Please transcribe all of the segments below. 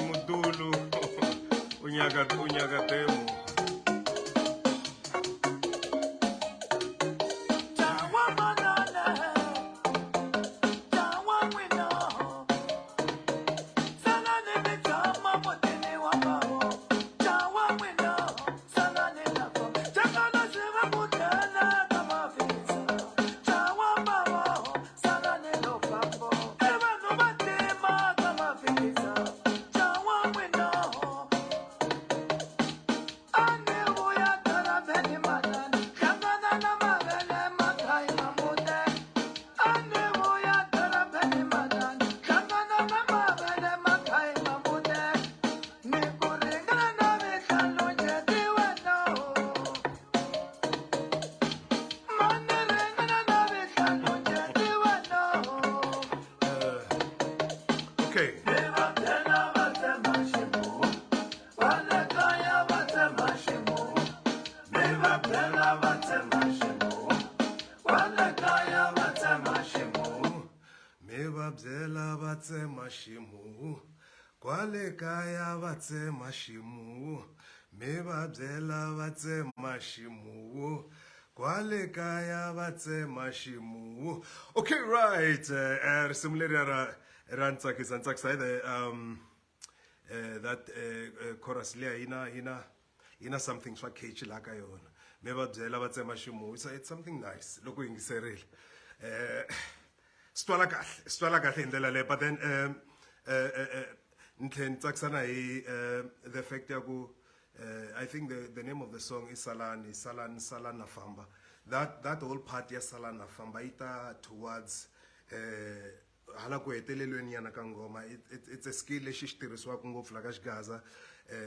Mudulu unyaka temo. byela va tsema ximuwu kwale kaya va tsema ximuwu mi va byela va tsema ximuwu kwale kaya va tsema ximuwu. Okay, right, risimu leriya ra ra ni tsakisa, ni tsakisa hi the that chorus liya yi na yi na yi na something swa catchy laha ka yona. Mi va byela va tsema ximuwu, it's something nice loko u yingiserile. Swi twala kahle, swi twala kahle hi ndlela leyo. But then ni tlhela ni tsakisana hi the fact ya ku I think the name of the song is Salani, Salani, Salana Famba. That whole part ya Salana Famba yi ta towards hala ku hetelelweni nyana ka nghoma. It's a skill lexi xi tirhisiwaka ngopfu la ka xigaza,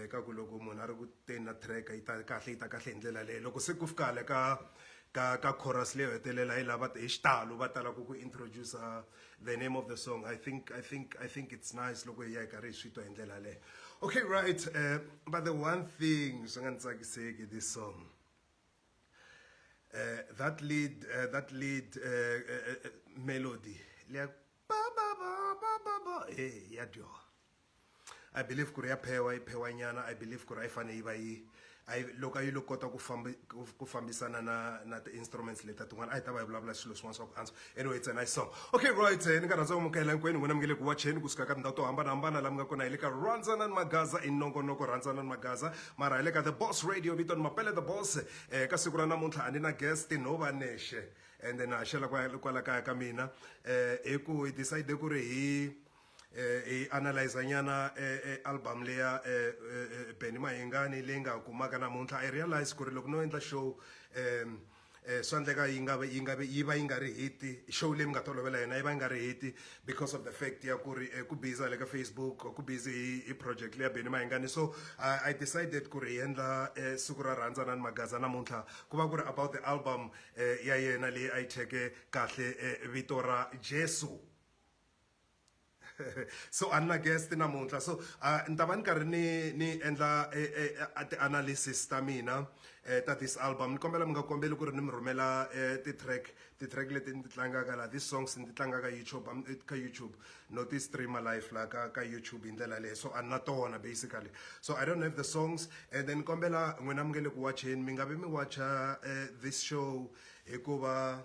ka ku loko munhu a ri ku teni na track yi ta kahle, yi ta kahle hi ndlela leyo. Loko se ku fika hala ka chorus leyo hetelela, hi lava hi xitalo va talaka ku introduce the name of the song. I think it's nice loko hi ya hi karhi hi swi twa hi ndlela leyo. Okay, right, but the one thing swi nga ni tsakiseki this song, that lead melody liya ba ba ba ba ba ba, hey, ya dyoha. I believe ku ri ya phewa, yi phewa nyana. I believe ku ri a yi fanele yi va yi a yi loko a yi lo kota ku fambisana na ti-instruments leta tin'wana, a hi ta va hi vulavula swilo swin'wana swa ku antswa. Anyway, it's a nice song. Okay, right, ni nga rhandza ku amukela hinkwenu n'wina mi nge le ku wacheni kusuka ka tindhawu to hambanahambana laha mi nga kona. Hi le ka Rhandzanani Magaza, i nongonoko Rhandzanani Magaza, mara hi le ka The Boss Radio, vito ni Mapele The Boss. Ka siku ra namuntlha a ni na guest, no va nexe, and then ha xela kwala kaya ka mina, hi ku hi decide ku ri hi analyze nyana album leya Benny Mayengani leyi nga kumaka namuntlha. I realize ku ri loko no endla show, swa endleka yi nga vi yi va yi nga ri hit show leyi mi nga tolovela yona, yi va yi nga ri hit because of the fact ya ku ri ku busy le ka Facebook, ku busy hi project leya Benny Mayengani. So I decided ku ri hi endla siku ra Rhandzanani Magaza namuntlha, ku va ku ri about the album ya yena leyi a yi thyeke kahle vito ra Jesu. So a ni na guest namuntlha, so ni ta va ni karhi ni endla ti-analysis ta mina ta this album. Ni kombela mi nga kombeli ku ri ni mi rhumela ti-track leti ni ti tlangaka laha, these songs ni ti tlangaka YouTube, ka YouTube, no ti streama live laha ka YouTube hi ndlela leyo. So a ni na tona basically, so I don't have the songs. And then kombela n'wina mi nge le ku watcheni, mi nga vi mi watcha this show hikuva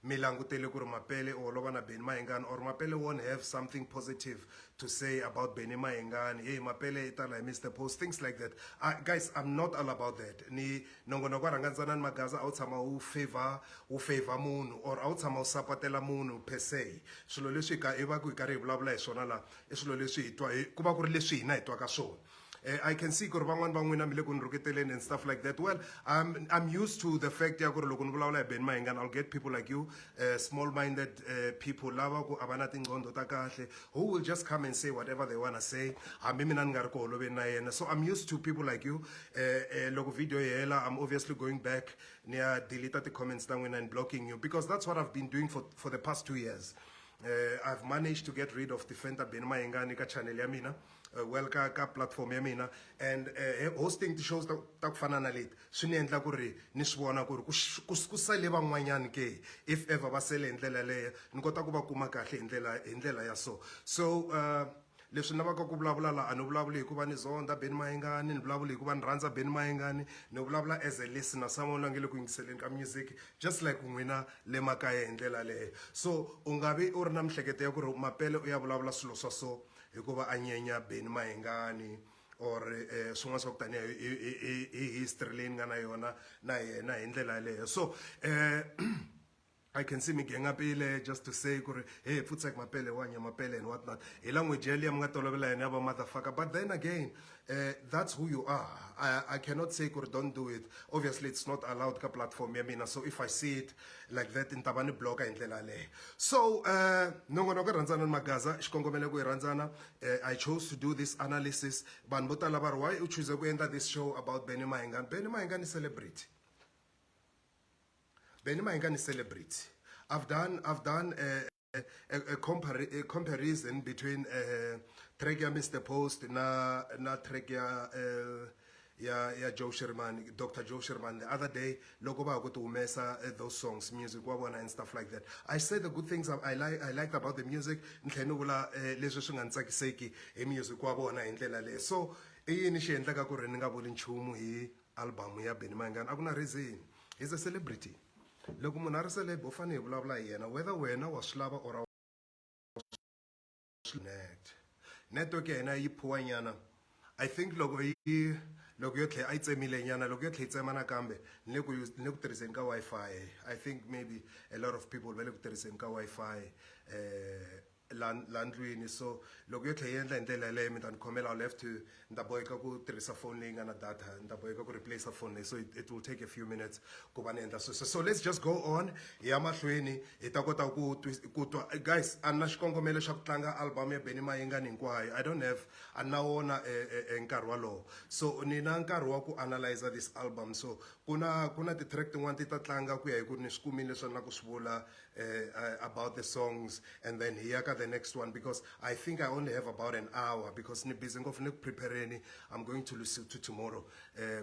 mi langutele ku ri Mapele u holova na Benny Mayengani, or Mapele won't have something positive to say about Benny Mayengani. Hey, Mapele i tala hi Mr Post, things like that. Guys, I'm not all about that. Ni nongonoko wa Rhangandzanani Magaza a wu tshama wu favor munhu or a wu tshama wu sapatela munhu per se. Swilo leswi hi va ku hi karhi hi vulavula hi swona laha i swilo leswi hi twa ku va ku ri leswi hina hi twaka swona. I can see ku ri van'wani va n'wina mi le ku ni rhuketeleni and stuff like that. Well, I'm used to the fact ya ku ri loko ni vulavula hi Benny Mayengani, I'll get people like you, small minded people lava ku a va na tinqondo ta kahle, who will just come and say whatever they wanna say, hambi mina ni nga ri ku holoveni na yena. So I'm used to people like you. Loko video yi hela, I'm obviously going back ni ya delete ti-comments ta n'wina and blocking you, because that's what I've been doing for the past 2 years. I've managed to get rid of Defender Benny Mayengani ka channel ya mina, well, ka platform ya mina, and hosting ti-shows ta ku fana na leti swi ni endla ku ri ni swi vona ku ri ku sale van'wanyani ke. If ever va sele hi ndlela leyo, ni kota ku va kuma kahle hi ndlela ya so. So leswi ni lavaka ku vulavula laha, a ni vulavuli hikuva ni zonda Benny Mayengani, ni vulavuli hikuva ni rhandza Benny Mayengani. Ni vulavula as a listener, someone loyi a nge le ku yingiseleni ka music, just like n'wina le makaya hi ndlela leyo. So u nga vi u ri na mihleketo ya ku ri Mapele u ya vulavula swilo swa so hikuva a nyenya Benny Mayengani or swin'wana swa ku taniya hi history leyi ni nga na yona na yena hi ndlela yaleyo. So I can see me gengapile just to say ku ri, "Hey, futsek Mapele wanya Mapele," and what not, hi language yaliya mi nga tolovela yena ya va motherfucker. But then again, that's who you are. I cannot say ku ri don't do it. Obviously it's not allowed ka platform ya mina, so if I see it like that, ni ta va ni bloka hi ndlela yaleyo. So nongonoko Rhandzana ni Magaza, xikongomelo ku hi rhandzana. I chose to do this analysis. Vanhu vo tala va ri, "Why u choose ku endla this show about Benny Mayengani?" Benny Mayengani celebrity, Benny Mayengani celebrity. I've done a comparison between track ya Mr Post na track ya ya ya Joe Shirimani, Dr Joe Shirimani, the other day loko va ha ku ti humesa those songs, music wa vona and stuff like that. I said the good things I liked about the music, ni tlhela ni vula leswi swi nga ni tsakiseki hi music wa vona hi ndlela leyi. So i yini xi endlaka ku ri ni nga vuli nchumu hi album ya Benny Mayengani? A ku na reason. He's a celebrity. Loko munhu a ri celeb, u fanele hi vulavula hi yena, whether wena wa swi lava or net. Network ya hina yi phuwa nyana. I think loko yi loko yo tlhela a yi tsemile nyana, loko yo tlhela yi tsema nakambe, ni le ku ni le ku tirhiseni ka Wi-Fi. I think maybe a lot of people va le ku tirhiseni ka Wi-Fi la la ndlwini. So loko yo tlhela yi endla hi ndlela yaleyo, mi ta ni khomela, I'll have to, ni ta boheka ku tirhisa phone leyi nga na data, ni ta boheka ku replace phone leyi. So it will take a few minutes ku va ni endla sweswo. So let's just go on, hi ya mahlweni, hi ta kota ku ku twa. Guys, a ni na xikongomelo xa ku tlanga album ya Benny Mayengani hinkwayo. I don't have, a ni na wona nkarhi walowo. So ni na nkarhi wa ku analyze this album. So ku na ti-track tin'wana ti ta tlanga ku ya hi ku ni swi kumile leswi ni la ku swi vula about the songs, and then hi ya ka the next one, because I think I only have about an hour, because ni busy ngopfu ni ku prepareni. I'm going to Lesotho tomorrow.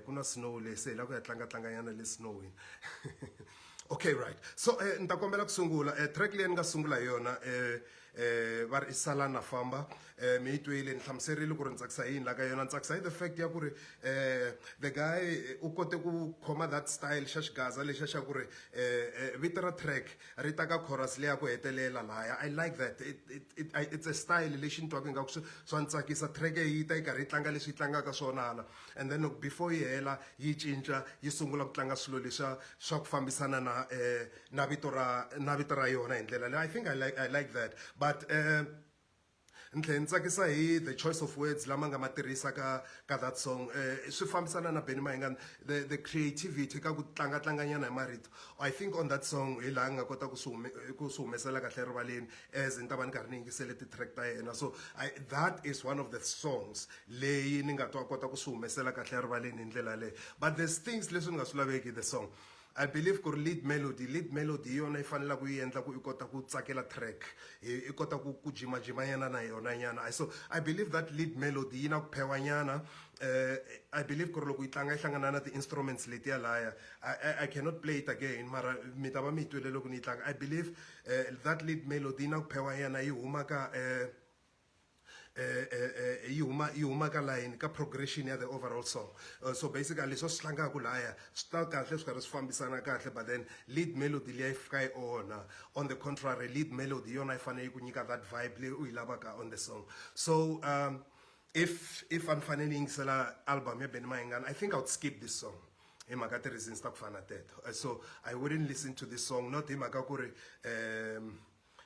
Ku na snow le, se hi la ku ya tlanga tlanga nyana le snowini. Okay, right. So ni ta kombela ku sungula track leyi ni nga sungula hi yona, va ri i Sala Na Famba. Mi yi twile, ni hlamuserile ku ri ni tsakisa hi yini la ka yona. Ni tsakisa hi the fact ya ku ri the guy u kote ku khoma that style xa xigaza lexa xa ku ri vito ra track ri ta ka chorus leya ku hetelela laya. I like that. It's a style lexi ni twaka ingaku swa ni tsakisa. Track yi ta yi karhi yi tlanga leswi yi tlangaka swona hala, and then loko before yi hela yi cinca, yi sungula ku tlanga swilo leswa swa ku fambisana na vito ra na vito ra yona hi ndlela leyi. I think I like that. But ni tlhela ni tsakisa hi the choice of words lama nga ma tirhisa ka that song. Swi fambisana na Benny Mayengani, the creativity ka ku tlanga tlanganyana hi marito. I think on that song hi laha nga kota ku swi humesela kahle erivaleni, as ni ta va ni karhi ni yingisele ti-track ta yena. So that is one of the songs leyi ni nga twa kota ku swi humesela kahle erivaleni hi ndlela yaleyo. But there's things leswi ni nga swi laveki the song. I believe ku ri lead melody hi yona yi faneleke yi endla ku i kota ku tsakela track, i kota ku jimajima nyana na yona nyana. So I believe that lead melody yi na ku phewa nyana. I believe ku ri loko yi tlanga yi hlangana na ti-instruments letiya laya, I cannot play it again, mara mi ta va mi yi twile loko ni yi tlanga. I believe that lead melody yi na ku phewa nyana, yi huma ka yi huma ka line ka progression ya the overall song. So basically leswi swi tlangaka laya swi ta kahle, swi karhi swi fambisana kahle, but then lead melody liya yi fika yi onha. On the contrary, lead melody yona yi fanele yi ku nyika that vibe leyi u yi lavaka on the song. So if a ni fanele ni yingisela album ya Benny Mayengani, I think I would skip this song hi mhaka ti-reasons ta ku fana na teto. So I wouldn't listen to this song, not hi mhaka ku ri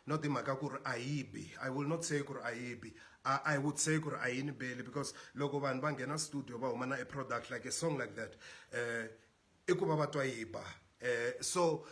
not hi mhaka ku ri a yi bi. I will not say ku ri a yi bi. I would say ku ri a yi ni beli, because loko vanhu va nghena studio va huma na a product like a song like that, i ku va va twa yi ba. So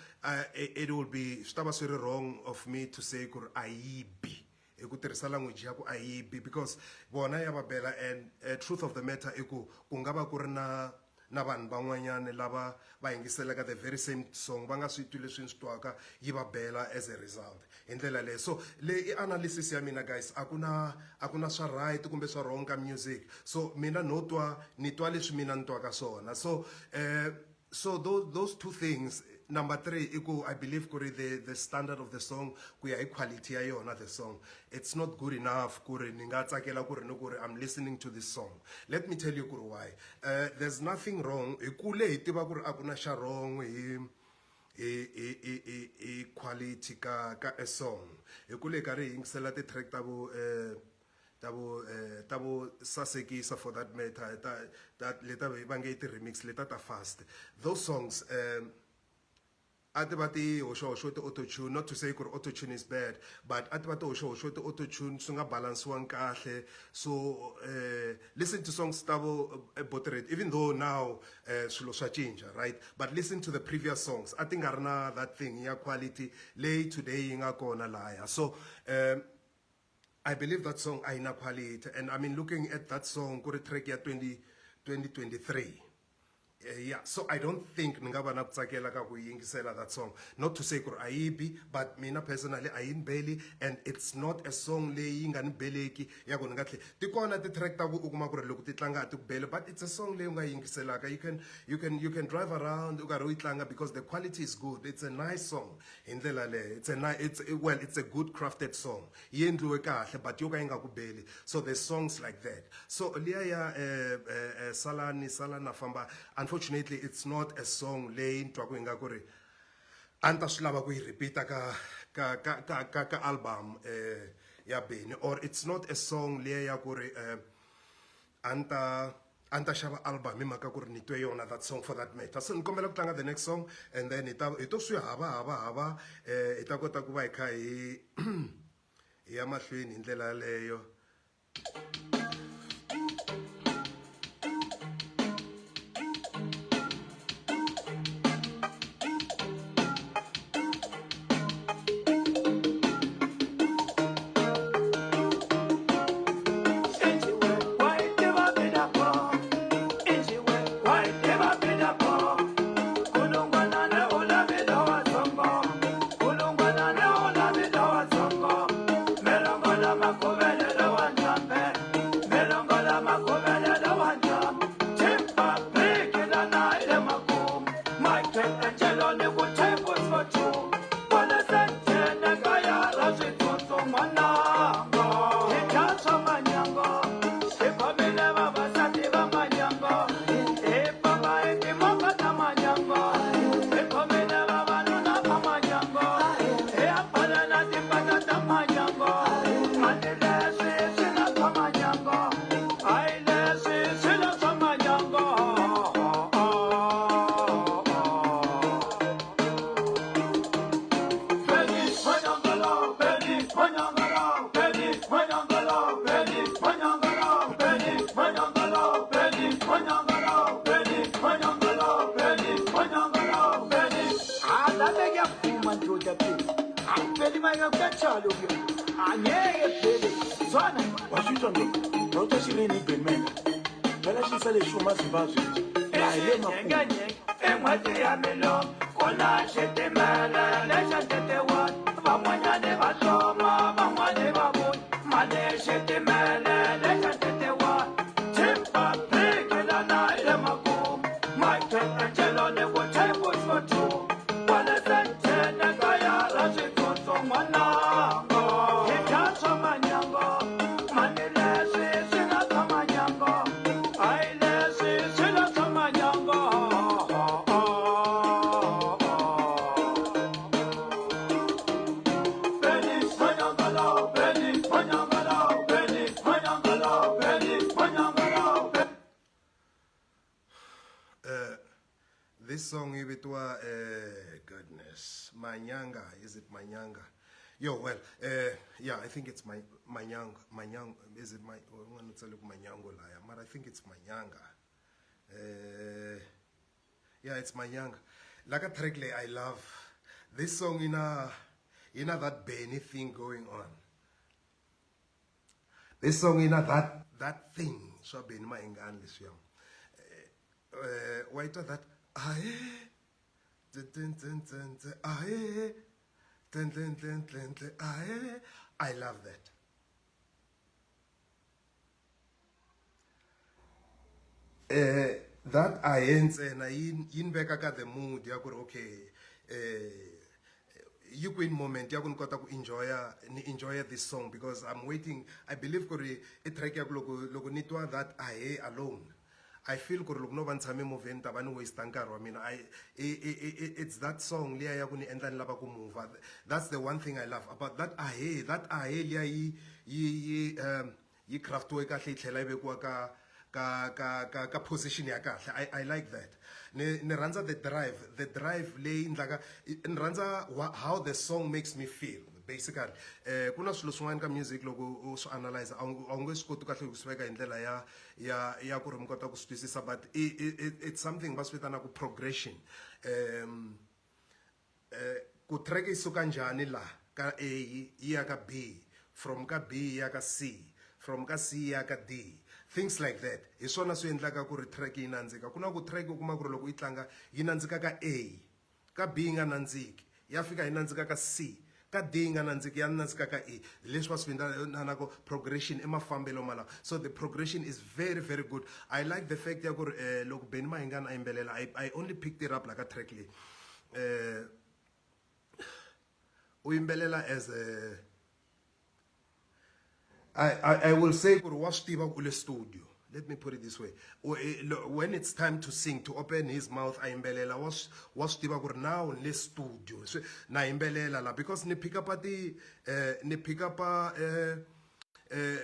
it will be, swi ta va swi ri wrong of me to say ku ri a yi bi, hi ku tirhisa language ya ku a yi bi, because vona ya va bela. And truth of the matter i ku ku nga va ku ri na vanhu van'wanyana lava va yingiselaka the very same song, va nga swi twi leswi ni swi twaka, yi va bela as a result hi ndlela leyi. So leyi i analysis ya mina, guys. A ku na swa right kumbe swa wrong ka music. So mina no twa, ni twa leswi mina ni twaka swona. So those two things. Number three i ku I believe ku ri the standard of the song, ku ya hi quality ya yona the song, it's not good enough ku ri ni nga tsakela ku ri ni ku ri I'm listening to this song. Let me tell you ku ri why. There's nothing wrong. Hi kule hi tiva ku ri a ku na xa wrong hi quality ka a song. Hi kule hi karhi hi yingisela ti-track ta vo sasekisa, for that matter, ta leta va nge ti-remix leta ta fast. Those songs a ti va ti hoxahoxiwe ti-autotune. Not to say ku ri autotune is bad, but a ti va ti hoxahoxiwe ti-autotune, swi nga balansiwangi kahle. So listen to songs ta vo Botrate, even though now swilo swa cinca, right? But listen to the previous songs, a ti nga ri na that thing ya quality leyi today yi nga kona laya. So I believe that song ayina quality, and I mean, looking at that song, ku ri track ya 20 2023. Yeah, so I don't think ni nga va na ku tsakela ka ku yingisela that song. Not to say ku ri a yi bi, but mina personally a yi ni beli and it's not a song leyi yi nga ni beleki ya ku ni nga tlhe. Ti kona ti-track ta ku u kuma ku ri loko ti tlanga a ti ku beli, but it's a song leyi u nga yingiselaka. You can, you can, you can drive around u karhi u yi tlanga because the quality is good. It's a nice song hi ndlela leyo. It's a it's, well, it's a good crafted song. Yi endliwe kahle but yo ka yi nga ku beli. So there's songs like that. So liya ya Salani Salana Famba, unfortunately it's not a song leyi ni twaku ingaku ri a ni ta swi lava ku yi repeat ka ka ka ka ka ka album ya Benny, or it's not a song liya ya ku ri a ni ta a ni ta xava album hi mhaka ku ri ni twe yona that song for that matter. So ni kombela ku tlanga the next song and then hi ta hi to swi hava hava hava hi ta kota ku va hi kha hi hi ya mahlweni hi ndlela yaleyo. This song yi vitiwa goodness, Manyanga. Is it Manyanga? Yo, well, yeah, I think it's my Manyanga. Manyanga, is it my, un'wana u tsale ku Manyango laya, mara I think it's Manyanga. Yeah, it's Manyanga. Like a track leyi I love. This song ina that Benny thing going on. This song ina that thing swa Benny Mayengani leswiya. Wa yi twa that ahe tin tin tin tin ahe tin tin tin tin tin ahe. I love that. That ahe ntsena yi yi ni veka ka the mood ya ku ri okay, yi kwini moment ya ku ni kota ku enjoya, ni enjoya this song because I'm waiting. I believe ku ri i track ya ku loko loko ni twa that ahe alone, I feel ku ri loko no va ni tshame movheni ni ta va ni waste nkarhi wa mina. I, it's that song liya ya ku ni endla ni lava ku move. That's the one thing I love about that ahe, that ahe liya yi yi yi yi craftiwe kahle yi tlhela yi vekiwa ka ka ka ka ka position ya kahle. I like that. Ni ni rhandza the drive, the drive leyi endlaka ni rhandza how the song makes me feel basically. Ku na swilo swin'wana ka music loko u swi analyze a wu nge swi koti kahle ku swi veka hi ndlela ya ya ya ku ri mi kota ku swi twisisa, but it's something va swi vitanaka progression. Ku track yi suka njhani la ka A yi ya ka B, from ka B yi ya ka C, from ka C yi ya ka D. Things like that hi swona swi endlaka ku ri track yi nandzika. Ku na ku track u kuma ku ri loko yi tlanga yi nandzika ka A, ka B yi nga nandziki, ya fika yi nandzika ka C, ka D yi nga nandziki ya nandzika ka E. Leswi va swi vitanaka progression i mafambelo malawa. So the progression is very very good. I like the fact ya ku ri loko Benny Mayengani a yimbelela I only picked it up la ka track leyi. U yimbelela as a I will say ku ri wa swi tiva ku u le studio. Let me put it this way. When it's time to sing, to open his mouth a yimbelela, wa swi tiva ku ri now ni le studio. Na yimbelela la because ni pick up ti ni pick up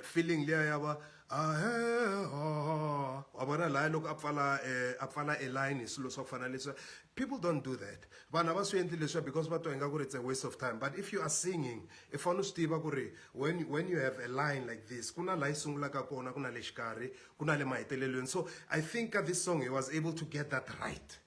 feeling liya ya va ahe wa vona laya loko a pfala a pfala a line hi swilo swa ku fana leswiya. People don't do that. Vanhu a va swi endli leswiya because va twa ingaku ri it's a waste of time. But if you are singing, i fanele u swi tiva ku ri when you have a line like this, ku na laha yi sungulaka kona, ku na le xikarhi, ku na le mahetelelweni. So I think ka this song he was able to get that right.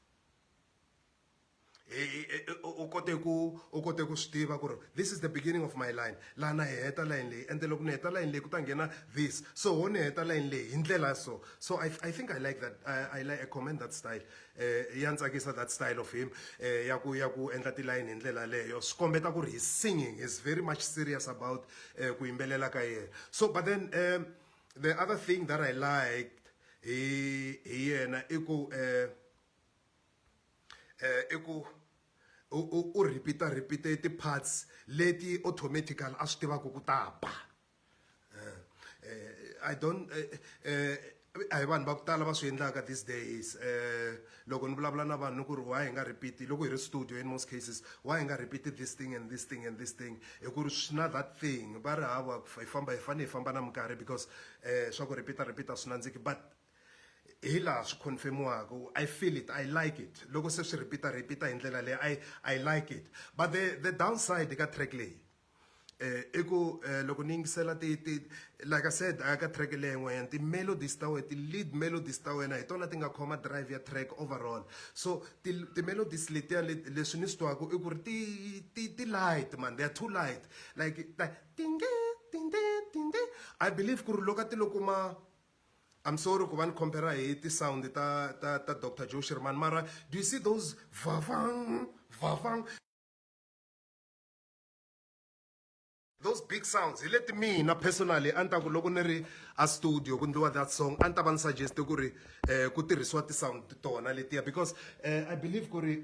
U kote ku u kote ku swi tiva ku ri this is the beginning of my line, laha na heta line leyi, ende loko ni heta line leyi ku ta nghena this, so ho ni heta line leyi hi ndlela so. So I think I like that. I like, I commend that style. Ya ni tsakisa that style of him ya ku endla ti-line hi ndlela leyo. Swi kombeta ku ri his singing is very much serious about ku yimbelela ka yena. So but then the other thing that I liked hi yena i ku i ku u repeat repeat ti-parts leti automatically a swi tivaka ku ta ba. I don't a hi vanhu va ku tala va swi endlaka these days. Loko ni vulavula na vanhu ni ku ri why hi nga repeat loko hi ri studio, in most cases why hi nga repeat this thing and this thing and this thing, hi ku ri swi na that thing, va ri hava hi famba hi fanele hi famba na minkarhi because swa ku repeat repeat a swi nandziki. But hi laha swi confirmiwaka, I feel it, I like it loko se swi repeat repeat hi ndlela leyi. I like it, but the downside ka track leyi i ku loko ni yingisela ti like I said ka track leyi yin'wanyana, ti-melodies ta wena, ti-lead melodies ta wena hi tona ti nga khoma drive ya track overall. So ti-melodies letiya leswi ni swi twaku i ku ri ti light man, they are too light, like tinge tinde tinde. I believe ku ri loko a ti lo kuma, I'm sorry ku va ni compare hi ti-sound ta Dr Joe Shirimani, mara do you see those vavang vavang, those big sounds? Hi leti mina personally a ni ta ku loko ni ri a studio ku ndliwa that song, a ni ta va ni suggest ku ri ku tirhisiwa ti-sound tona letiya because I believe ku ri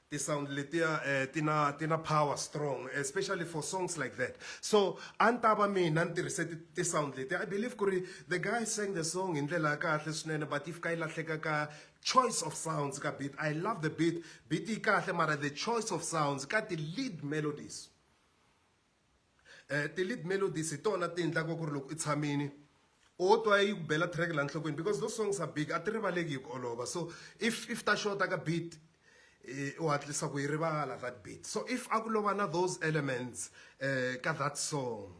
ti-sound letiya ti na power strong, especially for songs like that. So a ni ta va mina ni tirhise ti-sound letiya. I believe ku ri the guy sang the song hi ndlela ya kahle swinene, but if ka yi lahleka ka choice of sounds ka beat. I love the beat, beat yi kahle, mara the choice of sounds ka ti-lead melodies, ti-lead melodies hi tona ti endlaka ku ri loko i tshamini o twa yi ku bela track la nhlokweni because those songs are big, a ti rivaleki hi ku olova. So if ta xota ka beat, u hatlisa ku yi rivala that beat. So if a ku lo va na those elements ka that song,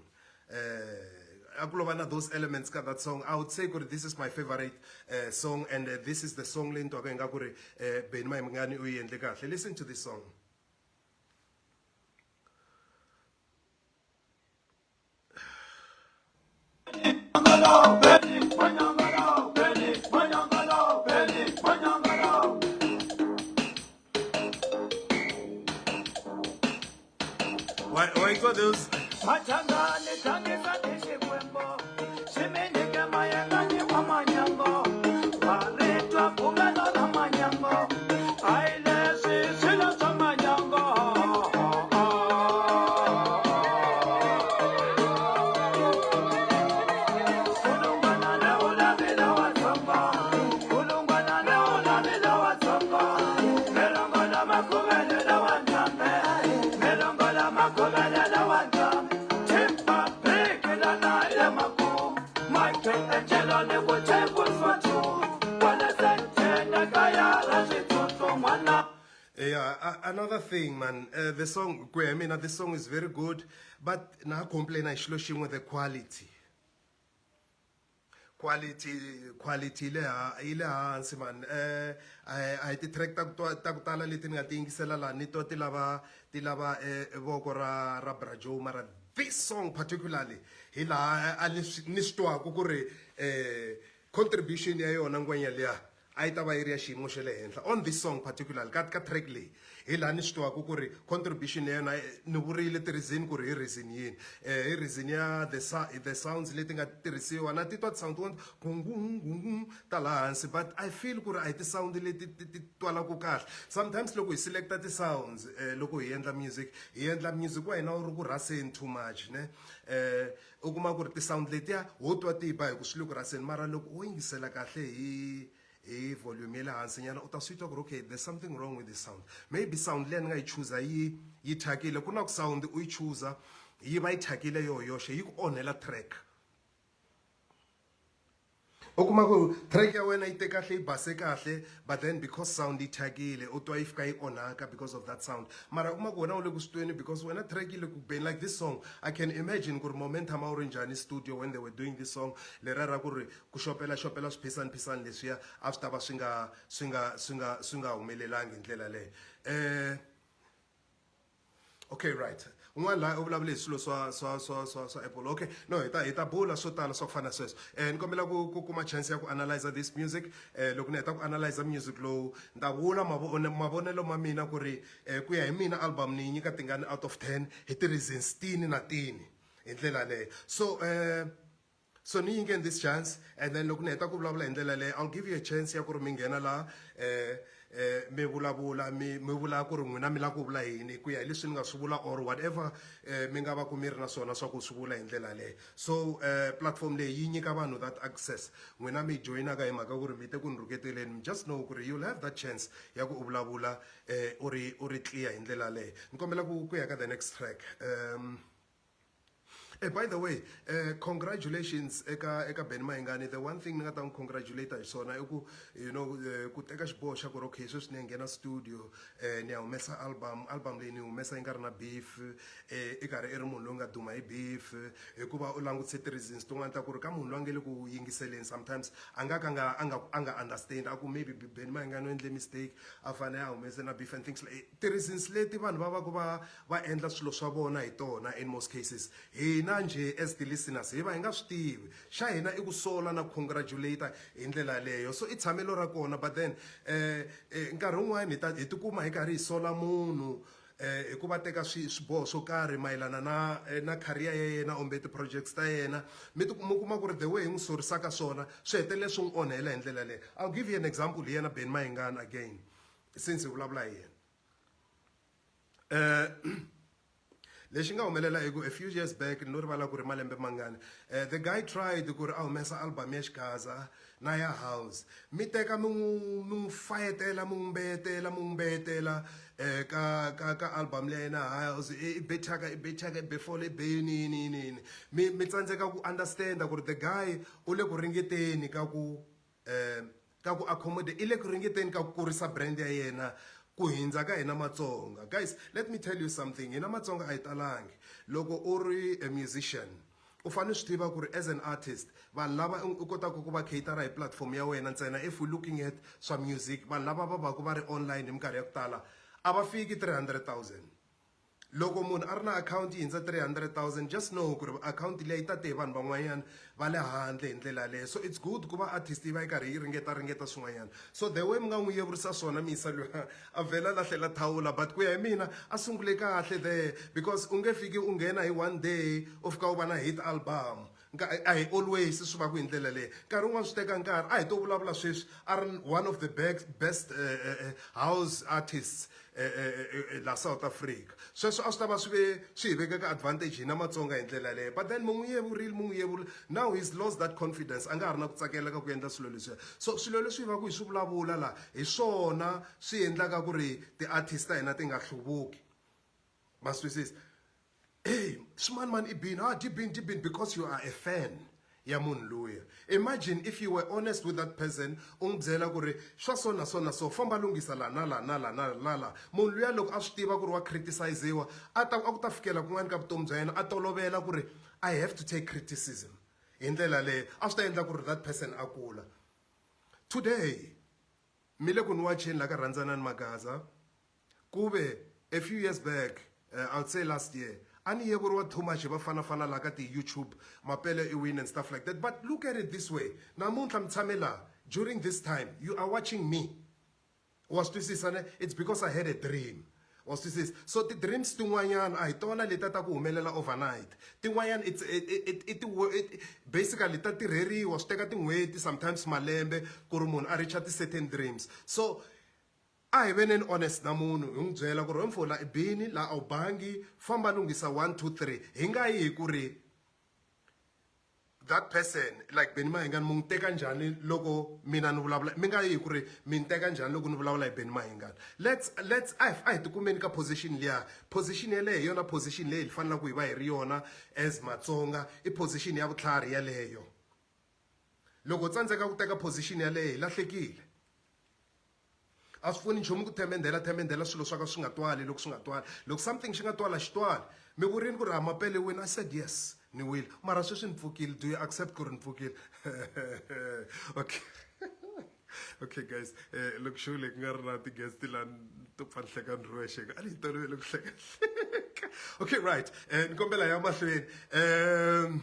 a ku lo va na those elements ka that song, I would say ku ri this is my favorite song and this is the song leyi ni twaka ingaku ri Benny Mayengani u yi endle kahle. Listen to this song. Why got those? Machangani tlangisa ni xikwembu xi mi nyike mayengani wa manyango va ri twa pfumelo ra manyango a hi leswi swilo swa manyango. Kulungwana lewu lavile watsongo, kulungwana lewu lavile watsongo, milongo lama khuvele lawa ndzambe, milongo lama khuvele lawa ndzambe, chimpa brikilana ya makumu Michael Angelo ni ku chekuswatu kwale sentene kaya ra switsotso n'wana. Yeah, another thing, man. The song, ku ya hi mina, this song is very good, but na complain hi xilo xin'we, the quality. Quality, quality yi le yi le hansi man. A hi ti-track ta ku ta ku tala leti ni nga ti yingisela laha ni twa ti lava ti lava voko ra ra Bra Joe, mara this song particularly hi laha a ni swi ni swi twaku ku ri contribution ya yona ngwenya liya a yi ta va yi ri ya xiyimo xa le henhla on this song particularly ka ka track leyi. Hi laha ni swi tivaka ku ri contribution ya yona, ni vurile ti-reason ku ri hi reason yini, hi reason ya the sounds leti nga tirhisiwa. Na titwa ti-sound tin'wana gungungungu ta laha hansi, but I feel ku ri a hi ti-sound leti ti ti twalaku kahle. Sometimes loko hi selecta ti-sounds, loko hi endla music, hi endla music wa hina wu ri ku rhaseni too much ne. U kuma ku ri ti-sound letiya ho twa ti ba hi ku swi le ku rhaseni, mara loko wo yingisela kahle hi volume ya le hansi nyana, u ta swi twa ku ri okay, there's something wrong with this sound. Maybe sound leyi ni nga yi chuza yi thyakile. Ku na ku sound u yi chuza yi va yi thyakile yo yoxe, yi ku onhela track. U kuma ku track ya wena yi te kahle, yi base kahle, but then because sound yi thyakile, u twa yi fika yi onhaka because of that sound. Mara u kuma ku wena u le ku swi tweni because wena track yi le ku beni. Like this song, I can imagine ku ri momentum a wu ri njhani studio when they were doing this song. Leriya ra ku ri ku xopela xopela swiphisani phisani leswiya a swi ta va swi nga humelelangi hi ndlela leyo. Okay, right, un'wana laha u vulavule hi swilo swa Apple. Okay, no, hi ta bula swo tala swa ku fana na sweswo. Ni kombela ku kuma chance ya ku analyze this music. Loko ni heta ku analyze music lowu, ni ta vula mavonelo ma mina ku ri ku ya hi mina album ni yi nyika tingani out of 10, hi ti-reasons tini na tini hi ndlela leyo. So ni nyikeni this chance, and then loko ni heta ku vulavula hi ndlela leyo, I'll give you a chance ya ku ri mi nghena laha, mi vulavula, mi vula ku ri n'wina mi lava ku vula yini ku ya hi leswi ni nga swi vula or whatever mi nga va ku mi ri na swona swa ku swi vula hi ndlela leyo. So platform leyi yi nyika vanhu that access. N'wina mi joyinaka hi mhaka ku ri mi te ku ni rhuketeleni, just know ku ri you'll have that chance ya ku u vulavula u ri clear hi ndlela leyo. Ni kombela ku ya ka the next track. By the way, congratulations eka Benny Mayengani. The one thing ni nga ta n'wi congratulate hi swona i ku ku teka xiboho xa ku ri okay, sweswi ni ya nghena studio, ni ya humesa album. Album leyi ni humesa yi nga ri na beef, i karhi i ri munhu loyi nga duma hi beef, hikuva u langutise ti-reasons tin'wana ta ku ri ka munhu loyi a nge le ku yingiseleni, sometimes a nga ka a nga understand, a ku maybe Benny Mayengani u endle mistake, a fanele a humese na beef and things like ti-reasons leti vanhu va va ku va endla swilo swa vona hi tona. In most cases, hina njhe as ti-listeners hi va hi nga swi tivi. Xa hina i ku sola na congratulate hi ndlela yaleyo. So i tshamelo ra kona, but then nkarhi wun'wani hi ta hi tikuma hi karhi hi sola munhu hikuva teka swiboho swo karhi mayelana na career ya yena ombe ti-projects ta yena. Mi kuma ku ri the way hi n'wi sorisaka swona swi hetelela swi n'wi onhela hi ndlela leyo. I'll give you an example hi yena Benny Mayengani again, since hi vulavula hi yena. Lexi nga humelela i ku a few years back, no rivala ku ri malembe mangani, the guy tried ku ri a humesa album ya xigaza na ya house. Mi teka mi n'wi fayetela, mi n'wi mbeyetela, mi n'wi mbeyetela ka album leya yena house, i be thyaka, i be thyaka, i be fole, i be yini yini yini yini. Mi tsandzeka ku understand ku ri the guy u le ku ringeteni ka ku accommodate, i le ku ringeteni ka ku kurisa brand ya yena ku hindza ka hina Matsonga. Guys, let me tell you something: hina Matsonga a hi talangi. Loko u ri a musician, u fanele swi tiva ku ri as an artist, vanhu lava u kotaka ku va cater hi platform ya wena ntsena, if we looking at swa music, vanhu lava va vaku va ri online hi minkarhi ya ku tala a va fiki 300 000. Loko munhu a ri na akhawunti yi hindza 300 000, just know ku ri akhawunti leyi ta te hi vanhu van'wanyana va le handle hi ndlela yaleyo. So it's good ku va artist yi va yi karhi yi ringeta ringeta swin'wanyana. So the way mi nga n'wi yevurisa swona, mi yisa luya a vhela lahlela thawula, but ku ya hi mina a sungule kahle there, because u nge fiki u nghena hi one day u fika u va na hit album. A hi always swi va ku hi ndlela leyi. Nkarhi wun'wana swi teka nkarhi. A hi to vulavula sweswi a ri one of the best house artists la South Africa. Sweswo a swi ta va swi ve swi hi veke ka advantage hina Matsonga hi ndlela leyo, but then mi n'wi yevurile, mi n'wi yevurile. Now he's lost that confidence, a nga ha ri na ku tsakela ka ku endla swilo leswiya. So swilo leswi hi va ku hi swi vulavula la hi swona swi endlaka ku ri ti-artist ta hina ti nga hluvuki. Ma swi twisisa? Hey, swimanimani i bini, ah, dyi bini, dyi bini, because you are a fan ya munhu luya. Imagine if you were honest with that person, u n'wi byela ku ri swa so na so na so, famba lunghisa la na la na la na la la. Munhu luya loko a swi tiva ku ri wa criticiziwa, a ta a ku ta fikela kun'wana ka vutomi bya yena a tolovela ku ri I have to take criticism. hi ndlela leyo a swi ta endla ku ri that person a kula today mi le ku ni wacheni la ka rhandzanani magaza ku ve a few years back I would say last year a ni yevuriwa too much hi vafanafana la ka ti-youtube mapele i win and stuff like that but look at it this way namuntlha mi tshame laha during this time you are watching me wa swi twisisa ne it's because i had a dream wa swi twisisa so ti-dreams tin'wanyana a hi tona letiya ta ku humelela overnight tin'wanyana it's it, it, it, it, basically ta tirheriwa swi teka tin'hweti sometimes malembe ku ri munhu a reacha ti-certain dreams so A hi veneni honest na munhu hi n'wi byela ku ri he mfo la i bini la a wu bangi famba lunghisa 1 2 3 hi nga yi hi ku ri that person like Benny Mayengani mu n'wi teka njhani loko mina ni vulavula mi nga yi hi ku ri mi ni teka njhani loko ni vulavula hi Benny Mayengani let's let's a hi a hi tikumeni ka position liya position yeleyo hi yona position leyi hi fanelaka hi va hi ri yona as Matsonga i position ya vutlhari yeleyo loko u tsandzeka ku teka position yaleyo hi lahlekile A swi pfuni nchumu ku themendhela themendhela swilo swa ka swi nga twali loko swi nga twali. Loko something xi nga twali a xi twali. Mi vurini ku ri ha Mapele wini? I said yes, ni wile. Mara sweswi ni pfukile, do you accept ku ri ni pfukile? Okay. Okay guys, eh, loko show leyi ku nga ri na ti-guest la to pfa ni hleka ni ri wexe a ni yi tolovele ku hleka hleka. Okay, right. Eh, ni kombela ya mahlweni. Um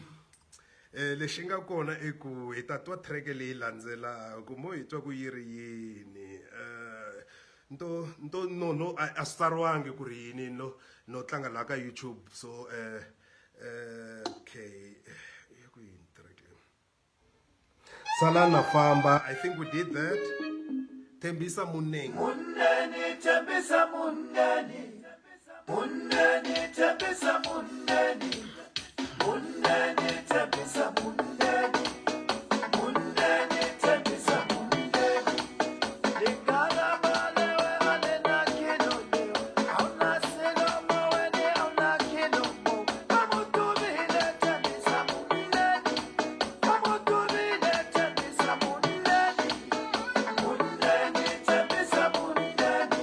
Lexi nga kona i ku hi ta twa track leyi landzelaka mo hi twa ku yi ri yini nto nto no no a swi tsariwangi ku ri yini no no tlanga laha ka YouTube so okay ya ku yini track leyi sala na famba I think we did that Thembisa Muneng Muneni Thembisa Muneni Muneni Thembisa Muneni Muneni Thembisa Muneni Muneni Thembisa Muneni Likalaba lewe alena kilo leo Hauna selo moweni hauna kilo mo Kamutubile Thembisa Muneni Kamutubile Thembisa Muneni Muneni Thembisa Muneni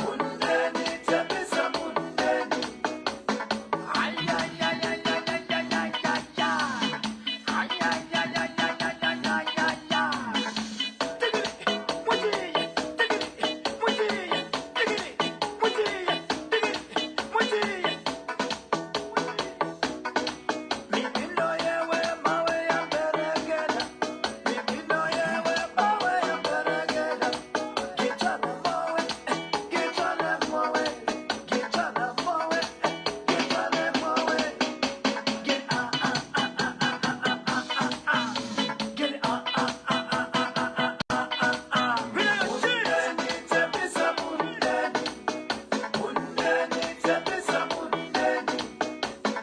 Muneni Thembisa Muneni Ay ay ay ay ay ay ay ay ay ay ay ay ay ay ay ay ay ay ay Tigiri mujiye tigiri mujiye tigiri mujiye tigiri mujiye Mibino yewe mawe ya mberekela Mibino yewe mawe ya mberekela Gitana mawe gitana mawe gitana mawe gitana mawe Get ah ah ah ah ah ah ah ah ah Get ah ah ah ah ah ah ah ah ah Muneni Thembisa Muneni Muneni Thembisa Muneni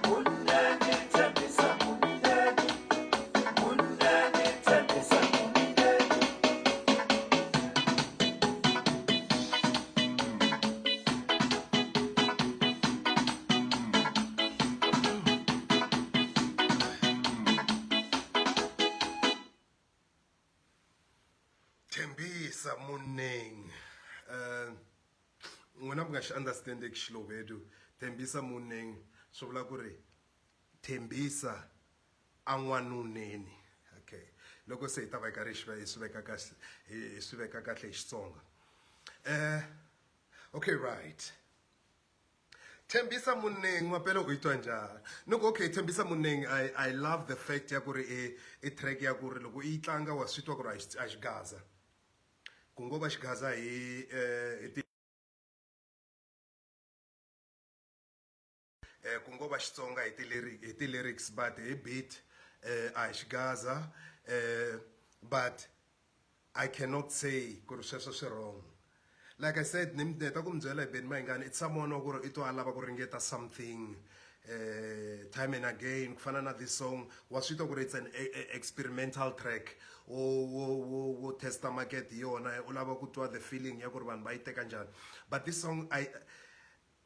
Muneni Thembisa Muneni Muneni Thembisa Muneni Thembisa Muneng n'wina mi nga xi understandeki xilovedu Thembisa Muneng swi vula ku ri Thembisa a n'wanuneni okay loko se hi ta va hi karhi hi swi veka kahle hi swi veka kahle hi Xitsonga okay right Thembisa Muneng Mapele u yi twa njhani ni ku okay Thembisa Muneng I I love the fact ya ku ri i i track ya ku ri loko i yi tlanga wa swi twa ku ri a xi gaza ku ngo va xigaza hi hi ti ku ngo va Xitsonga hi ti lyric hi ti lyrics but hi beat a hi xigaza but I cannot say ku ri sweswo swi wrong like I said ni ni heta ku mi byela hi Benny Mayengani it's someone wa ku ri i twa a lava ku ringeta something time and again ku fana na this song wa swi twa ku ri it's an experimental track wo wo wo wo testa market hi yona u lava ku twa the feeling ya ku ri vanhu va yi teka njhani but this song I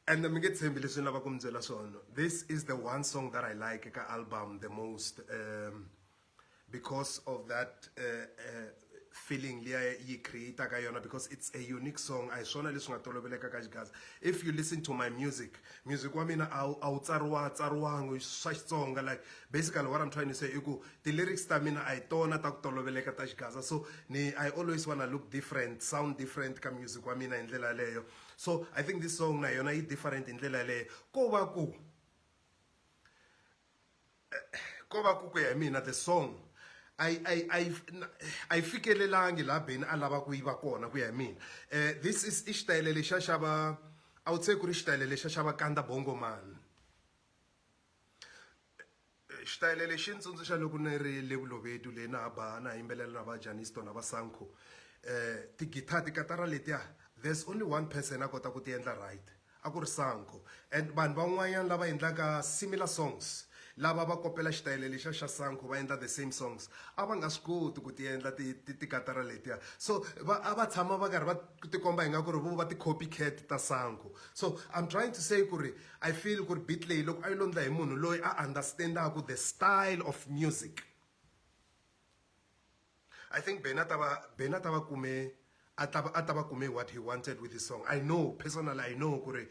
and mi nge tshembi leswi ni lavaka ku mi byela swona this is the one song that I like ka album the most because of that feeling liya yi create-aka yona because it's a unique song. A hi swona leswi nga toloveleka ka xigaza. If you listen to my music, music wa mina a wu a wu tsariwa tsariwangi swa Xitsonga. Like basically what I'm trying to say i ku ti-lyrics ta mina a hi tona ta ku toloveleka ta xigaza. So ni I always wanna look different, sound different ka music wa mina hi ndlela yaleyo. So I think this song na yona yi different hi ndlela yaleyo. Ko va ku ko va ku ku ya hi mina the song a yi a yi a yi a yi fikelelangi laha Benny a lava ku yi va kona ku ya hi mina. This is i xitayele lexiya xa va I would say ku ri xitayele lexiya xa va Kanda Bongo Man. Xitayele lexi ni tsundzuxa loko ni ri le Vulovedu le na ha ba na ha yimbelela na va Janisto na va Sanco. Ti-guitar tikatara letiya there's only one person a kota ku ti endla right a ku ri Sanco and vanhu van'wanyana lava endlaka similar songs lava va kopela xitayele lexiya xa Sanco va endla the same songs a va nga swi koti ku ti endla ti ti tikatara letiya. So va a va tshama va karhi va tikomba ingaku ri vo va ti-copycat ta Sanco. So I'm trying to say ku ri I feel ku ri beat leyi loko a yi lo ndla hi munhu loyi a understand-aku the style of music I think Benny a ta va Benny a ta va kume a ta va a ta va kume what he wanted with his song. I know personally I know ku ri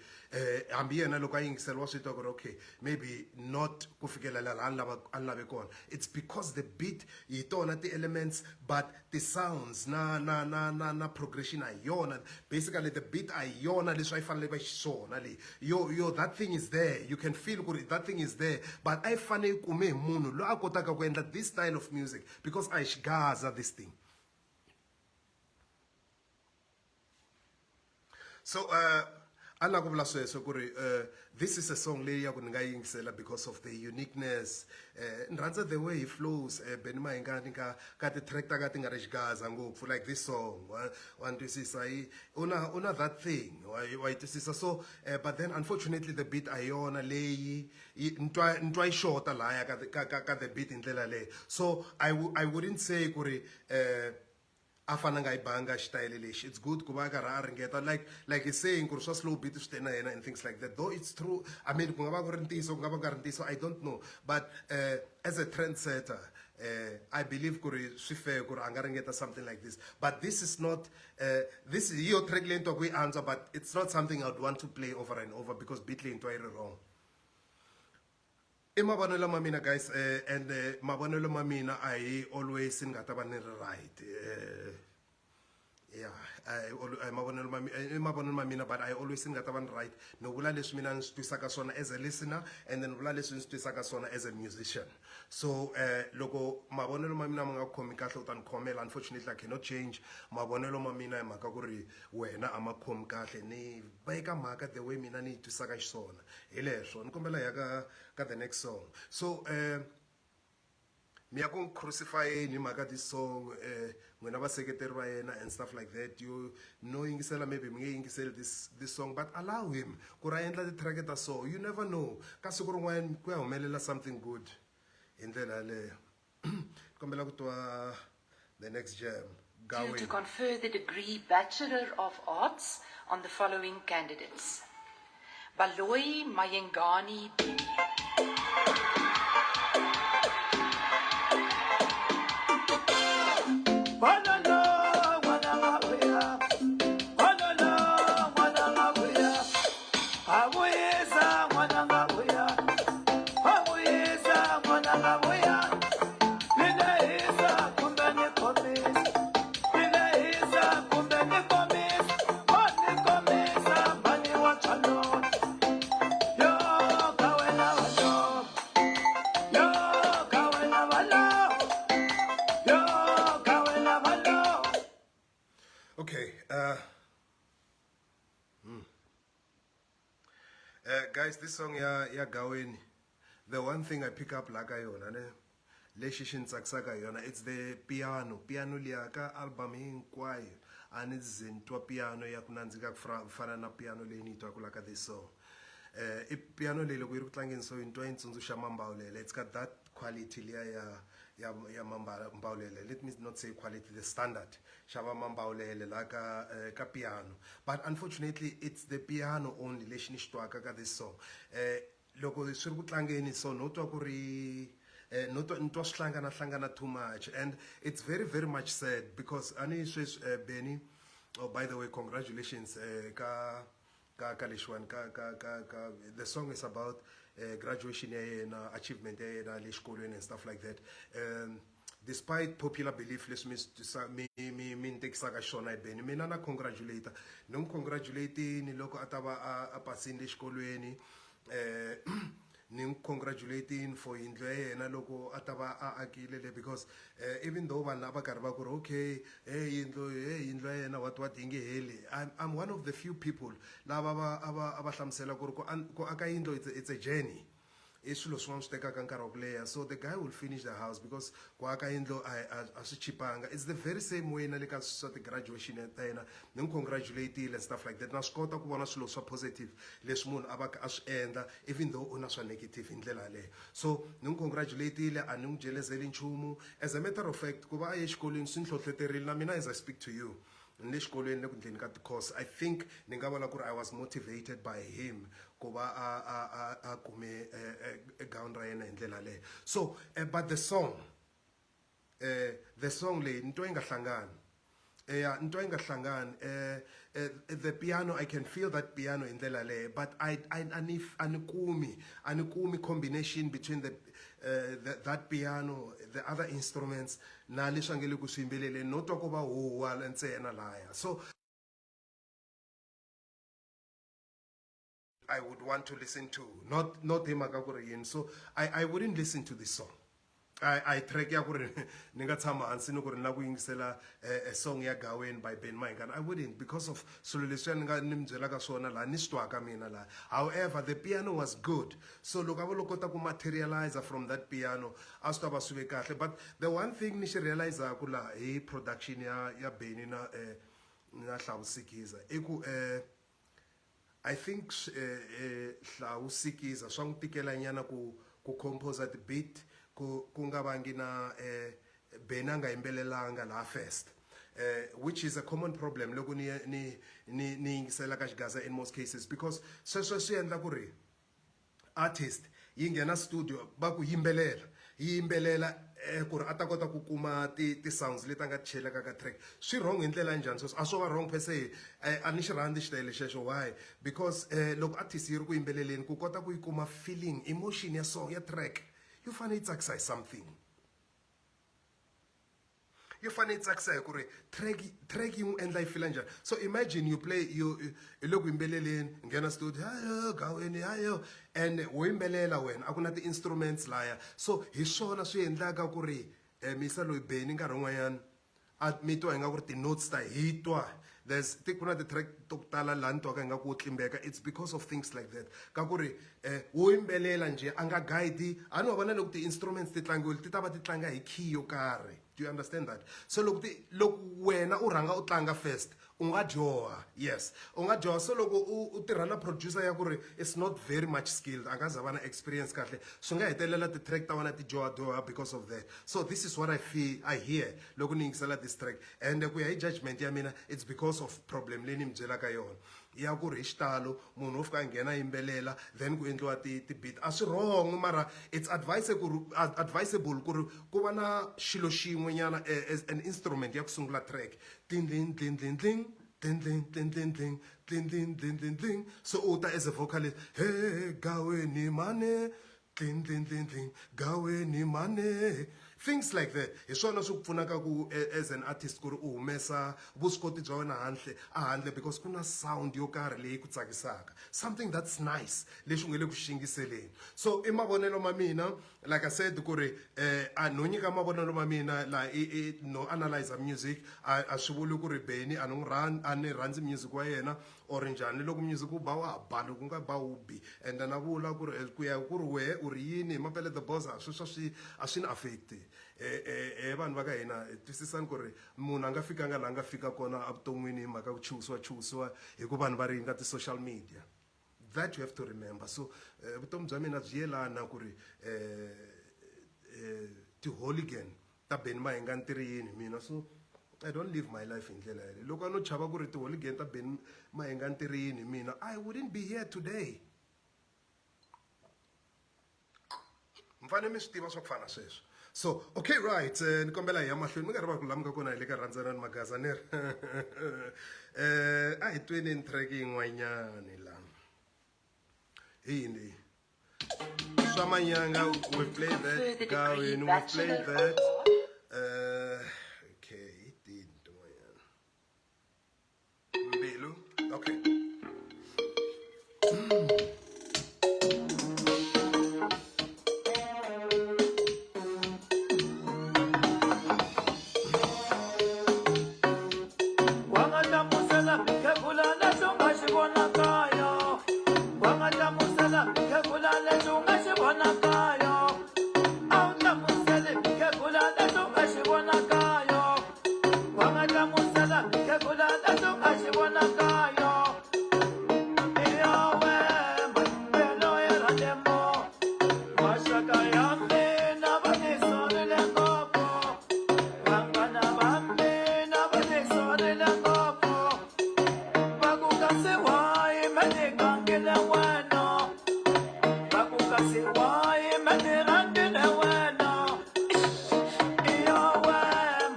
hambi yena loko a yingisela wa swi twa ku ri okay maybe not ku fikelela laha a ni lava a ni lave kona. It's because the beat hi tona ti-elements but ti-sounds na na na na na progression a hi yona. Basically the beat a hi yona leswi a yi fanele yi va xiswona leyi. Yo yo that thing is there you can feel ku ri that thing is there but a yi fanele yi kume hi munhu loyi a kotaka ku endla this style of music because a hi xigaza this thing. So a ni lava ku vula sweswo ku ri this is a song leyi ya ku ni nga yingisela because of the uniqueness. Ni rhandza the way he flows Benny Mayengani ka ka ti-track ta ka ti nga ri xigaza ngopfu like this song wa wa ni twisisa yi u na u na that thing wa wa yi twisisa. So but then unfortunately the beat a hi yona leyi yi ni twa ni twa yi xota lahaya ka ka ka ka the beat hi ndlela leyo. So I I wouldn't say ku ri a fananga a yi banga xitayele lexi. It's good ku va a karhi a ringeta like like he's saying ku ri swa slow beat swi te na yena and things like that. Though it's true, I mean ku nga va ku ri ntiyiso ku nga va ku nga ri ntiyiso I don't know but as a trend setter I believe ku ri swi fair ku ri a nga ringeta something like this. But this is not this hi yo track leyi ni twaku yi antswa but it's not something I would want to play over and over because beat leyi ni twa yi ri wrong. I mavonelo ma mina guys and mavonelo ma mina a hi always ni nga ta va ni ri right ya a hi mavonelo ma i mavonelo ma mina but a hi always ni nga ta va ni right. Ni vula leswi mina ni swi twisaka swona as a listener and then vula leswi ni swi twisaka swona as a musician. So loko mavonelo ma mina ma nga ku khomi kahle u ta ni khomela unfortunately I cannot change mavonelo ma mina hi mhaka ku ri wena a ma khomi kahle ni veka mhaka the way mina ni yi twisaka xiswona. Hi leswo ni kombela hi ya ka ka the next song. So mi ya ku n'wi crucifyeni hi mhaka this song n'wina vaseketeri va yena and stuff like that. You no yingisela maybe mi nge yingiseli this song but allow him ku ri a endla ti-track ta so. You never know ka siku rin'wana ku ya humelela something good hi ndlela yaleyo. Kombela ku twa the next jam. Due to confer the degree Bachelor of Arts on the following candidates. Baloyi Mayengani Benny. Okay, guys, this song ya ya Gaweni, the one thing I pick up la ka yona ne lexi xi ni tsakisaka hi yona it's the piano. Piano liya ka album hinkwayo a ni ze ni twa piano ya ku nandzika ku fana na piano leyi ni yi twaka la ka this song. I piano leyi loko yi ri ku tlangeni so ni twa yi ni tsundzuxa Mambawulele. It's got that quality liya ya ya ya Mambawulele. Let me not say quality, the standard xa va Mambawulele la ka ka piano. But unfortunately it's the piano only lexi ni xi twaka ka this song. Loko swi ri ku tlangeni so no twa ku ri No twa ni twa swi hlangana hlangana too much and it's very very much sad because a ni sweswi Benny oh by the way congratulations ka ka ka lexiwani ka ka ka ka the song is about graduation ya yena achievement ya yena le xikolweni and stuff like that um despite popular belief leswi mi swi mi mi mi ni tekisaka xiswona hi Benny mina na congratulate ni n'wi congratulate-ini loko a ta va a a pasini le xikolweni eh ni n'wi congratulating for yindlu ya yena loko a ta va a akile le because even though vanhu a va karhi va ku ri okay hey yindlu hey yindlu ya yena what what yi nge heli I'm, I'm one of the few people lava va a va a va hlamusela ku ri ku ku aka yindlu it's a, it's a journey i swilo swin'wana swi tekaka nkarhi wa ku leha so the guy will finish the house because ku aka yindlu a a swi chipanga it's the very same way na le ka swa ti-graduation ta yena ni n'wi congratulate-ile and stuff like that na swi kota ku vona swilo swa positive leswi munhu a va ka a swi endla even though u na swa negative hi ndlela yaleyo so ni n'wi congratulate-ile a ni n'wi jelezeli nchumu as a matter of fact ku va a ye xikolweni swi ni hlohloterile na mina as I speak to you ni le xikolweni le ku ndleni ka ti-course I think ni nga vula ku ri I was motivated by him ku va a a a a kume gown ra yena hi ndlela yaleyo so but the song the song leyi ni twa yi nga hlangani eya ni twa yi nga hlangani the piano I can feel that piano hi ndlela yaleyo but I I a ni a ni kumi a ni kumi combination between the the, that piano the other instruments na leswi a nge le ku swi yimbeleleni no twa ko va huwa ntsena laya so I would want to listen to not not hi mhaka ku ri yini so I, I wouldn't listen to this song I, I track ya ku ri ni nga tshama hansi ni ku ri ni lava ku yingisela a song ya Gaweni by Ben Mayengani I wouldn't because of swilo leswiya ni nga ni mi byelaka swona laha ni swi twaka mina laha however the piano was good so loko a vo lo kota ku materialize from that piano a swi ta va swi ve kahle but the one thing ni xi realizaku laha hi production ya ya Benny na na Hlavu Sikiza i ku I think Hlawu Sikiza swa n'wi tikela nyana ku ku composer ti beat ku ku nga vangi na Benny a nga yimbelelanga laha first which is a common problem loko ni ni ni ni yingisela ka xigaza in most cases because sweswo swi endla ku ri artist yi nghena studio va ku yimbelela yi yimbelela eh, ku ri a ta kota ku kuma ti ti sounds leti a nga ti cheleka ka track swi wrong hi ndlela njhani sweswo a swo va wrong per se eh, a ni xi rhandzi xitayele xexo why because eh, loko artist yi ri ku yimbeleleni ku kota ku yi kuma feeling emotion ya song ya track yi fanele yi tsakisa hi something yi fanele yi tsakisa hi ku ri track track yi n'wi endla yi fila njhani so imagine you play you hi le ku yimbeleleni nghena studio hayo gaweni hayo and wo yimbelela wena a ku na ti-instruments laya so hi swona swi endlaka ku ri um misa loyi Benny nkarhi wun'wanyana a mi twa ingaku ri ti-notes ta hi twa there's ti ku na ti-track to ku tala laha ni twaka ingaku wo tlimbeka it's because of things like that ka ku ri um wo yimbelela njhe a nga guide a ni wa vona loko ti-instruments ti tlangiwile ti ta va ti tlanga hi key yo karhi do you understand that so loko ti loko wena u rhanga u tlanga first u nga dyoha yes u nga dyoha so loko u u tirha na producer ya ku ri it's not very much skilled a nga za va na experience kahle swi nga hetelela ti-track ta wena ti dyoha dyoha because of that so this is what I feel I hear loko ni yingisela this track and ku ya hi judgment ya mina it's because of problem leyi ni mi byelaka yona ya ku ri hi xitalo munhu wo fika a nghena yimbelela then ku endliwa ti ti-beat a swi wrong mara it's advisable advisable ku ri ku va na xilo xin'we nyana as an instrument ya ku sungula track tindling tindling tling tindling tindling tling tindling tindling tling so u ta as a vocalist he gaweni mane tling tling tling tling gaweni mane things like that hi swona swi ku pfunaka ku as an artist ku ri u humesa vuswikoti bya wena handle a handle because ku na sound yo karhi leyi ku tsakisaka something that's nice lexi u nge le ku xingiseleni so i mavonelo ma mina like I said ku ri a no nyika mavonelo ma mina la i i no analyze music a a swi vuli ku ri Benny a ni n'wi rhandzi a ni rhandzi music wa yena or njhani loko music wu ba wa ba loko u nga ba wu bi ende na vula ku ri ku ya ku ri wehe u ri yini hi mapele the boss a sweswo swi a swi ni affect he vanhu va ka hina twisisani ku ri munhu a nga fikanga laha nga fika kona evuton'wini hi mhaka ku chuhisiwa chuhisiwa hi ku vanhu va ri nga ti-social media that you have to remember so vutomi bya mina byi yelana ku ri ti-hooligan ta Benny Mayengani ti ri yini mina so I don't live my life hi ndlela yaleyo loko a no chava ku ri ti-hooligan ta Benny Mayengani ti ri yini mina I wouldn't be here today. Mi fanele mi swi tiva swa ku fana sweswo. So okay, right, ni kombela hi ya mahlweni. Mi nga rivali ku laha mi nga kona hi le ka Rhandzanani Magaza ni ri a hi tweni track yin'wanyani la. Hi yini leyi? Swa manyanga, we play that. Further degree Gawini, we play Bachelor that. of Arts. Okay, hi tini tin'wanyana? Mbilu, okay. Wa nga hlamusela mukhegula lexi u nga xi vonakayo. Wa nga hlamusela mukhegula lexi u nga xi vonakayo. A wu hlamuseli mukhegula lexi u nga xi vonakayo. Wa nga hlamusela mukhegula lexi u nga xi vonakayo. Iyowe mayimbelo ya rhandemo. Maxaka ya mina va ni sorile ngopfu. Vanghana va mina va ni sorile ngopfu. Va ku kasi why me ni gangile wena. Va ku kasi why me ni rhangile wena. Iyowe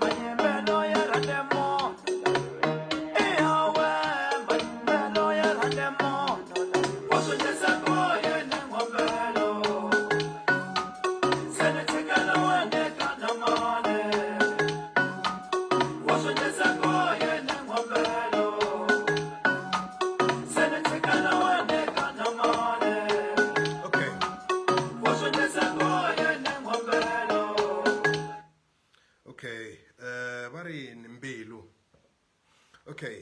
mayimbelo ya rhandemo. Iyowe mayimbelo ya rhandemo. Wa swi endlisa ku yini n'wambelo. Se ni tshikela wena ka namale. Wa swi endlisa ku yini n'wambelo. Se ni tshikela wena ka namale. Okay. Wa swi endlisa ku yini n'wambelo. Okay, va ri yini? Mbilu. Okay,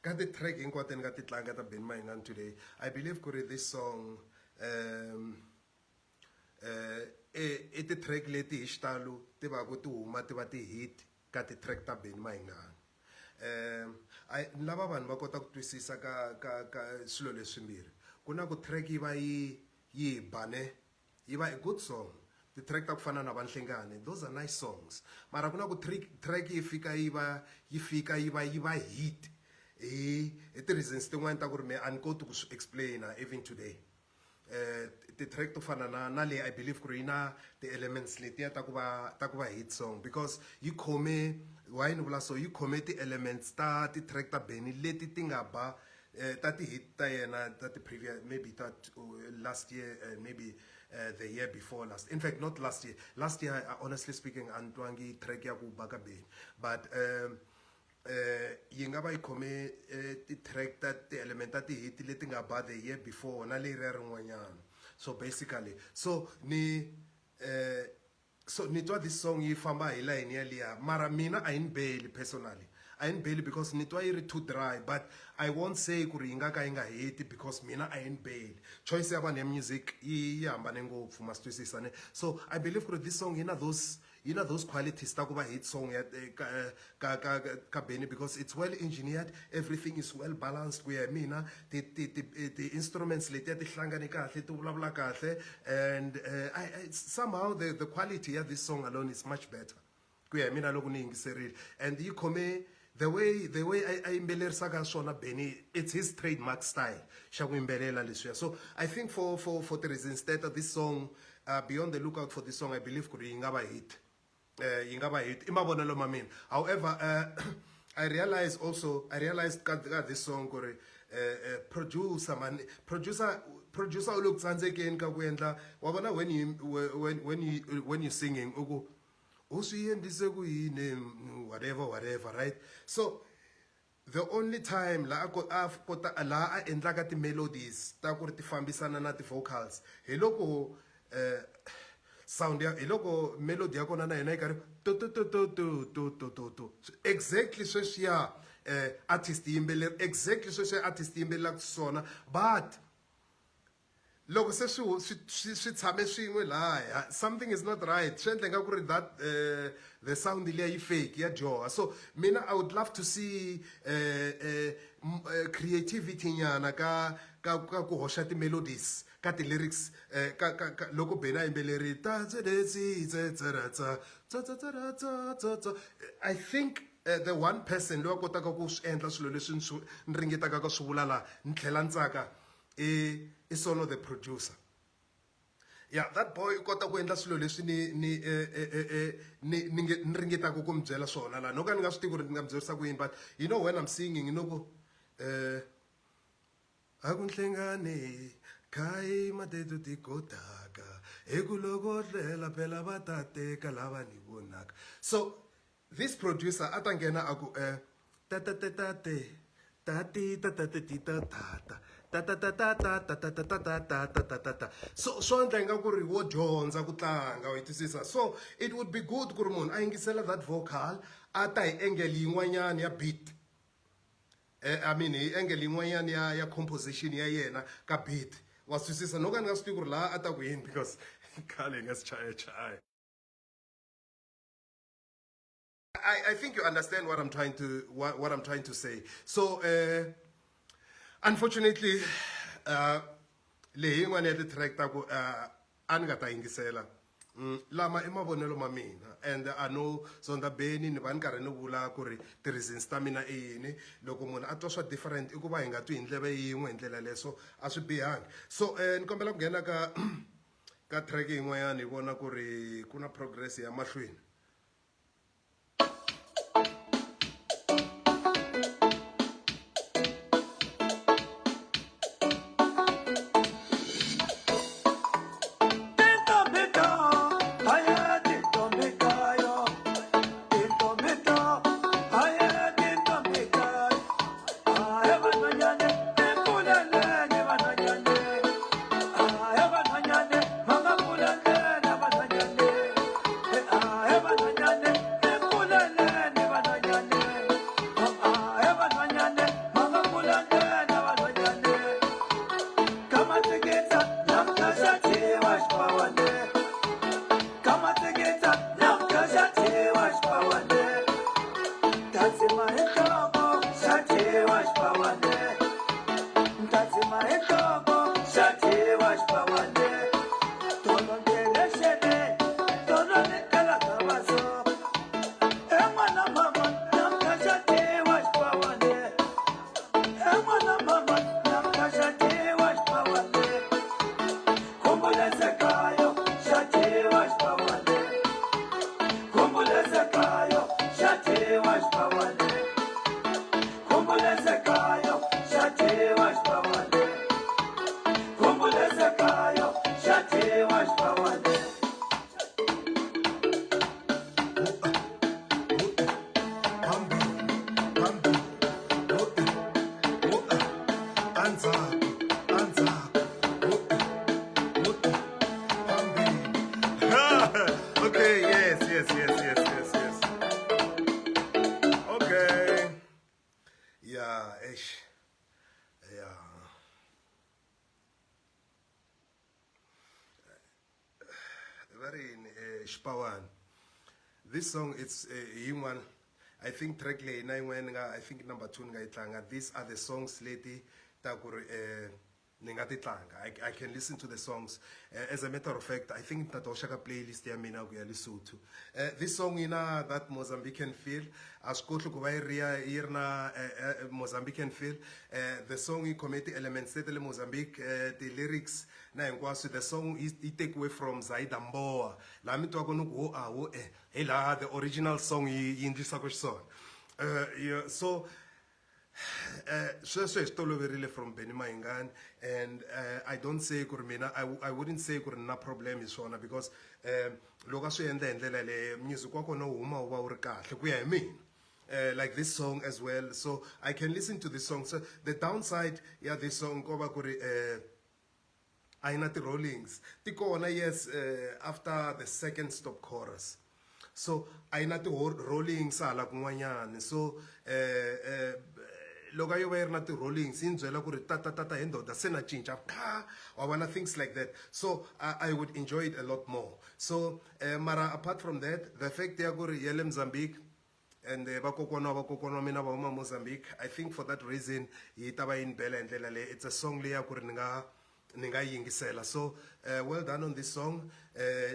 ka ti-track hinkwato ni nga ti tlanga ta Benny Mayengani today, I believe ku ri this song i ti-track leti hi xitalo ti va ku ti huma ti va ti-hit ka ti-track ta Benny Mayengani. Ni lava vanhu va kota ku twisisa ka swilo leswimbirhi. Ku na ku track yi va yi bane, yi va a good song. Ti-track ta ku fana na Vanhlengani, those are nice songs. Mara ku na ku track yi fika yi va yi fika yi va hit hi ti-reasons tin'wani ta ku ri me a ni koti ku swi explaina even today. Ti-track to fana na leyi, I believe ku ri yi na ti-elements letiya ta ku va hit song because yi khome, why ni vula so, yi khome ti-elements ta ti-track ta Benny leti ti nga ba ta ti-hit ta yena ta ti-previous, maybe ta last year, maybe the year before last. In fact, not last year. Last year, honestly speaking, a ni twangi track ya ku ba ka Benny, but yi nga va yi khome ti-track ta ti-element ta ti-hit leti nga ba the year before na leriya rin'wanyana. So basically, so ni twa this song yi famba hi line yaliya, mara mina a yi ni beli personally, a yi ni beli because ni twa yi ri too dry. But I won't say ku ri yi nga ka yi nga hiti because mina a yi ni beli. Choice ya vanhu ya music yi hambane ngopfu, ma swi twisisa ne? So I believe ku ri this song yi na those qualities ta ku va hit song ya ka Benny because it's well engineered, everything is well balanced ku ya hi mina. Ti instruments letiya ti hlangane kahle, ti vulavula kahle, and somehow the quality ya this song alone is much better ku ya hi mina loko ni yingiserile. And yi khome the way a yimbelerisaka swona Benny, it's his trademark style xa ku yimbelela leswiya. So I think for the reasons that this song, be on the lookout for this song. I believe ku ri yi nga va hit, yi nga va hit, i mavonelo ma mina. However, I realize also, I realized ka this song ku ri producer, man, producer u le ku tsandzekeni ka ku endla wa vona when you singing u ku u swi endlise ku yini, whatever, whatever, right? So the only time la a kota laha a endlaka ti-melodies ta ku ri ti fambisana na ti-vocals hi loko sound ya hi loko melody ya kona na yona yi karhi to to to to to to to to to exactly sweswiya artist yimbeleri, exactly sweswiya artist yimbelelaka swona. But loko se swi tshame swin'we lahaya, something is not right. Swi endla nga ku ri that the sound liya yi fake, ya dyoha. So mina I would love to see creativity nyana ka ku hoxa ti-melodies ka ti-lyrics ka loko Benny a yimbeleri ta tse tse tse tse ra tsa tsa tsa tsa ra tsa tsa tsa. I think the one person loyi a kotaka ku swi endla swilo leswi ni ringetaka ka swi vula laha ni tlhela ni tsaka i Sono the producer. Yeah, that boy u kota ku endla swilo leswi ni ni eh, eh, eh, eh, ni ni nge ni ringetaka ku mi byela swona laha no ka ni nga swi tivi ku ri ni nga mi byerisa ku yini but you know when I'm singing you know ku eh a ku nhlengani khayi matetu tikotaka hi ku loko tlela phela va ta teka lava ni vonaka. So this producer a ta nghena a ku eh ta ta ta ta te ta ti ta ta ti ti ta ta ta ta ta ta ta ta ta ta ta ta ta ta ta ta ta ta. So swo endla ingaku ri wo dyondza ku tlanga wa yi twisisa. So it would be good ku ri munhu a yingisela that vocal a ta hi angle yin'wanyana ya beat, I mean hi angle yin'wanyana ya composition ya yena ka beat wa swi twisisa. No ka ni nga swi tivi ku ri laha a ta ku yini because khale hi nga si chayachaya. I think you understand what I'm trying to what I'm trying to say. So unfortunately leyi yin'wana ya ti-track ta ku a ni nga ta yingisela. Lama i mavonelo ma mina and I know Zonda Benny ni va ni karhi ni vula ku ri ti-reasons ta mina i yini. Loko munhu a twa swa different i ku va hi nga twi hi ndleve yin'we hi ndlela leyo, so a swi bihangi. So ni kombela ku nghena ka track yin'wanyana hi vona ku ri ku na progress ya mahlweni. Okay, yes, yes, yes, yes, yes, yes. Okay. Yeah, ish. Yeah. Very Xipawani. This song it's yin'wana I think track leyi na yin'wana nga I think number 2 ni nga yi tlanga. These are the songs leti ta ku ri ni nga ti tlanga. I can listen to the songs. As a matter of fact, I think ni ta hoxa ka playlist ya mina ku ya Lesotho. This song yi na that Mozambican feel. A swi kohli ku va yi ri ya yi ri na Mozambican feel. The song yi khome ti-elements leti le Mozambique, ti-lyrics na hinkwaswo. The song yi tekiwe from Zaida Mbowa. Laha mi twaka ni ku ho a ho e hi laha the original song yi endlisaka xiswona. Yeah, so sweswo hi swi toloverile from Benny Mayengani and I don't say ku ri mina I wouldn't say ku ri na problem hi swona because loko a swi endla hi ndlela leyo music wa kona wu huma wu va wu ri kahle ku ya hi mina. Like this song as well, so I can listen to this song. So the downside ya this song ko va ku ri a yi na ti-rollings ti kona, yes, after the second stop chorus, so a yi na ti-rollings hala kun'wanyani. So loko a yo va yi ri na ti-rollings yi ni byela ku ri ta ta ta ta hi ndoda se na cinca kha wa vona, things like that. So I would enjoy it a lot more. So mara apart from that, the fact ya ku ri ya le Mozambique and vakokwana wa vakokwana wa mina va huma Mozambique, I think for that reason yi ta va yi ni bela hi ndlela leyi. It's a song leyi ya ku ri ni nga yingisela. So well done on this song.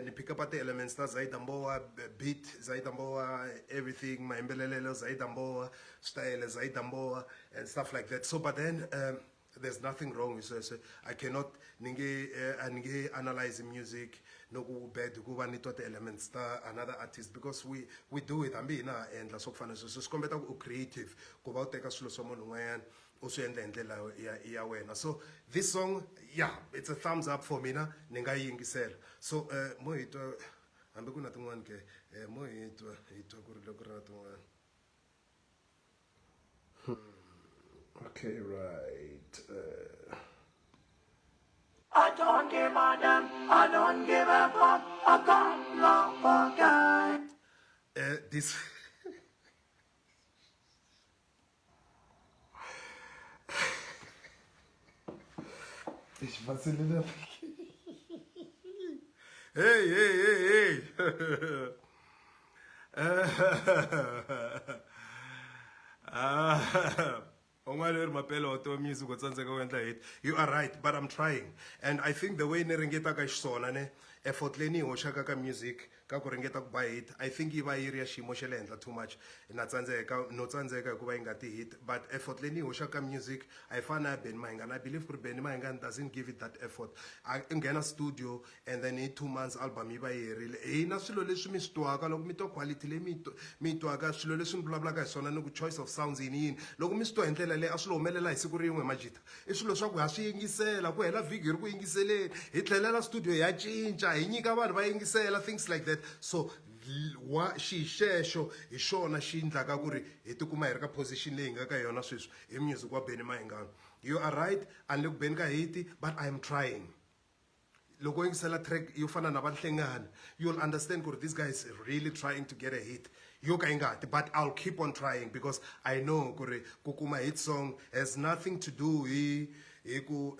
Ni pick up ti-elements ta Zaida Mbowa, beat Zaida Mbowa, everything, mayimbelelelo Zaida Mbowa, style Zaida Mbowa and stuff like that. So but then There's nothing wrong hi sweswo. I cannot ni nge a ni nge analyze music no ku wu bad hikuva ni twa ti-elements ta another artist because we do it hambi hina ha endla swa ku fana na sweswo. Swi kombeta ku u creative ku va u teka swilo swa munhu un'wanyana u swi endla hi ndlela ya wena. So this song, yeah, it's a thumbs up for mina, ni nga yi yingisela. So mo hi twa hambi ku na tin'wani ke mo hi twa hi twa ku ri loko ri na tin'wani. Okay, right. I don't give a damn, I don't give a fuck, I got no fucking. This Hey, hey, hey, hey. Ah, un'wana ri mapele wa tiva music u tsandzeka ku endla hit. You are right, but I'm trying and I think the way ni ringetaka xiswona ne effort leyi ni yi hoxaka ka music ka ku ringeta ku ba hit, I think yi va yi ri ya xiyimo xa le henhla too much. Na tsandzeka no tsandzeka hikuva yi nga ti hit, but effort leyi ni yi hoxaka ka music a yi fani na ya Benny Mayengani. I believe ku ri Benny Mayengani doesn't give it that effort. A i nghena studio and then hi 2 months album yi va yi herile. Hina swilo leswi mi swi twaka loko mi twa quality leyi mi yi twaka, swilo leswi ni vulavulaka hi swona ni ku choice of sounds yini yini, loko mi swi twa hi ndlela leyi, a swi lo humelela hi siku rin'we majita. I swilo swa ku ha swi yingisela ku hela vhiki hi ri ku yingiseleni, hi tlhelela studio hi ya cinca, hi nyika vanhu va yingisela, things like that. So wa xi xexo hi xona xi endlaka ku ri hi tikuma hi ri ka position leyi hi nga ka yona sweswi hi music wa Benny Mayengani. You are right, a ni le ku beni ka hit, but I am trying. Loko u yingisela track yo fana na Vanhlengani, you'll understand ku ri this guy is really trying to get a hit yo ka yi nga ti, but I'll keep on trying because I know ku ri ku kuma hit song has nothing to do hi ku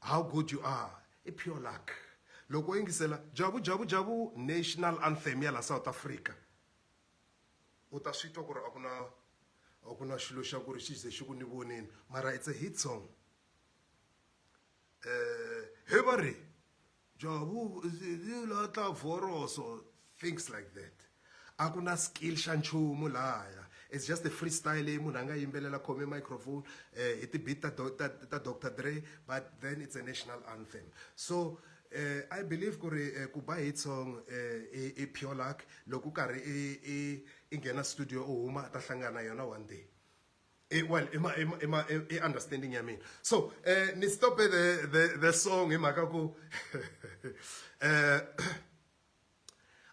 how good you are. I pure luck. Loko u yingisela Jabu Jabu Jabu, national anthem ya la South Africa, u ta swi twa ku ri a ku na xilo xa ku ri xi ze xi ku ni vonini, mara it's a hit song. He va ri Jabu la vhoroso, things like that. A ku na skill xa nchumu lahaya. It's just a freestyle leyi munhu a nga yimbelela khome microphone hi ti-beat ta Dr Dre, but then it's a national anthem. So I believe ku ri ku ba hit song i pure luck. Loko u karhi i nghena studio u huma, ta hlangana yona one day. Well, ima i understanding ya mina. So ni stope the song hi mhaka ku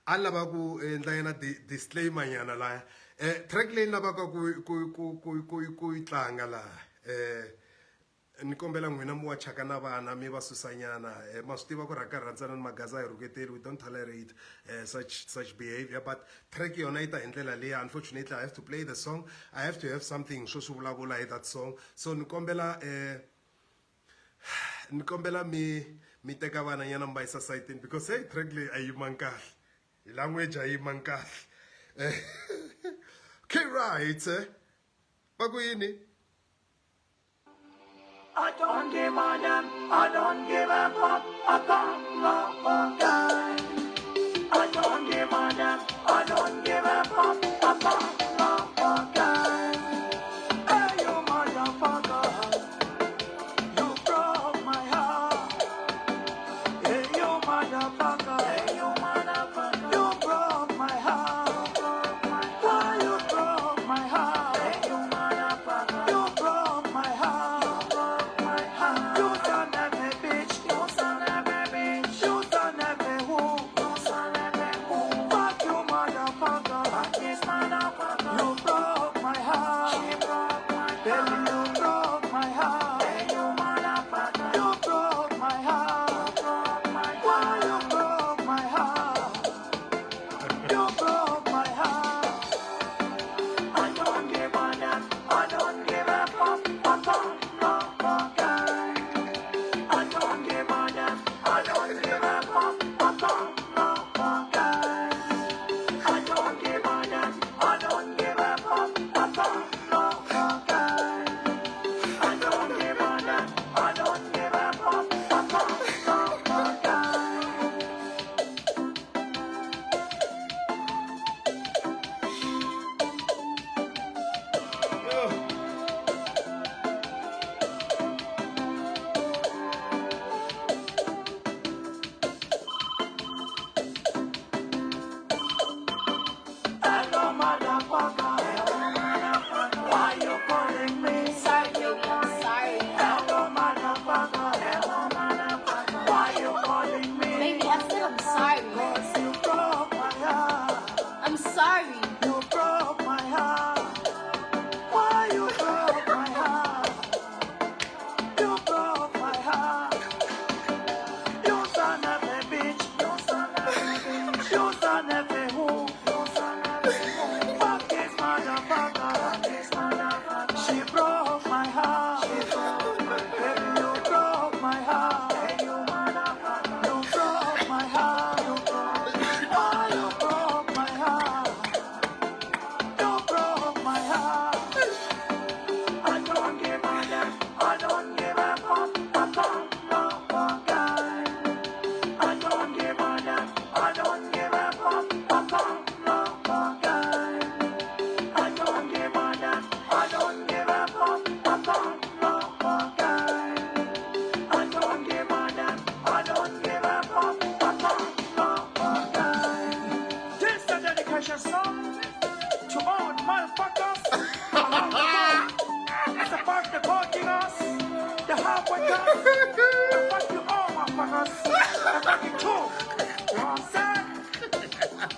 a lava ku endla yena disclaimer nyana laya. Track leyi ni lavaka ku yi tlanga laha, ni kombela n'wina mi wachaka na vana mi va susanyana. Ma swi tiva ku rhaka rhandzana ni magaza hi rhuketeli. We don't tolerate such behavior, but track yona yi ta hi ndlela leyi. Unfortunately, I have to play the song. I have to have something swo swi vulavula hi that song. So ni kombela mi teka vana nyana mi va yisa sayitini because hey, track leyi a yi yimangi kahle hi language, a yi yimangi kahle. Okay, right, va ku yini? I don't give a damn, I don't give a fuck, I got no fucking. I don't give a damn, I don't give a fuck, I got no fucking. Hey, you motherfucker, you broke my heart. Hey, you motherfucker, hey, you motherfucker, you broke my heart. Why you broke my heart? Hey, you motherfucker, you broke my heart. You son of a bitch, you son of a bitch, you son of a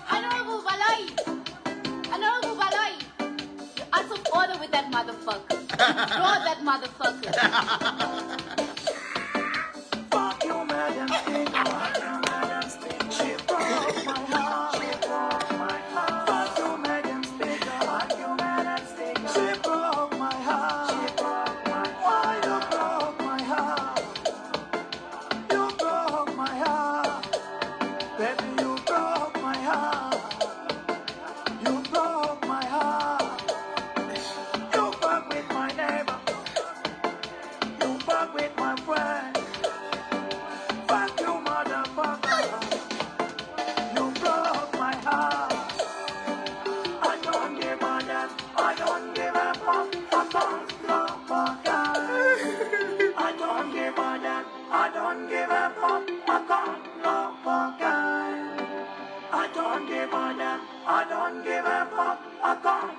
Honorable Baloyi! Honorable Baloyi! You're out of order with that motherfucker. Draw that motherfucker. Fuck you, Madam Speaker. She broke my heart. She broke my heart. Fuck you, Madam Speaker. Fuck you, Madam Speaker. She broke my heart. She broke my heart. Why you broke my heart? You broke my heart. Baby, you broke my heart. You broke my heart. You fuck with my neighbor. You fuck with my friend. Fuck you, motherfucker. You broke my heart. I don't give a damn. I don't give a fuck. I don't no fucker. I don't give a damn. I don't give a fuck. I can't no fucker. I don't give a damn. I don't give a fuck. I can't.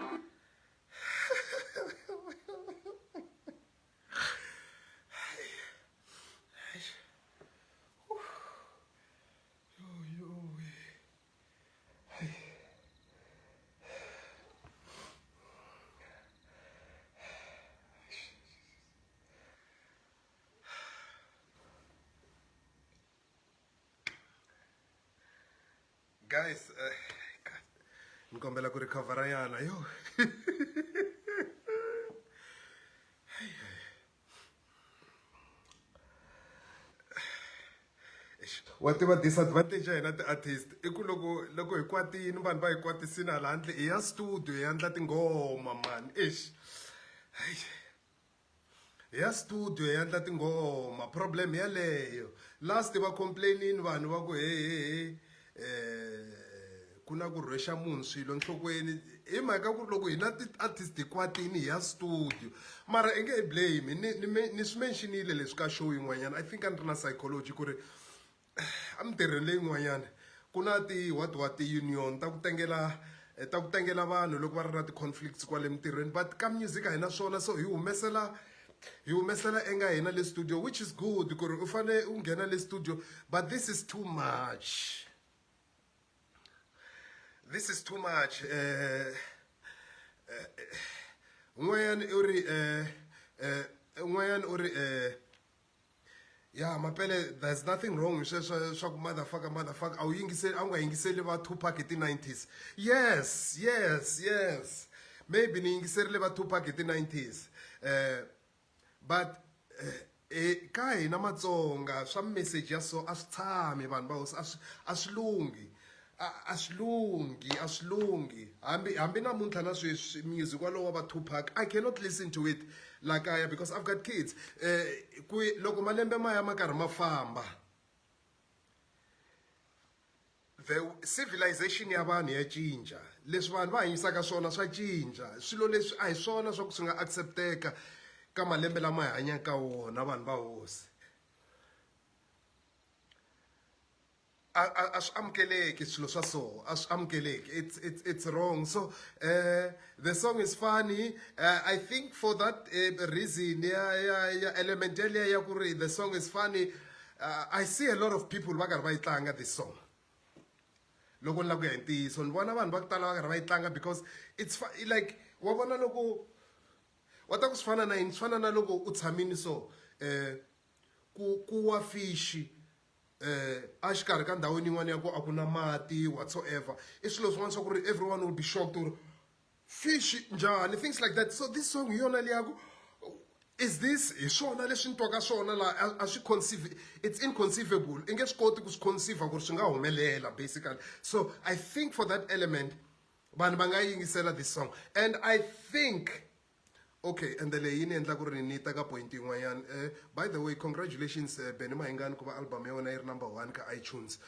Guys, God, ni kombela ku recover yana yo. Eish, wa tiva disadvantage ya hina ti-artist i ku loko hi kwatini, vanhu va hi kwatisini hala handle, hi ya studio hi endla tinghoma man. Eish. Hayi. Hi ya studio hi endla tinghoma, problem yeleyo. Last va complainini vanhu va ku he he he, ku na ku rhwexa munhu swilo nhlokweni hi mhaka ku ri loko hina ti-artist hi kwatini hi ya studio, mara i nge hi blame. Ni swi mentionile leswi ka show yin'wanyana, I think a ni ri na psychology, ku ri emintirhweni leyin'wanyana ku na ti what what ti-union ta ku tengela vanhu loko va ri na ti-conflicts kwale mintirhweni, but ka music a hi na swona, so hi humesela enga hina le studio, which is good ku ri u fane u nghena le studio, but this is too much, this is too much. Un'wanyana u ri un'wanyana u ri ya mapele, there's nothing wrong hi sweswo swa ku motherfucker, motherfucker, a wu yingiseli, a wu nga yingiseli va Tupac hi ti-90s. Yes, maybe ni yingiserile va Tupac hi ti-90s, but ka hina Matsonga swa message ya so a swi tshami. Vanhu va hosi, a swi lunghi, a swi lunghi, a swi lunghi. Hambi namuntlha na sweswi music walowo wa va Tupac, I cannot listen to it la kaya because I've got kids. Ku loko malembe ma ya ma karhi ma famba, the civilization ya vanhu ya cinca, leswi vanhu va hanyisaka swona swa cinca. Swilo leswi a hi swona swa ku swi nga accepteka ka malembe lama hi hanyaka ka wona. Vanhu va hosi, a swi amukeleki swilo swa so, a swi amukeleki. It's wrong. So the song is funny. I think for that reason ya element yaliya ya ku ri the song is funny, I see a lot of people va karhi va yi tlanga this song. Loko ni lava ku ya hi ntiyiso, ni vona vanhu va ku tala va karhi va yi tlanga because it's like, wa vona, loko wa ta ku swi fana na yini, swi fana na loko u tshamini so, ku wa fishi a xikarhi ka ndhawini yin'wana ya ku a ku na mati whatsoever. I swilo swin'wana swa ku ri everyone will be shocked ku ri fish njhani, things like that. So this song hi yona liya ku is this hi swona leswi ni twaka swona la, a swi conceive, it's inconceivable, i nge swi koti ku swi conceive ku ri swi nga humelela basically. So I think for that element vanhu va nga yingisela this song. And I think, okay, and leyi yi ni endla ku ri ni ta ka point yin'wanyana. By the way, congratulations, Benny Mayengani, ku va album ya wena yi ri number one ka iTunes.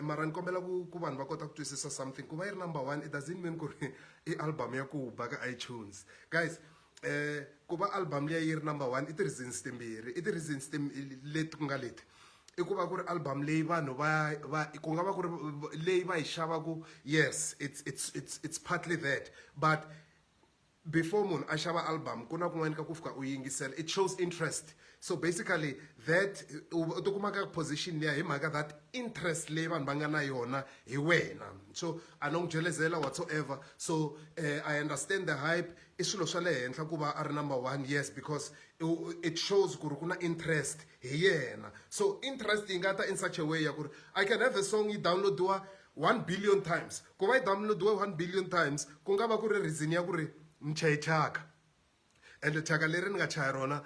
Mara ni kombela ku vanhu va kota ku twisisa something. Ku va yi ri number one, it doesn't mean ku ri i album ya ku ba ka iTunes, guys. Ku va album liya yi ri number one, i ti-reasons timbirhi, i ti-reasons leti ku nga leti: i ku va ku ri album leyi vanhu va ku nga va ku ri leyi va yi xavaku. Yes, it's partly that, but Before munhu a xava album ku na kun'wana ka ku fika u yingisela, it shows interest. So basically that u tikuma ka position liya hi mhaka that interest leyi vanhu va nga na yona hi wena. So a no n'wi jelezela whatsoever. So I understand the hype, i swilo swa le henhla ku va a ri number one, yes, because it shows ku ri ku na interest hi yena. So interest yi nga ta in such a way ya ku ri I can have a song yi downloadiwa 1 billion times. Ku va yi downloadiwe 1 billion times ku nga va ku ri reason ya ku ri ni chaye thyaka, ende thyaka leri ni nga chaya rona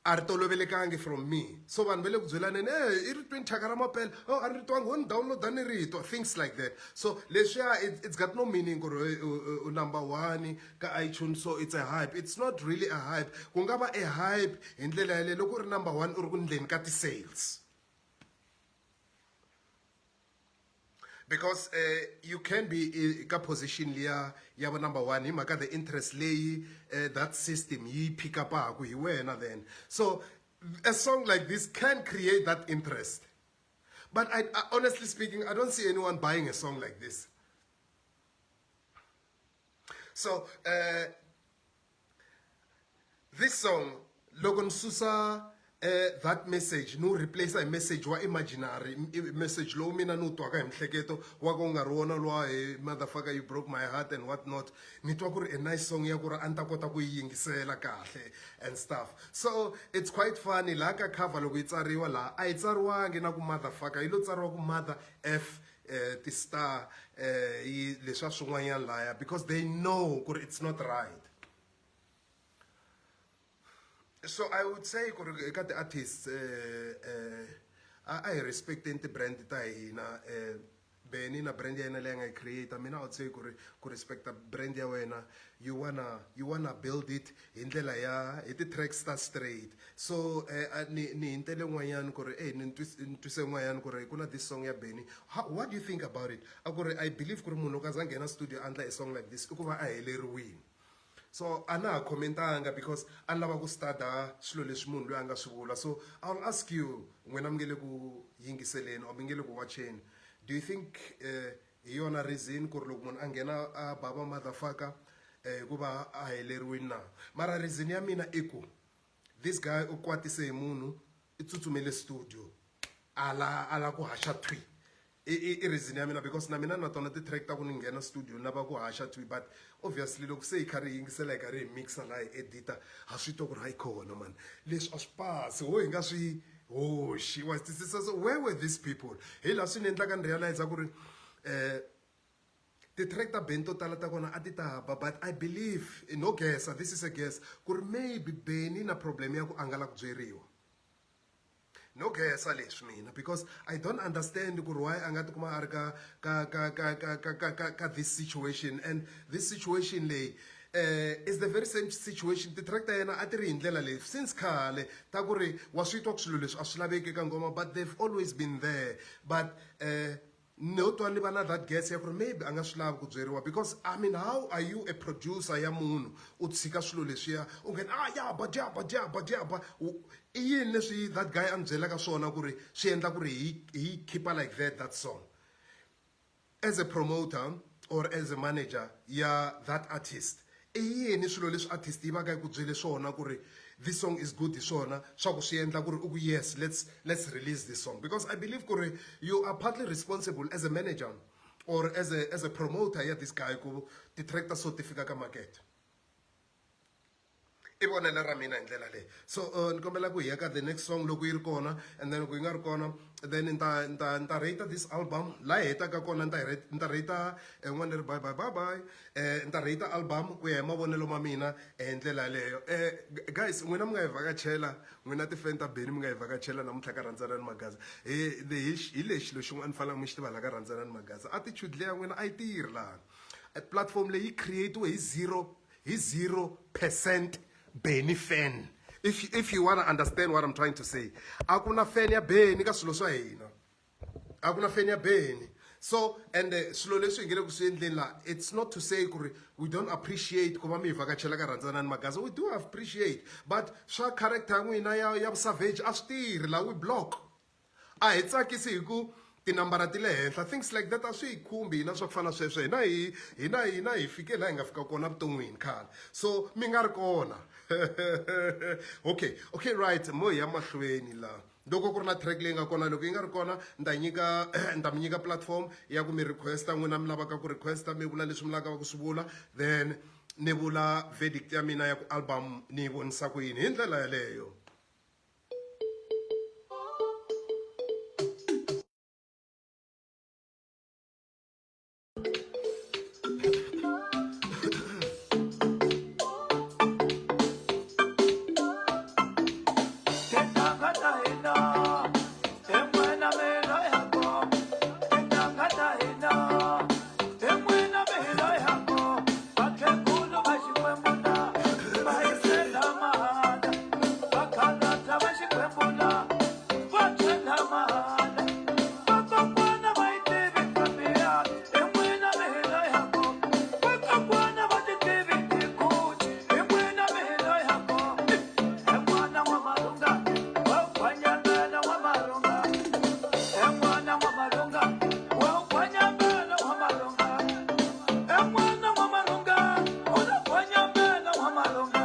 a ri tolovelekangi from me. So vanhu va le ku byelaneni, e i ri twini thyaka ra mapele? Oh, a ni ri twangi, ho ni downloada ni ri twa, things like that. So leswiya it's got no meaning ku ri u number one ka iTunes, so it's a hype. It's not really a hype. Ku nga va a hype hi ndlela yaleyo loko u ri number one u ri ku ndleni ka ti-sales, because you can be ka position liya ya va number one hi mhaka the interest leyi that system yi pick upaku hi wena then. So a song like this can create that interest, but I, honestly speaking, I don't see anyone buying a song like this. So this song, loko ni susa that message ni wu replace hi message wa imaginary message lowu mina ni wu twaka hi mihleketo wa ku nga ri wona luwa hi motherfucker you broke my heart and what not, ni twa ku ri a nice song ya ku ri a ni ta kota ku yi yingisela kahle and stuff. So it's quite funny laha ka cover loko yi tsariwa laha a yi tsariwangi na ku motherfucker, yi lo tsariwa ku mother f ti-star yi leswiya swin'wanyana laya, because they know ku ri it's not right. So I would say ku ri eka ti-artists a hi respecteni ti-brand ta hina. Benny na brand ya yena leyi a nga yi create, mina I would say ku ri ku respecta brand ya wena, you wanna build it hi ndlela ya hi ti-tracks ta straight. So ni hintele n'wanyana ku ri e ni twise n'wanyana ku ri ku na this song ya Benny. What do you think about it? A ku ri I believe ku ri munhu loko a za nghena studio a endla a song like this i ku va a heleriwini. So a na ha commentanga because a ni lava ku stada swilo leswi munhu loyi a nga swi vula. So I will ask you, n'wina mi nge le ku yingiseleni or mi nge le ku watcheni, do you think hi yona reason ku ri loko munhu a nghena a bava motherfucker hikuva a heleriwini na? Mara reason ya mina i ku this guy u kwatise hi munhu, i tsutsumele studio a la ku haxa thwi. I reason ya mina, because na mina na tona ti-track ta ku ni nghena studio ni lava ku haxa thwi, but obviously loko se hi karhi hi yingisela, hi karhi hi mixa laha, hi edita, ha swi twa ku ri hayi khona man, leswi a swi pasi, ho hi nga swi hoxi, wa twisisa? So where were these people? Hi laha swi ni endlaka ni realize ku ri ti-track ta Benny to tala ta kona a ti ta ba, but I believe, no guess, this is a guess, ku ri maybe Benny na problem ya ku a nga la ku byeriwa. No guessa leswi mina, because I don't understand ku ri why a nga tikuma a ri ka this situation. And this situation leyi is the very same situation ti-track ta yena a ti ri hi ndlela leyi since khale, ta ku ri wa swi twa ku swilo leswi a swi laveki eka ngoma, but they've always been there. But no twa ni va na that guess ya ku ri maybe a nga swi lavi ku byeriwa, because I mean, how are you a producer ya munhu u tshika swilo leswiya u nghena ah ya ba dya ba dya ba dya ba? I yini leswi that guy a ni byelaka swona ku ri swi endla ku ri hi keepa like that that song? As a promoter or as a manager ya that artist, i yini swilo leswi artist yi va ka yi ku byele swona ku ri this song is good, hi swona swa ku swi endla ku ri u ku yes, let's release this song? Because I believe ku ri you are partly responsible as a manager or as a promoter ya this guy ku ti-track ta so ti fika ka market. I vonelo ra mina hi ndlela leyi. So ni kombela ku hi ya ka the next song loko yi ri kona, and then loko yi nga ri kona, then ni ta rate this album laha hi hetaka kona. Ni ta rate n'wana leri, bye bye bye bye. Ni ta rate album ku ya hi mavonelo ma mina hi ndlela yaleyo. Guys, n'wina mi nga hi vhakachela, n'wina ti-fan ta Benny mi nga hi vhakachela namuntlha ka Rhandzanani Magaza. Hi lexi xilo xin'wana ni fanelanga mi xi tiva laha ka Rhandzanani Magaza, attitude leya n'wina a yi tirhi laha. Platform leyi creatiwe hi 0% Benny fan. If you want to understand what I'm trying to say, a ku na fan ya Benny ka swilo swa hina, a ku na fan ya Benny. So and swilo leswi hi nge le ku swi endleni laha, it's not to say ku ri we don't appreciate ku va mi hi vhakachela ka Rhandzanani Magaza. We do appreciate, but swa character ya n'wina ya savage a swi tirhi laha. We block, a hi tsakisi hi ku. Tinambara ti le henhla, things like that a swi hi khumbi hina swa ku fana sweswo. Hina hi hina hina hi fike laha hi nga fika kona vuton'wini khale. So mi nga ri kona. Okay, okay, right, mo hi ya mahlweni la. Loko ku ri na track leyi nga kona, loko yi nga ri kona, ni ta nyika ni ta mi nyika platform ya ku mi requesta n'wina mi lavaka ku requesta, mi vula leswi mi lavaka ku swi vula, then ni vula verdict ya mina ya ku album ni yi vonisa ku yini hi ndlela yaleyo. Tintangha ta hina hi n'wina milo ya kona. Tintangha ta hina hi n'wina milo ya kona. Vakhegula va Xikwembu la va hisela mahala. Vakhalabya va Xikwembu la va chela mahala. Vakokwana va yi tivi Fabian hi n'wina milo ya kona. Vakokwana va ti tivi Tiguchi hi n'wina milo ya kona. He n'wana N'wamalunga wa khwanyamela N'wamalunga. He n'wana N'wamalunga wa khwanyamela N'wamalunga. He n'wana N'wamalunga u la khwanyamela N'wamalunga.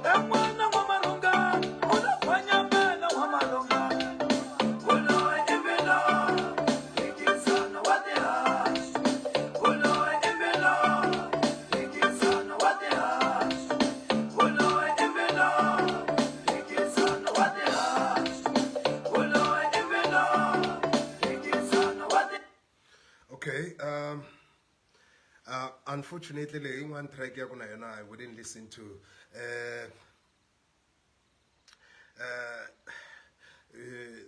He n'wana N'wamalunga u la khwanyamela N'wamalunga. Guloyi i mbilu, mphikizano wa tihanci. Guloyi i mbilu, mphikizano wa tihanci. Guloyi i mbilu, mphikizano wa tihanci. Guloyi i mbilu, mphikizano wa ti Okay, unfortunately leyi yin'wana track ya ku na yona I wouldn't listen to.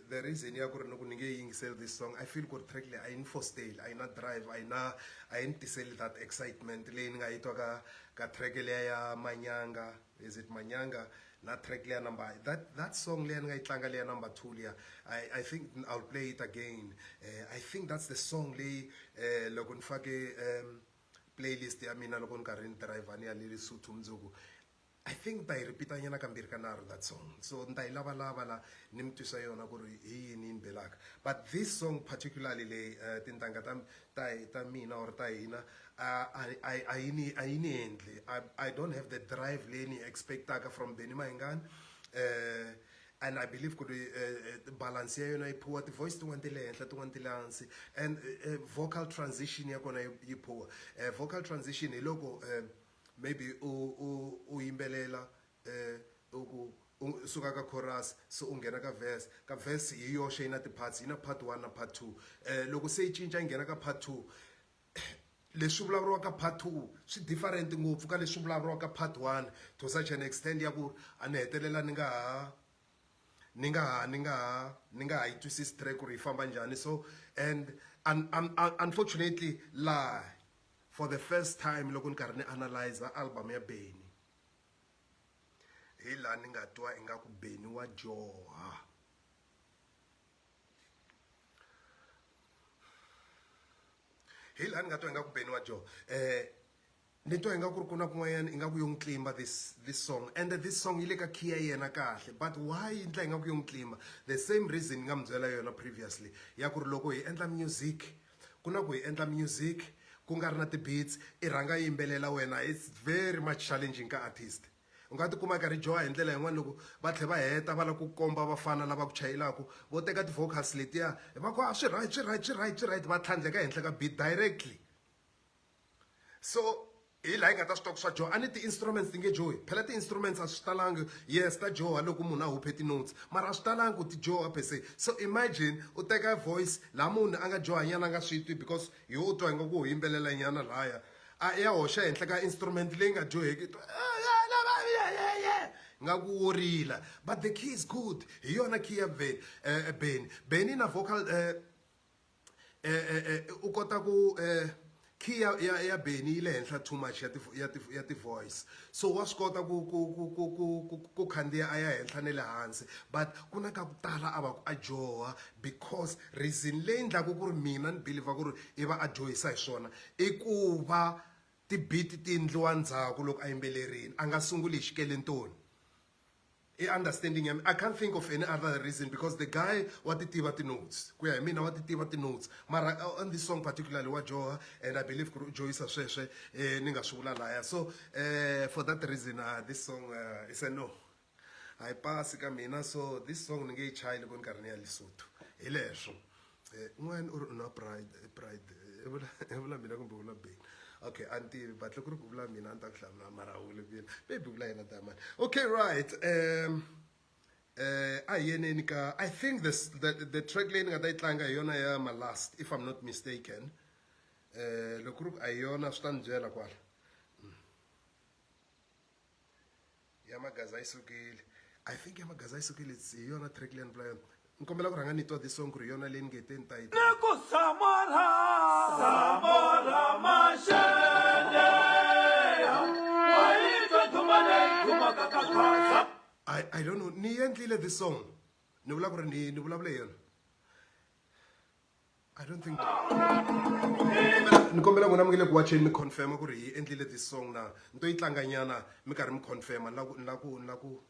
The reason ya ku ri ni ku ni nge yingiseli this song, I feel ku ri track leyi a yi ni fosteli, a yi na drive, a yi na a yi ni tiseli that excitement leyi ni nga yi twa ka ka track leya ya Manyanga. Is it Manyanga na track leya number that song leya ni nga yi tlanga leya number 2 leya? I think I'll play it again. I think that's the song leyi loko ni fake playlist ya mina loko ni karhi ni driver ni ya le Lesotho mundzuku, I think ni ta yi repeat-a nyana kambirhi ka nharhu that song. So ni ta yi lavalava la ni mi twisa yona ku ri hi yini yi ni belaka. But this song particularly leyi, tintangha ta ta ta mina or ta hina, a yi ni a yi ni endli. I don't have the drive leyi ni yi expectaka from Benny Mayengani. And I believe ku ri balance ya yona yi poor, ti-voice tin'wana ti le henhla, tin'wana ti le hansi, and vocal transition ya kona yi poor. Vocal transition hi loko maybe u u u yimbelela, u ku u suka ka chorus se u nghena ka verse. Ka verse hi yoxe yi na ti-parts, yi na part 1 na part 2. Loko se yi cinca yi nghena ka part 2, leswi vulavuriwaka part 2 swi different ngopfu ka leswi vulavuriwaka part 1, to such an extent ya ku a ni hetelela ni nga ha ni nga ha ni nga ha ni nga ha yi twisisi track ku ri yi famba njhani. So and unfortunately la for the first time loko ni karhi ni analyze album ya Benny, hi laha ni nga twa ingaku Benny wa dyoha. Hi laha ni nga twa ingaku Benny wa dyoha. Ni twa ingaku ri ku na kun'wanyana ingaku yo n'wi tlimba this song, and this song yi le ka key ya yena kahle, but why yi ndla ingaku yo n'wi tlimba? The same reason ni nga mi byela yona previously ya ku ri loko hi endla music, ku na ku hi endla music ku nga ri na ti-beats, i rhanga yimbelela wena, it's very much challenging ka artist. U nga tikuma karhi dyoha hi ndlela yin'wana loko va tlhela va heta va lava ku komba vafana lava ku chayelaka, vo teka ti-vocals letiya va ku a swi right, swi right, swi right, swi right, va tlhandleka henhla ka beat directly. So hi laha yi nga ta swi twa ku swa dyoha. A ni ti-instruments ti nge dyohi phela, ti-instruments a swi talangi. Yes, ta dyoha loko munhu a huphe ti-notes, mara a swi talangi ku ti dyoha per se. So imagine u teka voice laha munhu a nga dyoha nyana a nga swi twi, because yo u twa ingaku u yimbelela nyana laya, a ya hoxa henhla ka instrument leyi nga dyoheki, nga ku wo rila. But the key is good, hi yona key ya Benny. Benny na vocal, u kota ku key ya Benny yi le henhla too much ya ti voice, so wa swi kota ku ku ku ku ku ku ku khandziya a ya henhla ne le hansi, but ku na ka ku tala a va ku a dyoha, because reason leyi endlaku ku ri mina ni believe ku ri i va a dyohisa hi swona i ku va ti-beat ti endliwa ndzhaku loko a yimbelerini, a nga sunguli hi xikelentoni. I understanding ya I can't think of any other reason because the guy wa ti tiva ti-notes. Ku ya hi mina wa ti tiva ti-notes. Mara on this song particularly wa joha and I believe ku ri u joyisa sweswe ni nga swi vula laya. So for that reason this song is a no. A yi pasi ka mina so this song ni nge yi chayi loko ni karhi ni ya Lesotho. Hi leswo. Un'wana u ri u na pride, pride i vula i vula mina kumbe u vula Benny. Okay, a ni tivi but loko ku ri ku vula mina a ni ta ku hlamula mara a vuli mina. Maybe u vula yena Diamond. Okay, right. A hi yeneni ka I think this the track leyi ni nga ta yi tlanga hi yona ya my last if I'm not mistaken. Loko ku ri ku a hi yona swi ta ni byela kwala. Ya Magaza yi sukile. I think ya Magaza yi sukile hi yona track leyi ni vula yona. Ni kombela ku rhanga ni twa this song ku ri hi yona leyi ni nge te ni ta yi Ni ku Samora, Samora Mashele, wa yi twa dhuma leyi dhumaka ka Gaza. I don't know ni endlile this song ni vula ku ri ni vulavule hi yona. I don't think ni kombela n'wina mi nge le ku wacheni mi confirma ku ri hi endlile this song na ni to yi tlanga nyana mi karhi mi confirma ni la ku ni la ku ni la ku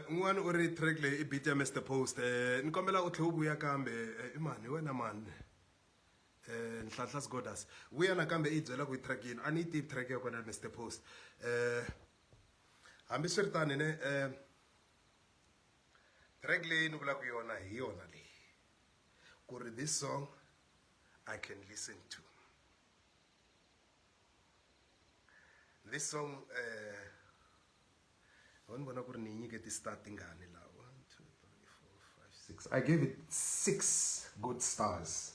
Un'wana u ri track leyi i beat ya Mr Post ni kombela u tlhe u vuya kambe i mani hi wena mani Nhlanhla Sgodas vuya nakambe i byela ku i track yini a ni yi tivi track ya kona ya Mr Post hambiswiritano ne track leyi ni vulaka yona hi yona leyi ku ri this song I can listen to this song ho ni vona ku ri ni yi nyike ti-star tingani laha 1 2 3 4 5 6 I gave it 6 good stars.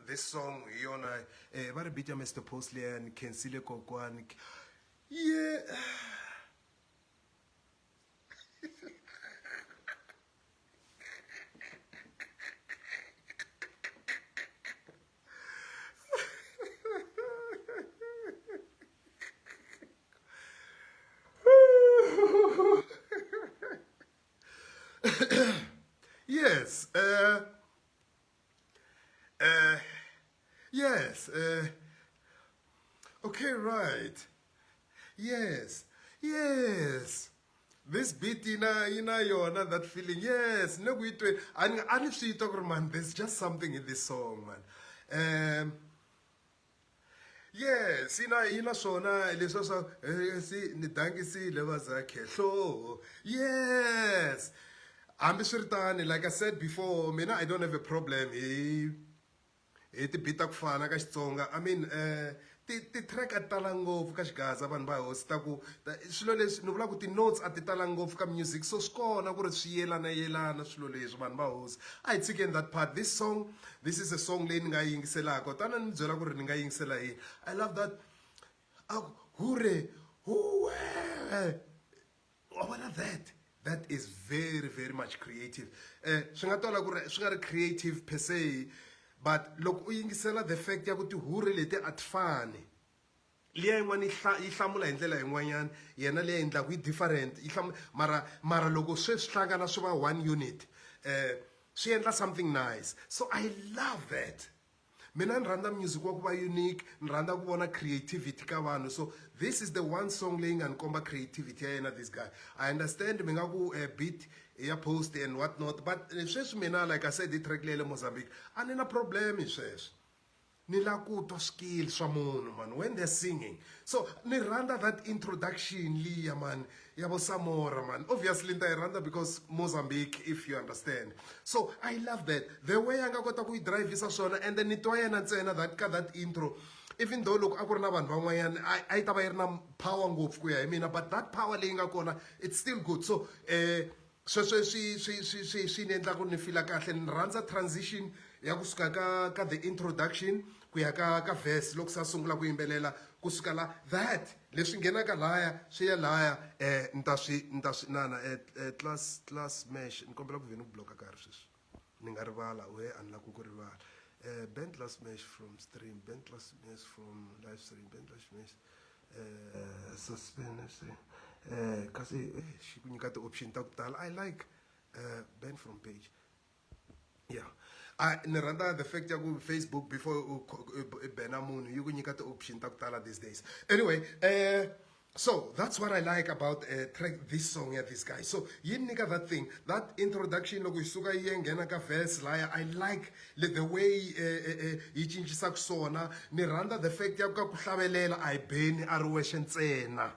This song hi yona va ri beat ya Mr Post liya ni khensile kokwani yeah. Yes. Yes. Okay, right. Yes. Yes. This beat yina yona that feeling. Yes, ni ku yi tweni. A ni swi twa ku ri man there's just something in this song, man. Yes, yina swona leswa swa si ni dangisile vazakhehlo. Yes. Hambiswiritano, like I said before, mina I don't have a problem hi ti-beat ta ku fana ka Xitsonga. I mean, ti-track a ti tala ngopfu ka Xigaza, vanhu va hosi, ta ku swilo leswi ni vula ku ti-notes a ti tala ngopfu ka music, so swi kona ku ri swi yelana yelana swilo leswi, vanhu va hosi. A hi tshikeni that part. This song, this is a song leyi ni nga yi yingiselaka. Tana ni byela ku ri ni nga yingisela yini. I love that a ku hure huwe, wa vona? That is very, very much creative. Swi nga twala ku ri swi nga ri creative per se, but loko u yingisela the fact ya ku tihure leti a ti fani, liya yin'wana yi hlamula hi ndlela yin'wanyana, yena leyi endlaku yi different, yi hlamula mara loko swe swi hlangana swi va one unit, swi endla something nice. So I love that. Mina ni rhandza music wa ku va unique, ni rhandza ku vona creativity ka vanhu. So this is the one song leyi nga ni komba creativity ya yena this guy. I understand mi nga ku beat ya post and what not, but sweswi mina, like I said, i track leyi le Mozambique, a ni na problem hi sweswo. Ni la ku twa swikili swa munhu, man, when they're singing. So ni rhandza that introduction liya, man, ya vo Samora, man. Obviously ni ta yi rhandza because Mozambique, if you understand. So I love that, the way a nga kota ku yi drivisa swona, and then ni twa yena ntsena that ka that intro, even though loko a ku ri na vanhu van'wanyana a yi ta va yi ri na power ngopfu ku ya hi mina, but that power leyi nga kona, it's still good. So sweswo swi ni endla ku ni fila kahle. Ni rhandza transition ya kusuka ka the introduction ku ya ka verse, loko se a sungula ku yimbelela kusuka la, that leswi nghenaka laya swi ya laya. Ni ta swi nana class mesh. Ni kombela ku vhe ni ku bloka karhi sweswi, ni nga rivala we, a ni lavi ku rivala. Ban class mesh from stream, ban class mesh from live stream, ban class mesh, suspend stream. Kasi xi ku nyika ti-option ta ku tala. I like ban from page. Yeah, ni rhandza the fact ya ku Facebook, before u bena munhu, yi ku nyika ti-option ta ku tala these days. Anyway, so that's what I like about track, this song ya this guy. So yi nyika that thing, that introduction, loko yi suka yi ya nghena ka verse laya. I like the way yi cincisaka swona. Ni rhandza the fact ya ku ka ku hlavelela a hi Beni a ri wexe ntsena.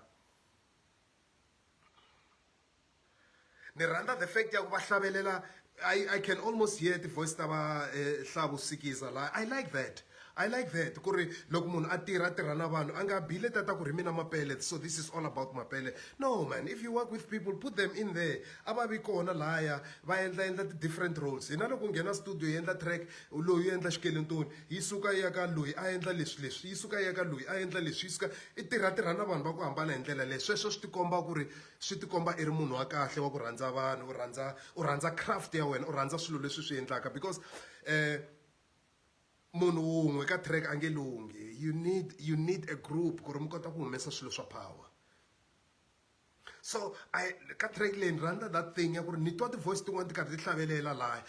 Ni rhandza the fact ya ku va hlavelela. I can almost hear ti-voice ta va Hlavu Sikiza la. I like that, I like that, ku ri loko munhu a tirha, a tirha na vanhu, a nga bile tata ku ri mina Mapele, so this is all about Mapele. No, man, if you work with people, put them in there, a va vi kona laya, va endla ti-different roles. Hina loko nghena studio yi endla track, loyi u endla xikelentoni, yi suka yi ya ka loyi a endla leswi leswi, yi suka yi ya ka loyi a endla leswi, yi suka i tirha na vanhu va ku hambana hi ndlela leyi. Sweswo swi tikomba ku ri swi tikomba i ri munhu wa kahle, wa ku rhandza vanhu, u rhandza craft ya wena, u rhandza swilo leswi swi endlaka, because munhu wun'we ka track a nge lunghi. You need a group ku ri mi kota ku humesa swilo swa power. So I ka track leyi ni rhandza that thing ya ku ri ni twa ti-voice tin'wana ti karhi ti hlavelela laya.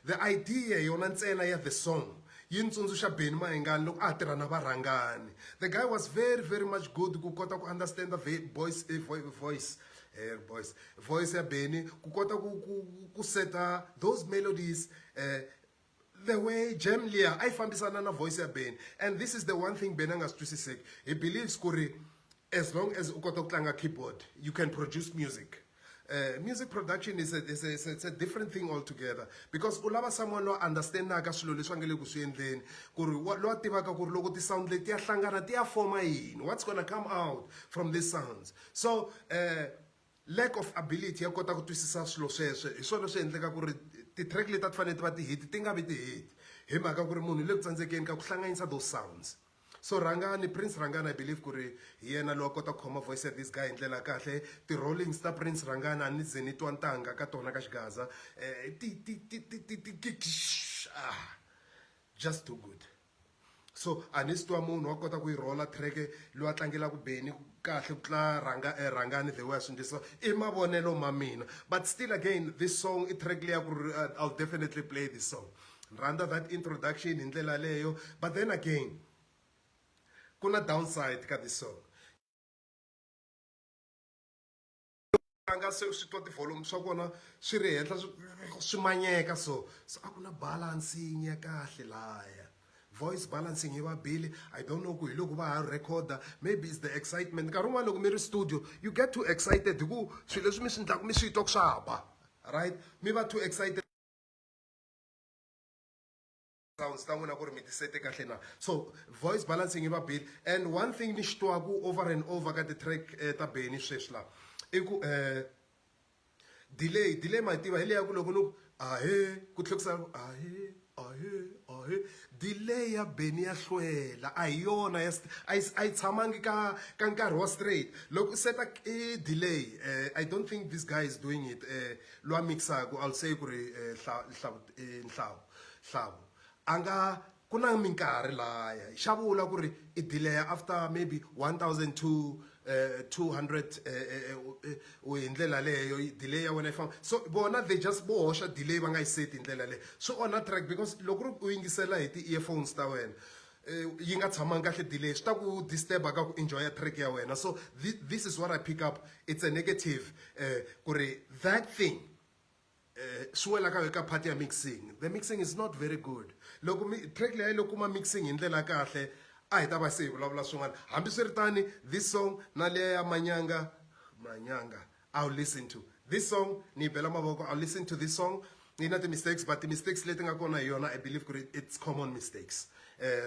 The idea yona ntsena ya the song yi ni tsundzuxa Benny Mayengani loko a ha tirha na Varhangani. The guy was very, very much good ku kota ku understand the voice, voice, voice ya Benny, ku kota ku seta those melodies, the way jam liya a yi fambisana na voice ya Benny. And this is the one thing Benny a nga swi twisiseki. He believes ku ri as long as u kota ku tlanga keyboard, you can produce music. Music production is a different thing altogether, because u lava someone loyi understandaka swilo leswi a nga le ku swi endleni, ku ri loyi a tivaka ku ri loko ti-sound leti ya hlangana ti ya forma yini, what's gonna come out from these sounds. So lack of ability ya kota ku twisisa swilo sweswo hi swona swi endleka ku ri ti-track leti a ti fanele ti va ti-hit ti nga vi ti-hit, hi mhaka ku ri munhu le ku tsandzekeni ka ku hlanganisa those sounds. So Rhangani, Prince Rhangani, I believe ku ri hi yena loyi a kota ku khoma voice ya this guy hi ndlela ya kahle. Ti-rollings ta Prince Rhangani a ni ze ni twa ntanga ka tona ka Xigaza. Ti ti ti ti ti ti ti ah, just too good. So a ni swi twa munhu wa kota ku yi rola track loyi a tlangelaka Benny kahle ku tlula Rhangani, the way a swi endlisa. I mavonelo ma mina, but still again, this song i track leya ku ri I'll definitely play this song. Ni rhandza that introduction hi ndlela leyo, but then again ku na downside ka this song. Tlanga se swi twa ti-volume swa kona swi ri henhla swi manyeka so so a ku na balancing ya kahle laya. Voice balancing yi va bile. I don't know ku hi loko va ha recorda, maybe it's the excitement. Nkarhi wun'wani loko mi ri studio you get too excited hi ku swilo leswi mi swi endlaka mi swi twa ku swa ba, right? Mi va too excited sounds ta n'wina ku ri mi ti sete kahle na. So voice balancing yi va bile. And one thing ni xi twaku over and over ka ti-track ta Benny sweswi la i ku delay. Delay ma yi tiva hi leya ku loko ni ku ahe ku tlhe ku sala ku ahe ahe ahe. Delay ya Benny ya hlwela, a hi yona ya a yi a yi tshamangi ka ka nkarhi wa straight. Loko u seta i delay, I don't think this guy is doing it, loyi a mixaku, I'll say ku ri Nhlawu Hlavu a nga ku na minkarhi laya xa vula ku ri i delay after maybe 1200 200 hi ndlela leyo delay ya wena yi famba. So vona they just vo hoxa delay va nga yi seti hi ndlela leyo, swi onha track because loko ri u yingisela hi ti-earphones ta wena yi nga tshamangi kahle delay swi ta ku disturb-a ka ku enjoy track ya wena. So this is what I pick up, it's a negative ku ri that thing swi wela ka ka part ya mixing. The mixing is not very good. Loko mi track leyi loko kuma mixing hi ndlela kahle a hi ta va se hi vulavula swin'wana. Hambiswiritani this song na leya ya manyanga manyanga, I'll listen to this song, ni yi bela mavoko. I'll listen to this song. Yi na ti-mistakes, but ti-mistakes leti nga kona hi yona I believe ku ri it's common mistakes,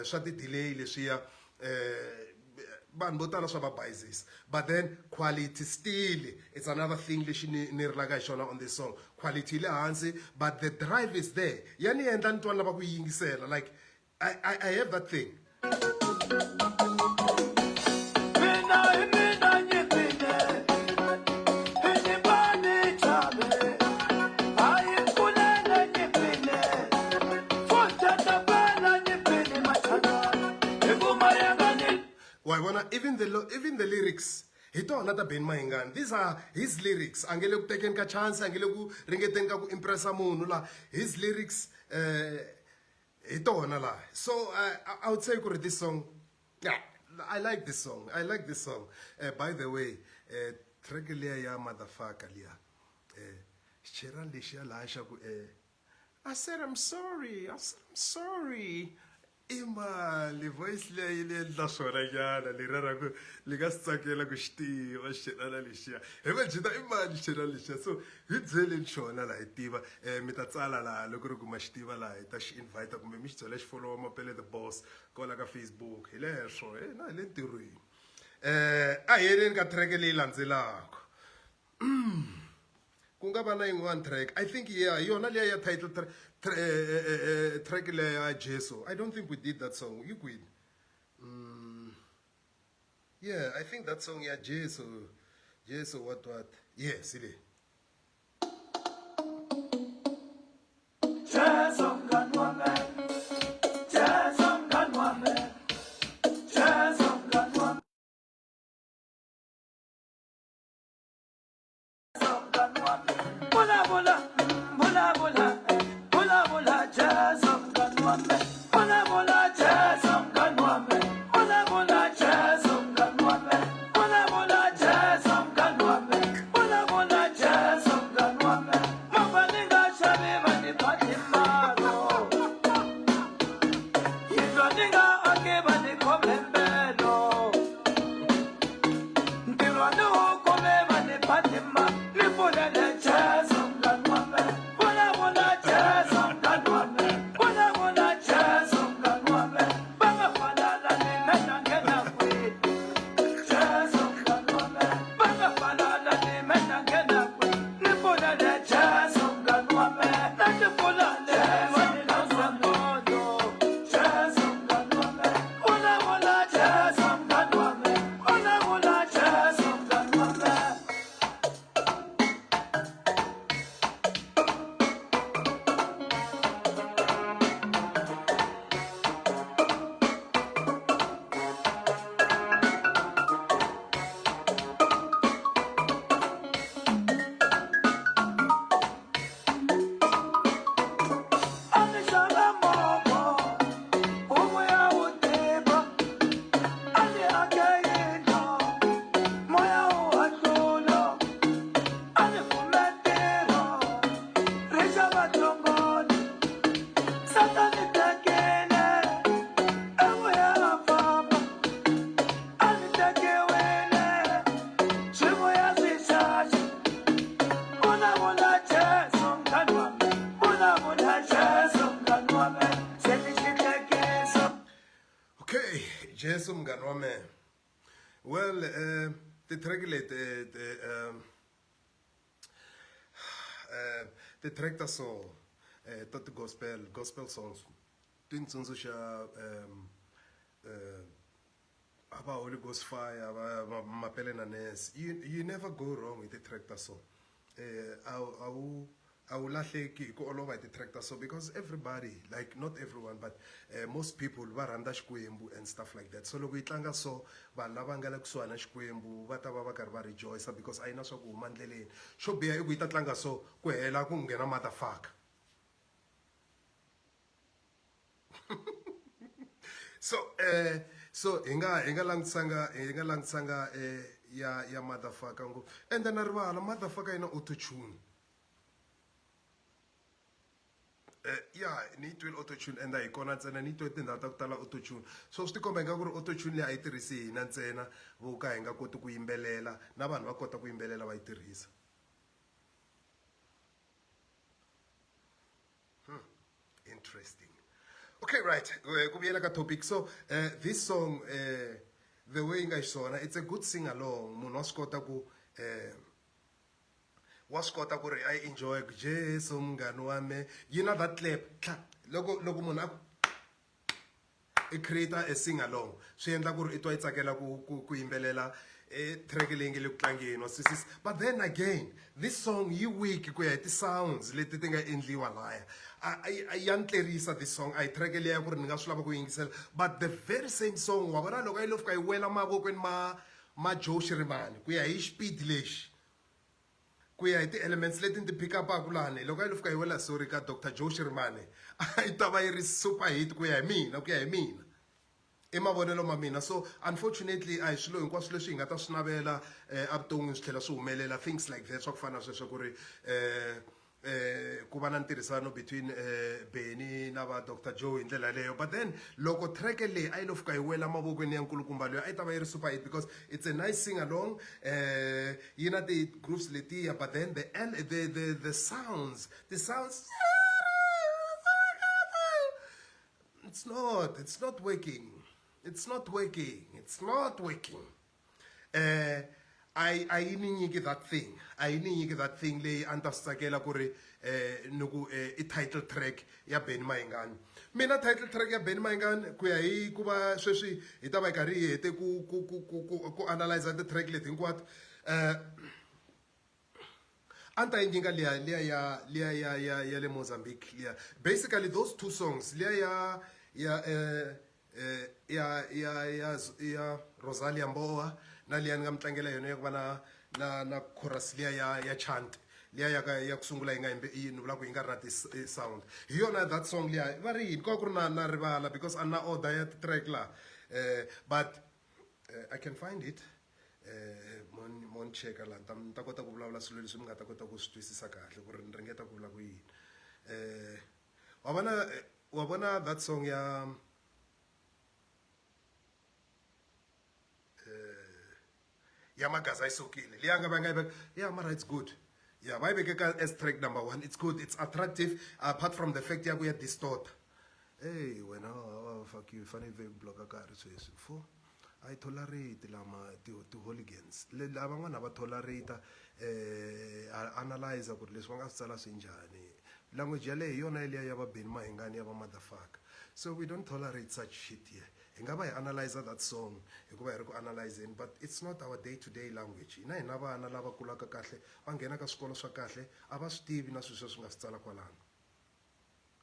swa ti-delay leswiya, vanhu vo tala swa va bayizisa. But then quality still it's another thing lexi ni ni rilaka hi xona on this song. Quality yi le hansi, but the drive is there, ya ni endla ni twa ni lava ku yi yingisela. Like I have that thing. Mina hi mina nyimpile, hi nyimba ni chave, a yi kulele nyimpile, futhi ta pela nyimpile machangana, hi ku mayengani. Wa yi vona even the lyrics hi tona ta Benny Mayengani. These are his lyrics. A nge le ku tekeni ka chance, a nge le ku ringeteni ka ku impressa munhu la. His lyrics hi tona la. So I would say ku ri this song, yeah, I like this song. I like this song. By the way, track liya ya motherfucker liya, xicherani lexiya laha xa ku I said I'm sorry, I said I'm sorry. I mali voice leyi yi endla swona nyana leriya ra ku li nga swi tsakela ku xi tiva xicherana lexiya hi majita i mali xicherana lexiya. So hi byeleni xona laha hi tiva, mi ta tsala laha loko ri kuma xi tiva laha hi ta xi invite kumbe mi xi byela xi followa Mapele the Boss kwala ka Facebook. Hi leswo hina hi le ntirhweni. A hi yeleni ka track leyi landzelaka. Ku nga va na yin'wana track, I think, yeah, hi yona liya ya title track leya ya Jesu. I don't think we did that song. Yi kwini? Yeah, I think that song ya Jesu, Jesu what what, yes, hi leyi. Jesu mngani wami, Jesu mngani wami, Jesu mngani wami. Bula bula, bula bula, bula bula, Jesu mngani wami. Bula bula, Jesu mngani wami. Bula bula, Jesu mngani wami. Bula bula, Jesu mngani wami. Bula bula, Jesu mngani wami. Mava ningashavi vaniphathi maro. Yindlu ni nga aki va ni khome mbelo. Ntirho ni wu kume va ni phatima, ni pfulele Jesu mngani wa me. Vulavula Jesu mngani wa me. Vulavula Jesu mngani wa me. Va nga falala ni me ta nghena kwihi? Jesu mngani wa me. Va nga falala ni me ta nghena kwihi? Ni pfulele Jesu mngani wa me. Na ti pfula le wa ni losa mbono. Jesu mngani wa me. Vulavula. Jesu munghana wa mehe. Well ti-track leti ti-track ta so ta ti-gospel gospel songs ti ni tsundzuxa a va Holy Ghost fire va va Mapele na Nurse you never go wrong hi ti-track ta so a wu a wu a wu lahleki hi ku olova hi ti-track ta so because everybody like not everyone but most people va rhandza Xikwembu and stuff like that so loko yi tlanga so vanhu lava nga le kusuhani na Xikwembu va ta va va karhi va rejoice because a yi na swa ku huma ndleleni xo biha i ku yi ta tlanga so ku hela ku nghena motherfucker so so hi nga langutisanga hi nga langutisanga ya motherfucker ngopfu ende na rivala motherfucker yi na auto tune. Ya ni yi twile auto tune ende a hi kona ntsena ni yi twe tindhawu ta ku tala auto tune so swi tikomba ingaku ri auto tune leyi a yi tirhisi hina ntsena vo ka hi nga koti ku yimbelela na vanhu va kota ku yimbelela va yi tirhisa. Interesting. Okay, right. Ku vuyela ka topic. So, this song, the way yi nga xiswona, it's a good sing along. Munhu wa swi kota ku wa swi kota ku ri a yi enjoy ku Jesu munghana wa me. Yi na that clap. Tla. Loko munhu a ku i create a sing along swi endla ku ri i twa i tsakela ku yimbelela e track leyi nge le ku tlangeni wa swisisa. But then again, this song yi weak ku ya hi ti-sounds leti ti nga endliwa laya. Ya ni tlerisa this song, a hi track leya ku ri ni nga swi lava ku yingisela. But the very same song wa vona loko a yi lo fika yi wela mavokweni ma Joe Shirimani ku ya hi xipidi lexi ku ya hi ti-elements leti ni ti pick up-aku lani loko a yi lo fika yi wela sorry ka Dr Joe Shirimani a yi ta va yi ri super hit ku ya hi mina ku ya hi mina i mavonelo ma mina. So unfortunately a hi swilo hinkwaswo leswi hi nga ta swi navela evuton'wini swi tlhela swi humelela things like that swa ku fana na sweswo ku ri ku va na ntirhisano between Benny na va Dr Joe hi ndlela yaleyo. But then loko track leyi a yi lo fika yi wela mavokweni ya nkulukumba loyi a yi ta va yi ri super hit because it's a nice sing along yi na ti grooves letiya but then the sounds the sounds it's not working, it's not working, it's not working. A yi ni nyiki that thing, a yi ni nyiki that thing leyi a ni ta swi tsakela ku ri ni ku i title track ya Benny Mayengani. Mina title track ya Benny Mayengani ku ya hi ku va sweswi hi ta va hi karhi hi hete ku analyze ti-track leti hinkwato a ni ta yi nyika liya ya le Mozambique liya. Basically those two songs liya ya Rosalia Mboa na liya ni nga mi tlangela yona ya ku va na chorus liya ya chant liya ya ka ya ku sungula yi nga yimbe yi ni vula ku yi nga ri na ti-sound hi yona that song liya va ri yini ko ku ri na rivala because a na order ya ti-track la but I can find it mo ni cheka laha ni ta kota ku vulavula swilo leswi mi nga ta kota ku swi twisisa kahle ku ri ni ringeta ku vula ku yini wa vona that song ya ya Magaza yi sukile liya nga va nga yi veka ya mara it's good ya va yi veke ka as track number one. It's good, it's attractive apart from the fact ya ku ya distort. Hey wena, oh, fuck you, fanele ve block ka ri sweswi fo a yi tolerate lama ti-hooligans lavan'wana va tolerate analyze ku ri leswi va nga swi tsala swi njhani language yaleyo hi yona yeliya ya va Benny Mayengani ya va motherfucker. So we don't tolerate such shit here. Hi nga va hi analyze that song hikuva hi ri ku analyzeni but it's not our day to day language. Hina vana lava kulaka kahle va nghena ka swikolo swa kahle a va swi tivi na swilo sweswi nga swi tsala kwalano.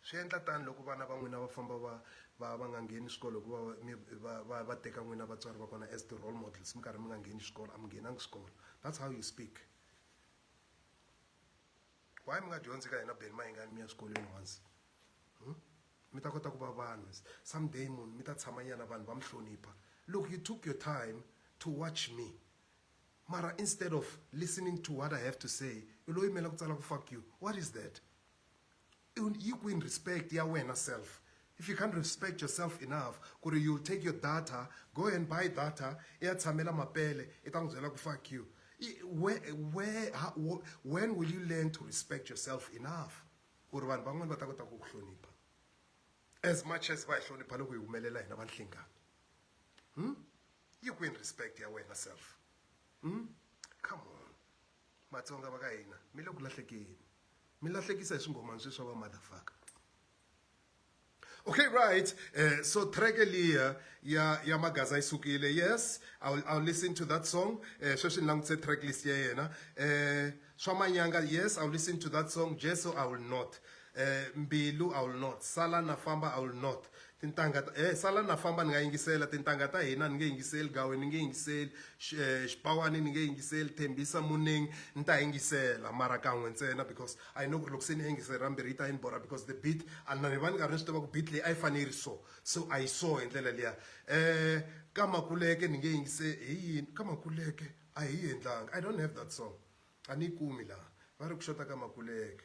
Swi endla tani loko vana va n'wina va famba va nga ngheni xikolo hikuva mi va teka n'wina vatswari va kona as ti-role models mi karhi mi nga ngheni xikolo a mi nghenangi xikolo. That's how you speak. Why mi nga dyondzi ka hina Benny Mayengani mi ya swikolweni once? Mi ta kota ku va vanhu someday munhu mi ta tshama nyana vanhu va mi hlonipha. Look, you took your time to watch me mara instead of listening to what I have to say i lo yimela ku tsala ku fuck you. What is that? Yi kwini respect ya wena self? If you can't respect yourself enough ku ri you'll take your data, go and buy data i ya tshamela mapele i ta n'wi byela ku fuck you, where, how, when will you learn to respect yourself enough ku ri vanhu van'wani va ta kota ku ku hlonipha as much as va hi hlonipha loko hi humelela hina va nhlengano? Yi kwini respect ya wena self? Come on, Matsonga va ka hina, mi le ku lahlekeni, mi lahlekisa hi swinghomani sweswi swa va motherfucker. Okay, right. So track liya ya Magaza yi sukile. Yes, I'll listen to that song. Sweswi ni langutise track list ya yena. Swa manyanga, yes, I'll listen to that song. Jesu, I will not. Mbilu, I will not. Sala na famba, I will not. Tintangha ta, sala na famba ni nga yingisela, tintangha ta hina ni nge yingiseli, gawe ni nge yingiseli, xipawani ni nge yingiseli, Thembisa Muneng ni ta yingisela mara kan'we ntsena because I know ku ri loko se ni yingisela ra mbirhi yi ta yi ni borha because the beat a na ni va ni karhi ni swi tiva ku beat leyi a yi fanele yi ri so, so a yi so hi ndlela liya. Ka Makuleke ni nge yingise hi yini ka Makuleke a hi yi endlanga. I don't have that song. A ni yi kumi laha. Va ri ku xota ka Makuleke.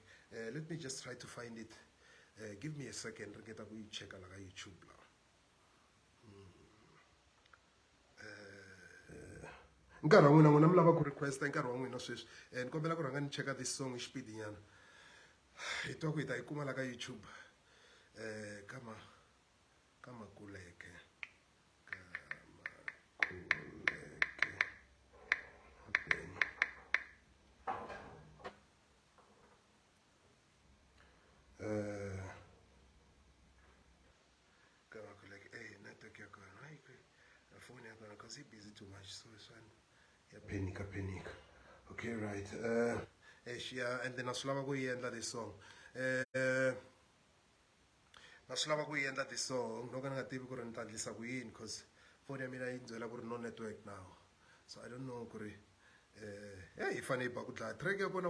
Let me just try to find it. Give me a second ringeta ku yi cheka la ka YouTube la. Nkarhi wa n'wina, n'wina mi lava ku requesta nkarhi wa n'wina sweswi. Ni kombela ku rhanga ni cheka this song hi xipidi nyana. Hi twa ku hi ta yi kuma la ka YouTube. Ka ka Makuleke. Ka Makuleke. Ka Makuleke, network ya kona hayi phone ya kona cause yi busy too much, so swani ya phenika phenika. Okay, right. Eish, yeah, and then na swi lava ku yi endla this song. Na swi lava ku yi endla this song no ka ni nga tivi ku ri ni ta endlisa ku yini cause phone ya mina yi ni byela ku ri no network now. So I don't know ku ri hey, yi fanele yi ba ku dlaya track ya kona.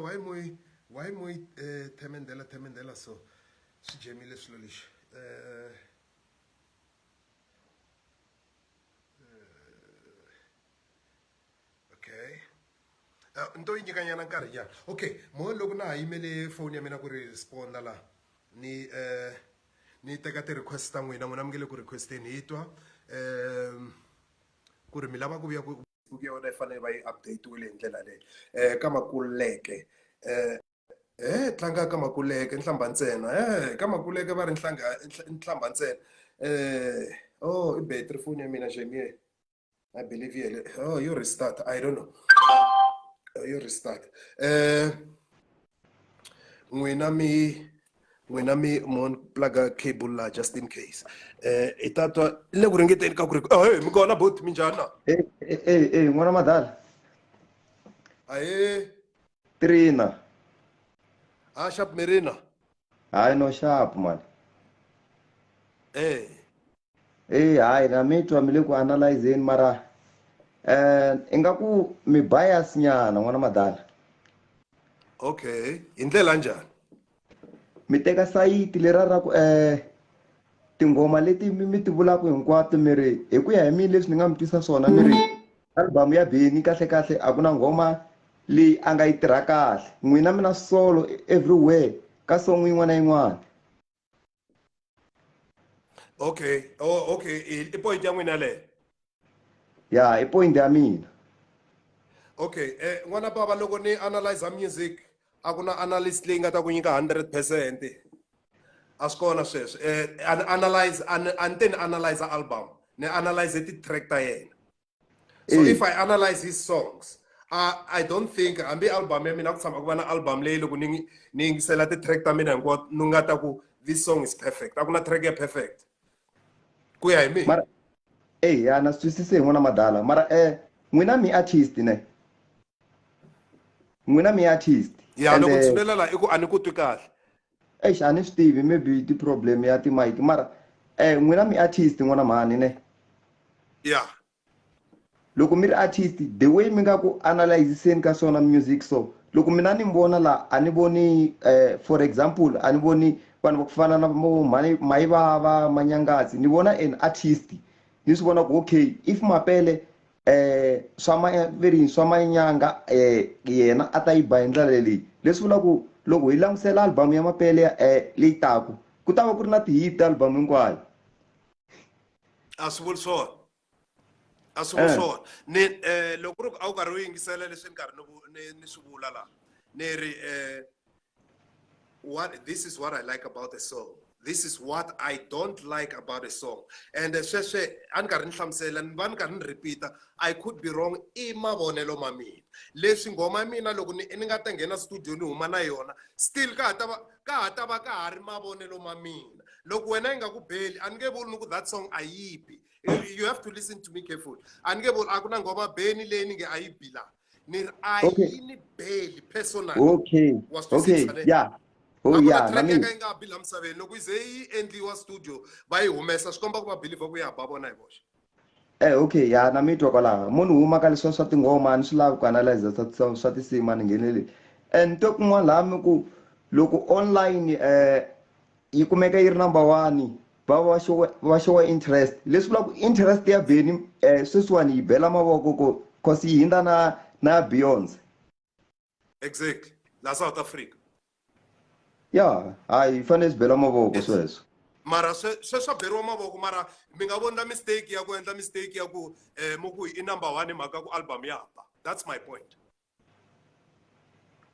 Why mo yi themendela themendela so swi jemile swilo leswi. Okay, ni to yi nyikanyana nkarhi nyana. Okay, mo loko na ha yimele phone ya mina ku ri responda la, ni ni teka ti-request ta n'wina. N'wina mi nge le ku requesteni, hi twa ku ri mi lava ku vuya ku Facebook ya wena yi fanele va yi update-wile hi ndlela leyi. Ka Makuleke, tlanga ka Makuleke nhlamba ntsena. Ka Makuleke va ri nhlanga nhlamba ntsena. Oh, i battery phone ya mina Jamie. I believe you. Oh, you restart. I don't know. You restart. N'wina mi mon plug cable la just in case. I ta twa le ku ringeteni ka ku ri, oh, hey, mi kona bot, minjhani na? Hey, hey, hey, n'wana madala. Ahe. Trina. Ah, sharp Marina. Hayi no sharp man. Eh. Eh, hayi na mi twa mi le ku analyzeni mara ingaku mi bias nyana n'wana madala. Okay, hi ndlela njhani? Mi teka sayiti lera ra ku tinghoma leti mi ti vulaka hinkwato mi ri hi ku ya hi mina leswi ni nga mi twisa swona mi ri album ya Benny kahle kahle a ku na nghoma leyi a nga yi tirha kahle. N'wina mi na solo everywhere ka song yin'wana na yin'wana. Okay, oh, okay, i point ya n'wina leyo. Ya, i point ya mina. Okay, n'wana bava, loko ni analyze music a ku na analyst leyi nga ta ku nyika 100%. A swi kona sweswo. Analyze a ni te ni analyze album, ni analyze ti-track ta yena. So if I analyze his songs, I don't think hambi album ya mina ku tshama ku va na album leyi loko ni yingisela ti-track ta mina hinkwato ni nga ta ku this song is perfect. A ku na track ya perfect ku ya hi mina. Mara eh ya na swi twisise hi n'wana madala mara n'wina mi artist ne, n'wina mi artist. Ya, loko tshinelela la i ku a ni ku twi kahle. Eish, a ni swi tivi, maybe ti-problem ya ti-mic mara n'wina mi artist n'wana mhani ne. Ya. Loko mi ri artist, the way mi nga ku analyziseni ka swona music, so loko mina ni vona la a ni voni for example a ni voni vanhu va ku fana na vo mhani Mayivava Manyangatsi, ni vona an artist ni swi vona ku okay if Mapele swa ma veri swa manyanga yena a ta yi ba hi ndlela leyi, leswi vula ku loko hi langutisela album ya Mapele leyi taku ku ta va ku ri na ti-hit album hinkwayo. A swi vuli swona, a swi vuli swona. Ni loko ku ri ku a wu karhi u yingisela leswi ni karhi ni swi vula la, ni ri what this is what I like about the song. This is what I don't like about a song. And sweswe a ni karhi ni hlamusela ni va ni karhi ni repeat-a I could be wrong i mavonelo ma mina. Leswi nghoma ya mina loko ni ni nga ta nghena studio ni huma na yona still ka ha ta va ka ha ta va ka ha ri mavonelo ma mina. Loko wena yi nga ku beli a ni nge vuli ni ku that song a yi bi. You have to listen to me careful. A ni nge vuli a ku na nghoma beni leyi ni nge a yi bi la. Ni ri a yi ni beli personally. Okay. Wa swi twisisa Okay. ne? Yeah. Oh A ku na yeah, na track ya mina. ka yi nga bi laha misaveni loko yi ze yi endliwa studio va yi humesa swi komba ku va believer ku ya ba vona hi voxe. Eh okay, ya na mi twa kwalaho. Munhu huma ka leswa swa tinghoma a ni swi lavi ku analyze swa swa tinsimu a ni ngheneleli. And ni twe kun'wana laha mi ku loko online yi kumeka yi ri number one va va show va show interest leswi vulaka interest ya Benny sweswiwani yi bela mavoko ku cause yi hindza na na Beyonce. Exactly. La South Africa. Ya, hayi yi fanele swi bela mavoko sweswo. Mara sweswo swa beriwa mavoko mara mi nga voni na mistake ya ku endla mistake ya ku mu ku i number 1 hi mhaka ku album ya ba. That's my point.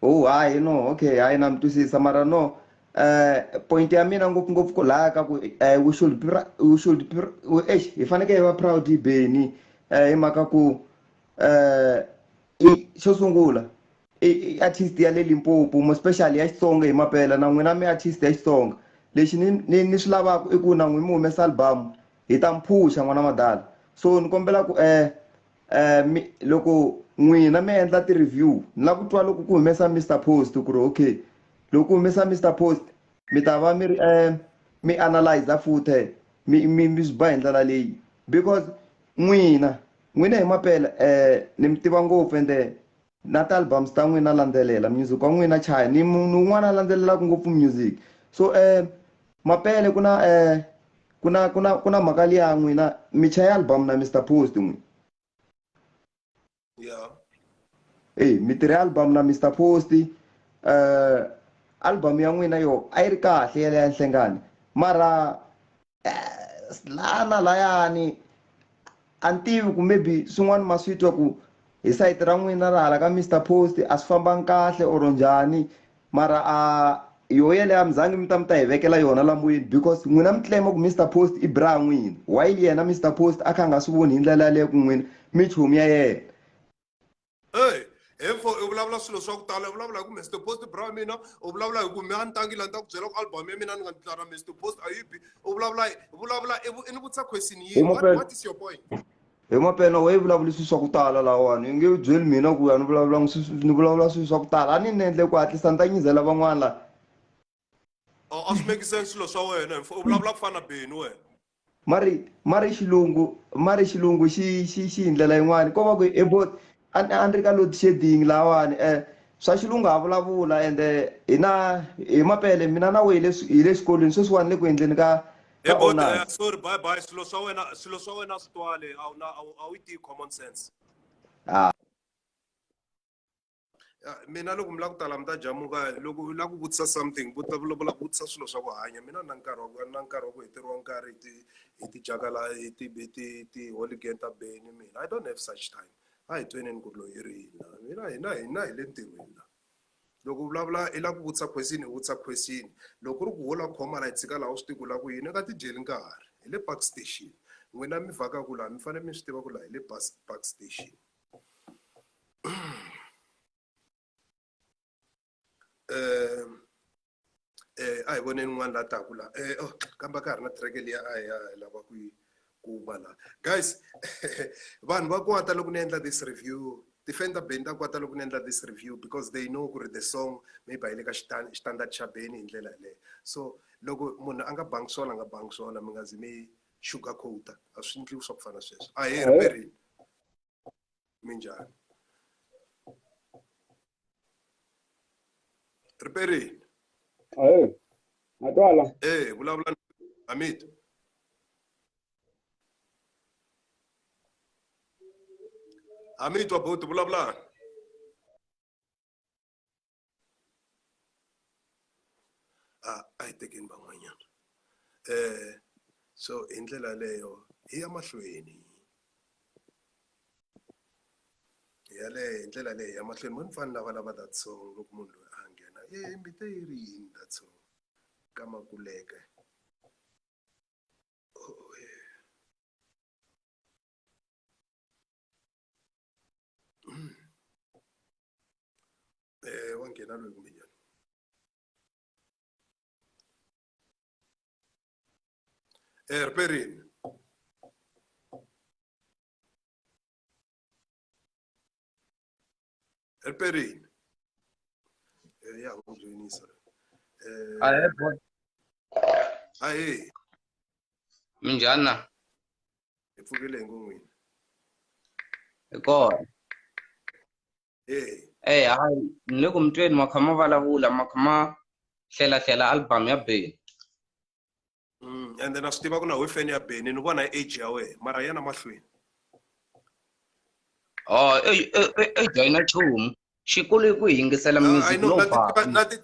Oh hayi no, okay, hayi na mi twisisa mara no point ya mina ngopfungopfu ku laya ka ku we should be we should be eish hi fanekele hi va proud hi Benny hi mhaka ku i xo sungula i artist ya le Limpopo mo especially ya Xitsonga hi mampela na n'wina mi artist ya Xitsonga lexi ni ni ni swi lavaka i ku na n'wina mi humesa album hi ta mi phusha n'wana madala so ni kombela ku mi loko n'wina mi endla ti-review ni lava ku twa loko ku humesa Mister Post ku ri okay loko ku humesa Mister Post mi ta va mi ri mi analyzer futhe mi mi mi swi ba hi ndlela leyi because n'wina n'wina hi mampela ni mi tiva ngopfu ende na ti-albums ta n'wina landzelela music wa n'wina chaya ni munhu un'wana a landzelelaka ngopfu music so mapele ku na ku na ku na ku na mhaka liya n'wina mi chaya album na Mister Post n'wina. Yeah. Eh, mi tirhe album na Mister Post album ya n'wina yo a yi ri kahle yale ya Nhlengani mara lana layani a ni tivi ku maybe swin'wana ma swi twa ku hi sayiti ra n'wina ra hala ka Mister Post a swi fambangi kahle or njhani mara a yo yeleyo a mi zangi mi ta mi ta hi vekela yona la moyeni because n'wina mi claim ku Mister Post i bra n'wina while yena Mister Post a kha a nga swi voni hi ndlela yaleyo ku n'wina mi chomi ya yena. Hey, hemfo u vulavula swilo swa ku tala u vulavula hi ku Mister Post bra mina u vulavula hi ku mi a ni tangi la ni ta ku byela ku album ya mina ni nga ni na Mister Post a yi bi u vulavula vulavula i ni vutisa question yini what is your point? Hi mapena we vulavula swilo swa ku tala lawani i nge byeli mina ku a ni vulavula ni vulavula swilo swa ku tala a ni ni endle ku hatlisa ni ta nyizela van'wana la. A swi make sense swilo swa wena u vulavula ku fana na Benny wena. Mari mari xilungu mari xilungu xi xi xi hi ndlela yin'wani ko va ku e bo a ni ri ka load shedding lahawani swa xilungu ha vulavula ende hina hi mapele mina na wehe hi le xikolweni sweswiwani le ku endleni ka ka honors. Sorry bye bye swilo swa wena swilo swa wena swi twale a wu na a wu yi tivi common sense. Ah. Mina loko mi lava ku tala mi ta jamuka loko u lava ku vutisa something vuta vulavula vutisa swilo swa ku hanya mina na nkarhi wa ku na nkarhi wa ku heteriwa nkarhi hi ti hi tijakala hi ti hi ti ti hooligan ta Benny mina I don't have such time a hi tweneni ku ri loyi i ri yini la mina hina hina hi le ntirhweni la loko u vulavula i lava ku vutisa question i vutisa question loko ku ri ku wo la khoma la hi tshika laha u swi tivi ku la ku yini u nga ti dyeli nkarhi hi le park station n'wina mi vhakaku laha mi fanele mi swi tiva ku laha hi le park station. A hi voneni un'wana la taku la oh kambe a ka ha ri na track liya a hi ya hi lava ku yi kuma la guys vanhu va kwata loko ni endla this review ti-fan ta Benny ta kwata loko ni endla this review because they know ku ri the song maybe a yi le ka xitandard xa Benny hi ndlela yaleyo so loko munhu a nga bangi swona a nga bangi swona mi nga zi mi sugar coat a swi endliwi swa ku fana sweswo a hi riperini minjhani riperini Ahee, matwala. Eh, vulavula Hamid. Hamid wa boti vulavulani. A hi tekeni van'wanyana. So hi ndlela yaleyo hi ya mahlweni. Yaleyo hi ndlela leyi hi ya mahlweni mo ni fane ni lava lava that song loko munhu loyi a nghena. Mi te yi ri yini that song ka Makuleke. nghena loyi kumbe njhani? Eh, riperini. Riperini. Eh, ya n'wi joyinisa. Eh, Ahee boy. Ahee. Minjhani na? Hi pfukile hi ngon'wini. Hi kona. Eh. Eh hayi ni le ku mi tweni ma kha ma vulavula ma kha ma hlela hlela album ya Benny. Ende na swi tiva ku na we fan ya Benny ni vona hi age ya wena mara yana mahlweni. Oh, e e e joyina nchumu. Xikulu i ku yingisela Ah, I music know no na ti ba. tiva na ti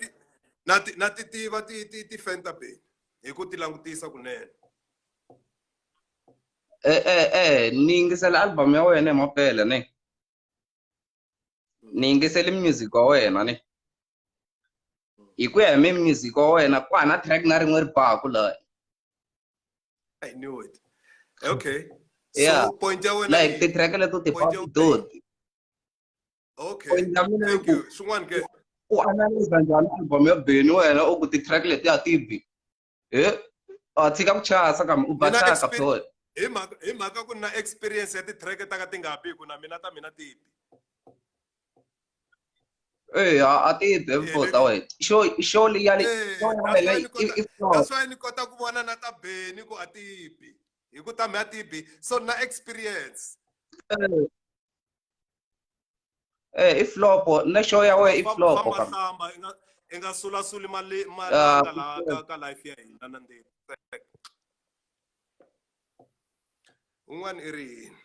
na ti na ti tiva ti ti ti fan ta Benny hi ku ti langutisa kunene. Eh eh eh ni yingisela album ya wena hi mapela ne. Ni yingisele music wa wena ne. Hi ku ya hi mi music wa wena ku hana track na rin'we ri baku la. I knew it. Okay. Yeah. So point ya wena Like ti track leto ti point ya baku doti. Okay. Point ya mina i Thank ku you. Swin'wana ke. u analyze njhani album ya Benny wena u ku ti track leti a ti bi. Eh, a tshika ku chasa kambe u ba Mina chaka phela. Hi mhaka hi mhaka ku na experience ya ti-track ta ka ti nga bi ku na mina ta mina ti bi. Eh, a ti bi Eh, for ta wena. Show show liya le Eh, show ya that's wena why i ni kota i flop. that's why ni kota ku vona na ta Benny ku a ti bi. Hi ku ta me a ti bi. So na experience. Eh, eh, i flop na show ya wena i flop Famba kambe. hlamba i nga i nga sulasuli mali Ah, malanga laha ka ka life ya hina na ndzeni. Un'wana i ri yini?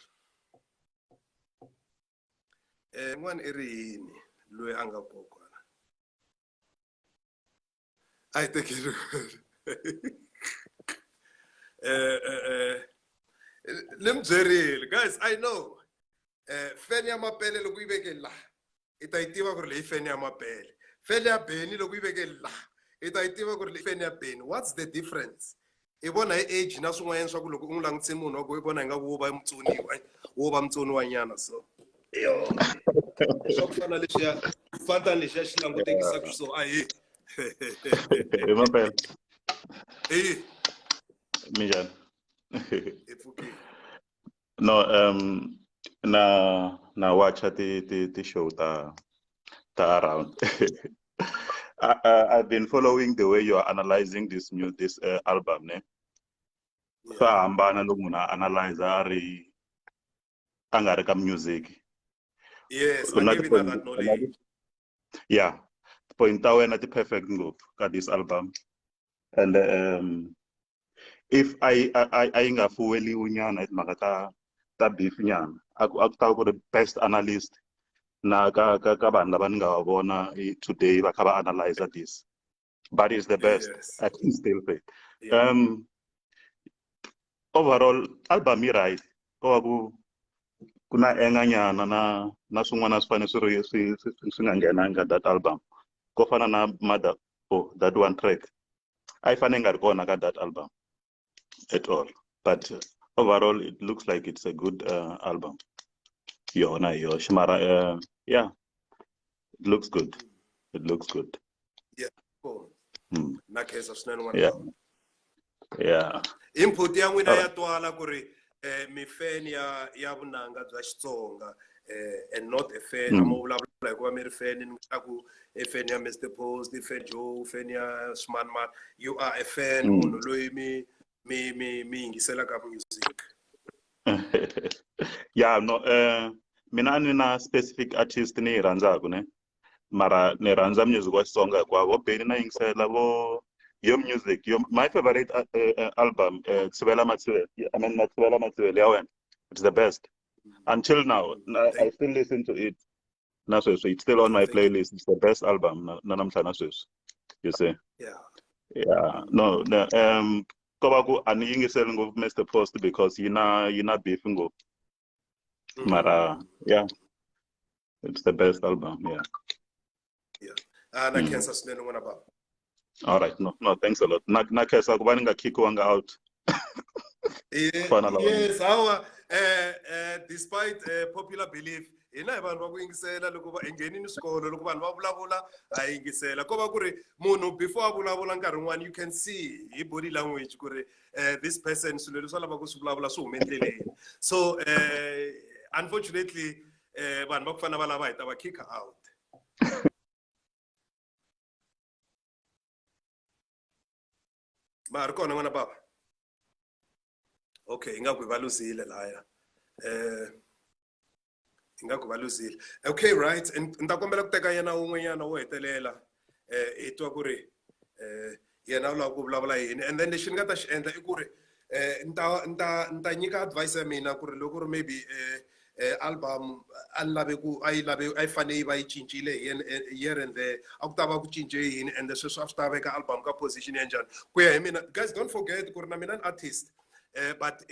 Eh, un'wana i ri yini loyi a nga kokwana? A hi tekeli eh eh eh ni mi byerile guys I know eh fan ya mapele loko yi veke la i ta yi tiva ku ri leyi fan ya mapele fan ya Benny loko yi veke la i ta yi tiva ku ri leyi fan ya Benny what's the difference i vona hi age na swin'wanyana swa ku loko u n'wi langutise munhu wa ku i vona ingaku wo va mutsoniwa wo va mutsoniwanyana so yo swa ku fana lexiya fana lexiya xi langutekisaka so ahi Hi mampela. Eh. Minjhani? Hi pfukile. No, na na watcha ti ti ti show ta ta around. I've been following the way you are analyzing this new this album, ne? Swa hambana loko munhu a analyze a ri a nga ri ka music. Yes, Ku na I give you ti-point- that knowledge. Yeah. Point ta wena ti perfect ngopfu ka this album. And if I I I nga fuweliwi nyana hi timhaka ta ta beef nyana a ku a ku ta ku ri best analyst na ka ka ka vanhu lava ni nga va vona today va kha va analyze this but it's the best. Yes. I can still say. Yeah. Overall album yi right ko va ku ku na enga nyana na na swin'wana swi fanele swi ri swi swi swi nga nghenanga that album ko fana na mother oh that one track a yi fanele yi nga ri kona ka that album at all but overall it looks like it's a good album yona hi yoxe mara yeah it looks good, it looks good. Yeah, cool. Na khensa swinene n'wana. Yeah. Yeah. Input ya n'wina All ya right. twala ku ri eh, mi fan ya ya vunanga bya Xitsonga eh, and not a fan. A mo vulavula hikuva mi ri fan ni nga ku i fan ya Mr Post, i fan Joe, fan ya Smanman. You are a fan munhu loyi mi mi mi mi yingiselaka music. Yeah, no, mina a ni na specific artist ni yi rhandzaka ne mara ni rhandza music wa Xitsonga hinkwawo vo Benny na yingisela vo yo music yo my favorite album Tshivela Matshivela I mean Matshivela Matshivela ya wena it's the best until now I still listen to it na sweswi it's still on my playlist it's the best album na na namuntlha na sweswi you see. Yeah. Yeah, no, no ko va ku a ni yingiseli ngopfu Mr Post because yi na yi na beef ngopfu mara yeah it's the best album yeah. Yeah. Ah, na khensa swinene n'wana baba. All right, no, no, thanks a lot. Na na khensa ku va ni nga kickiwanga out. Yeah, Fana la yes, hawa Despite popular belief, hina hi vanhu va ku yingisela loko va hi nghenini swikolo loko vanhu va vulavula ha yingisela ko va ku ri munhu before a vulavula nkarhi wun'wani you can see hi body language ku ri this person swilo leswi a lavaka ku swi vulavula swi hume endleleni. So unfortunately vanhu va ku fana va lava hi ta va kick out. Ma ha ri kona n'wana baba? Okay, ingaku hi va luzile laya. Ingaku va luzile. Okay, right. Ni ta kombela ku teka yena wun'wanyana wo hetelela hi twa ku ri yena u lava ku vulavula yini, and then lexi ni nga ta xi endla i ku ri ni ta nyika advice ya mina ku ri loko ri maybe album a ni lave ku a yi lave a yi fane yi va yi cincile here and there, a ku ta va ku cince yini, and sweswo a swi ta veka album ka position ya njhani ku ya hi mina. Guys, don't forget ku ri na mina ni artist, but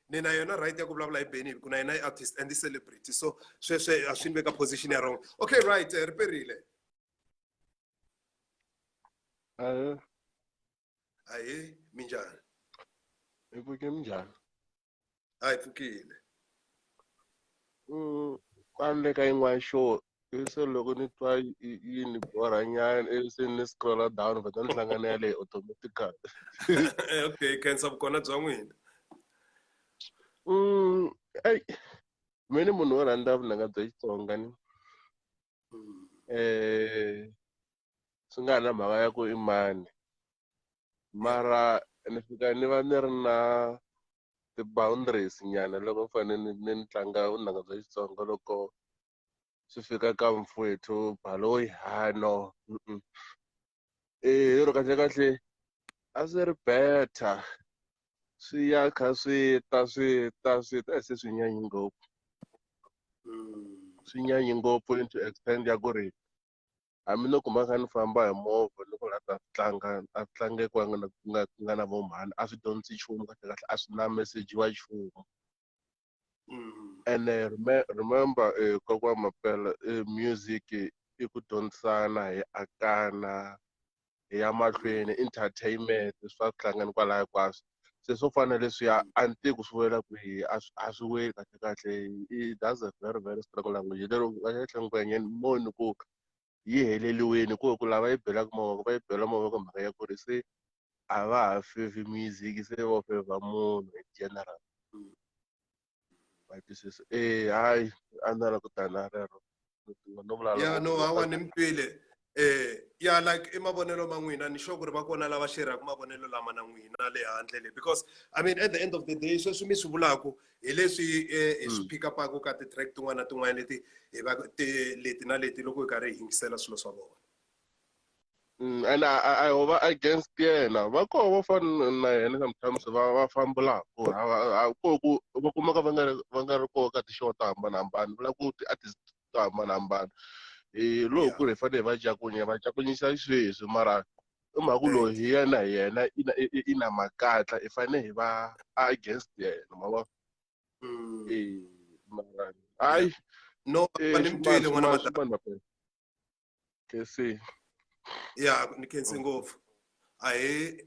ni na yona right ya ku vulavula hi Benny, ku na yena i artist and i celebrity, so sweswo a swi ni veka position ya wrong. Okay, right, riperile. Ahee. Ahee, minjhani? Hi pfuke, minjhani? A hi pfukile. Kwale ka yin'wana show ivi se loko ni twa yi ni borha nyana, ivi se ni scrolla down vheta ni hlangana yaleyo automatically. Okay, khensa vukona bya n'wina. Ei, mina ni munhu wo rhandza vunanga bya Xitsonga ni. Swi nga na mhaka ya ku i mani, mara ni fika ni va ni ri na ti-boundaries nyana loko ni fanele ni tlanga vunanga bya Xitsonga. Loko swi fika ka mfowethu Baloyi, ha no, lero kahle kahle a swi ri better swi ya kha swi ta swi ta swi ta se swi nyanyi ngopfu, swi nyanyi ngopfu into extent ya ku ri hambi no kuma kha ni famba hi movha loko la ta tlanga a tlangekiwa nga nga nga na vo mhani, a swi dyondzisi nchumu kahle kahle, a swi na message wa nchumu. Ene remember, kokwa Mapela, music i ku dyondzisana, hi akana, hi ya mahlweni, entertainment swa hlangana kwalaya hinkwaswo. Se swo fana na leswiya a ni tivi ku swi wela kwihi, a swi weli kahle kahle. That's a very very strong language lero kahle kahle ngwenyeni moni ku yi heleliweni ku lava yi belaka mavoko va yi bela mavoko mhaka ya ku ri se a va ha favor music, se vo favor munhu in general. Va twisisa? Hayi, a ni lava ku tana rero no vulavula. Ya, no, hawa, ni mi twile. Ya, like i mavonelo ma n'wina, ni sure ku ri va kona lava xerhaka mavonelo lama na n'wina le handle le, because I mean, at the end of the day, sweswi mi swi vulaku hi leswi hi swi pick upaka ka ti-track tin'wana na tin'wana leti hi va ti leti na leti loko hi karhi hi yingisela swilo swa vona. And I ho va against yena, va koho vo fana na yena sometimes va fambulaku ko ku va kumeka va nga ri koho ka ti-show to hambanahambana, vula ku ti-artist to hambanahambana hi lowu ku ri hi fanele hi va cakunya, va cakunyisa sweswi, mara i mhaka ku loyi hi yena i na makatla, hi fanele hi va against yena, ma vona? Mara hayi. No, ni mi twile n'wana madala. Kesi. Ya, ni khensi ngopfu. Ahee.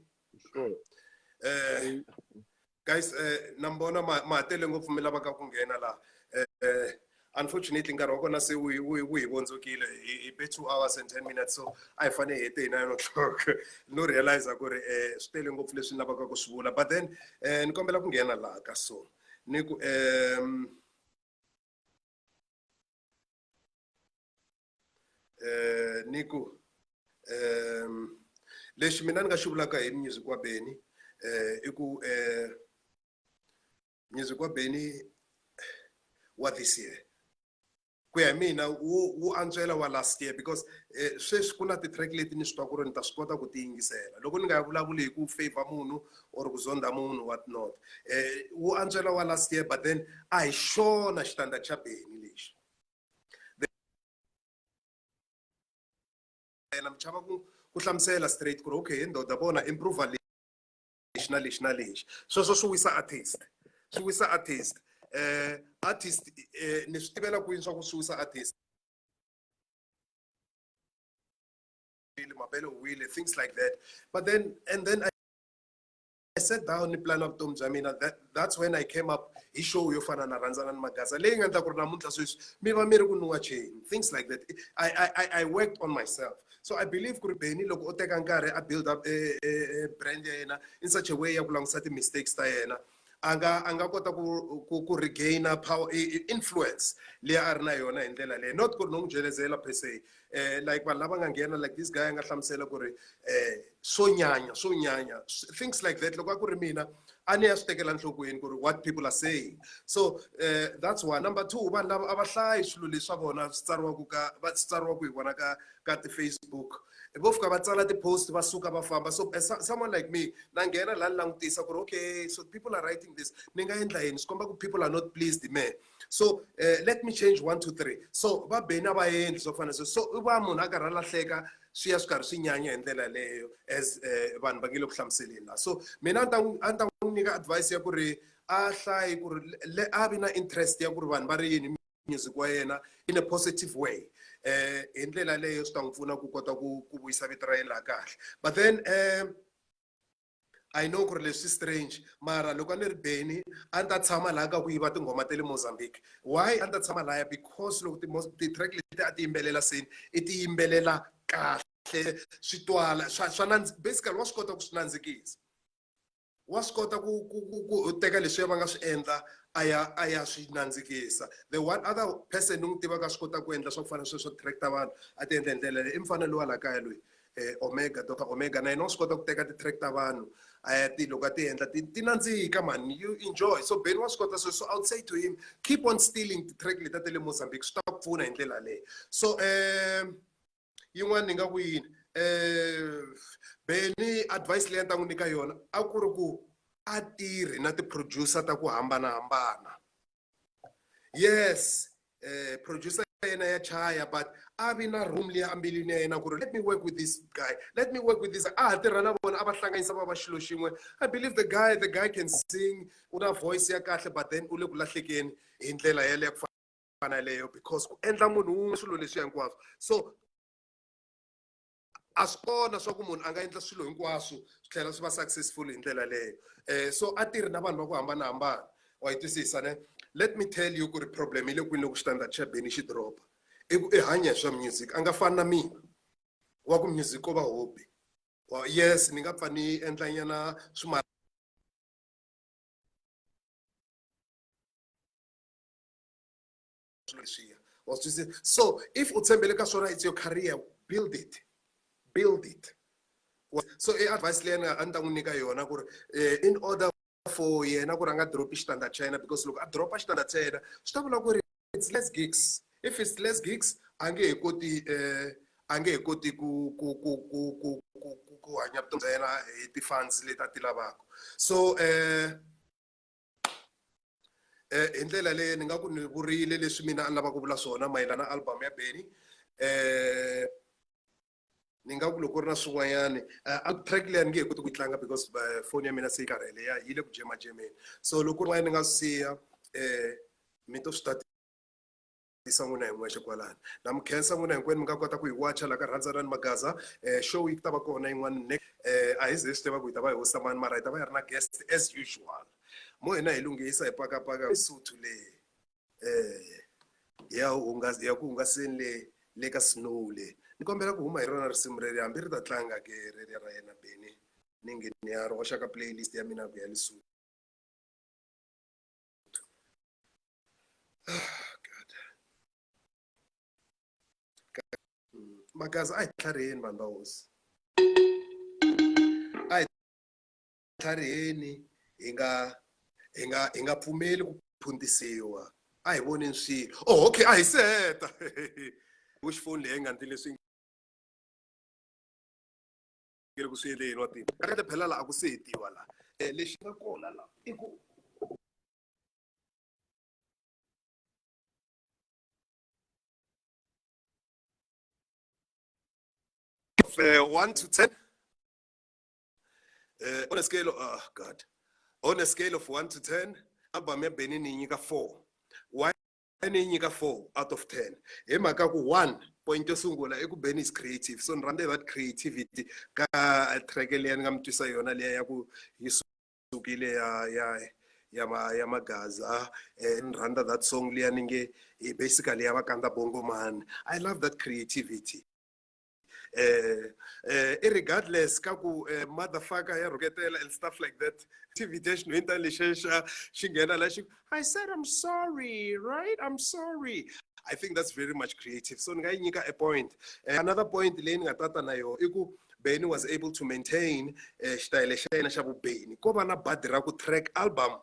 Guys, na mi vona ma tele ngopfu mi lavaka ku nghena laha. Unfortunately nkarhi wa kona se wu hi vondzokile, hi be 2 hours and 10 minutes, so a hi fanele hi hete hi 9 o'clock. No realize ku ri swi tele ngopfu leswi ni lavaka ku swi vula, but then ni kombela ku nghena laha ka, so ni ku ni ku lexi mina ni nga xi vulaka hi music wa Benny, i ku music wa Benny wa this year, ku ya hi mina, wu antswela wa last year, because sweswi ku na ti-track leti ni swi twa ku ri ni ta swi kota ku ti yingisela loko ni nga vulavuli hi ku favor munhu or ku zonda munhu, what not. Wu antswela wa last year, but then a hi xona xitandard xa Benny lexi yena mi chava ku hlamusela straight ku ri okay, ndoda, vona, improve lexi na lexi na lexi. Sweswo swi wisa artist, swi wisa artist. Artist, ni swi tivela kwini swa ku swi wisa artist? Mabele wile, things like that. But then and then I sat down ni plan vutomi bya mina, that's when I came up hi show yo fana na Rhandzana ni Magaza, leyi nga endla ku ri namuntlha sweswi mi va mi ri ku ni wacheni, things like that. I worked on myself. So I believe ku ri Benny loko o teka nkarhi a build up a brand ya yena in such a way ya ku langutisa ti-mistakes ta yena, a nga kota ku regain power, influence leyi a ri na yona hi ndlela leyi. Not ku ri no n'wi jelezela per se, like vanhu lava nga nghena, like this guy a nga hlamusela ku ri swo nyanya, swo nyanya, things like that. Loko a ku ri mina, a ni ya swi tekela nhlokweni ku ri what people are saying. So that's one. Number two, vanhu lava a va hlayi swilo leswi swa vona swi tsariwaku ka va swi tsariwaku hi vona ka ti-Facebook, vo fika va tsala ti-post, va suka va famba. So someone like me, na nghena laha ni langutisa ku ri okay, so people are writing this, ni nga endla yini? Swi komba ku people are not pleased me, so let me change one, two, three. So va Benny a va endli swo fana, so i va munhu a karhi a lahleka, swi ya swi karhi swi nyanya hi ndlela leyo, as vanhu va nge le ku hlamuseleni laha. So mina a ni ta n'wi nyika advice ya ku ri a hlayi, ku ri a vi na interest ya ku ri vanhu va ri yini music wa yena in a positive way. Hi ndlela leyo swi ta n'wi pfuna ku kota ku vuyisa vito ra yena laha kahle. But then I know ku ri leswi strange, mara loko a ni ri Benny, a ni ta tshama laha ka ku yiva tinghoma ta le Mozambique. Why a ni ta tshama lahaya? Because loko ti-track leti a ti yimbelela seni, i ti yimbelela kahle, swi twala swa basically wa swi kota ku swi nandzikisa, wa swi kota ku teka leswiya va nga swi endla, a ya swi nandzikisa. The one other person ni n'wi tivaka swi kota ku endla swa ku fana sweswo, track ta vanhu a ti endla hi ndlela leyi, i mfana loyi wa laha kaya loyi, Omega, Dr Omega. Na yena wa swi kota ku teka ti-track ta vanhu, a ya ti loko a ti endla ti nandzika, man, you enjoy. So Benny wa swi kota. So I would say to him, keep on stealing ti-track leti ta le Mozambique, swi ta ku pfuna hi ndlela leyi. So yin'wana ni nga ku yini? Benny, advice leyi a ni ta n'wi nyika yona a ku ri ku a tirhi na ti-producer ta ku hambanahambana. Yes, producer yena ya chaya, but a vi na room liya ambilwini ya yena ku ri let me work with this guy, let me work with this. A ha tirha na vona, a va hlanganisa va va xilo xin'we. I believe the guy can sing, u na voice ya kahle, but then u le ku lahlekeni hi ndlela yaleyo ku fana yaleyo, because ku endla munhu wun'we swilo leswiya hinkwaswo, so a swi kona swa ku munhu a nga endla swilo hinkwaswo swi tlhela swi va successful hi ndlela leyo. So a tirhi na vanhu va ku hambanahambana, wa yi twisisa ne? Let me tell you ku ri problem yi le kwini. Loko xitandard xa Benny xi dropa, i ku i hanya hi swa music, a nga fani na mina wa ku music ko va hobby. Yes, ni nga pfa ni endla nyana swimali swilo leswiya, wa swi twisisa? So if u tshembele ka swona, it's your career, build it, build it. So i advice leyi a ni ta n'wi nyika yona ku ri in order for yena ku ri a nga dropi xitandard xa yena, because loko a dropa xitandard xa yena, swi ta vula ku ri it's less gigs. If it's less gigs, a nge he koti ku hanya vutomi bya yena hi ti-funds leti a ti lavaka. So hi ndlela leyi ni nga ku ni vurile leswi mina a ni lava ku vula swona mayelana na album ya Benny. Ni nga ku loko ku ri na swin'wanyani, a track leyi a ni nge he koti ku yi tlanga because phone ya mina se yi karhele, ya yi le ku jemajemeni. So loko ku ri ni nga swi siya, mi to swi tatisa n'wina hi n'wexe kwalano. Na mi khensa n'wina hinkwenu mi nga kota ku hi wacha la ka Rhandzanani Magaza. Show yi ta va kona yin'wana next, a hi ze swi tiva ku hi ta va hi hosta mani, mara hi ta va hi ri na guest as usual. Mo hina hi lunghisa, hi pakapaka Sotho leyi ya hungas ya ku hungaseni le ka snow le. Ni kombela ku huma hi rona risimu reri, hambi ri ta tlanga ke reri ra yena Benny, ni nge ni ya ri hoxa ka playlist ya mina ku ya Lesotho. God. Magaza, a hi tlhariheni, vanhu va hosi, a hi tlhariheni, hi nga pfumeli ku phuntisiwa. A hi voneni swilo. Oh, okay, a hi se heta. Which phone leyi nga ndzi leswi nge le ku swi endleni wa tiva kahle phela la a ku se hetiwa la. Lexi nga kona la i ku 1 to 10, on a scale of, oh God, on a scale of 1 to 10, album ya Benny ni nyika 4. Why ni nyika 4 out of 10? Hi mhaka ku 1 point yo sungula i ku Benny is creative, so ni rhandza that creativity ka track leyi ni nga mi twisa yona liya ya ku yi sukile ya ya ya ma ya magaza. Ni rhandza that song liya ni nge basically ya vakanda bongo man. I love that creativity. Irregardless ka ku motherfucker ya rhuketela and stuff like that, activity xinhwinta lexiya xa xi nghena la xi, "I said I'm sorry, right? I'm sorry." I think that's very much creative, so ni nga yi nyika a point. Another point leyi ni nga tata na yona i ku Benny was able to maintain xitayele xa yena xa vubeni. Ko va na badi ra ku track album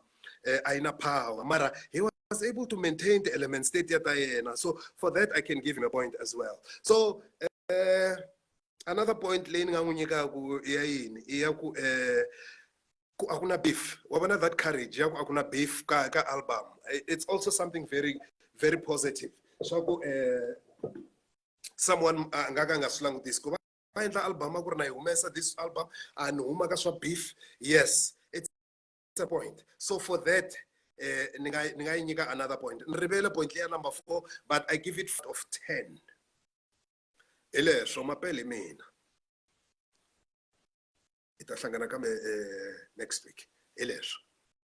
a yi na power, mara he was able to maintain the element state ya ta yena, so for that I can give him a point as well. So another point leyi ni nga n'wi nyikaku ya yini i ya ku ku a ku na beef. Wa vona that courage ya ku a ku na beef ka album, it's also something very, very positive, swa ku someone a nga ka nga swi langutisi ku va endla album a ku ri na yi humesa this album, a ni huma ka swa beef. Yes, it's a point. So for that ni nga yi nyika another point. Ni rivele point leya number 4, but I give it of 10. Hi leswo mapele mina hi ta hlangana kambe next week. Hi leswo.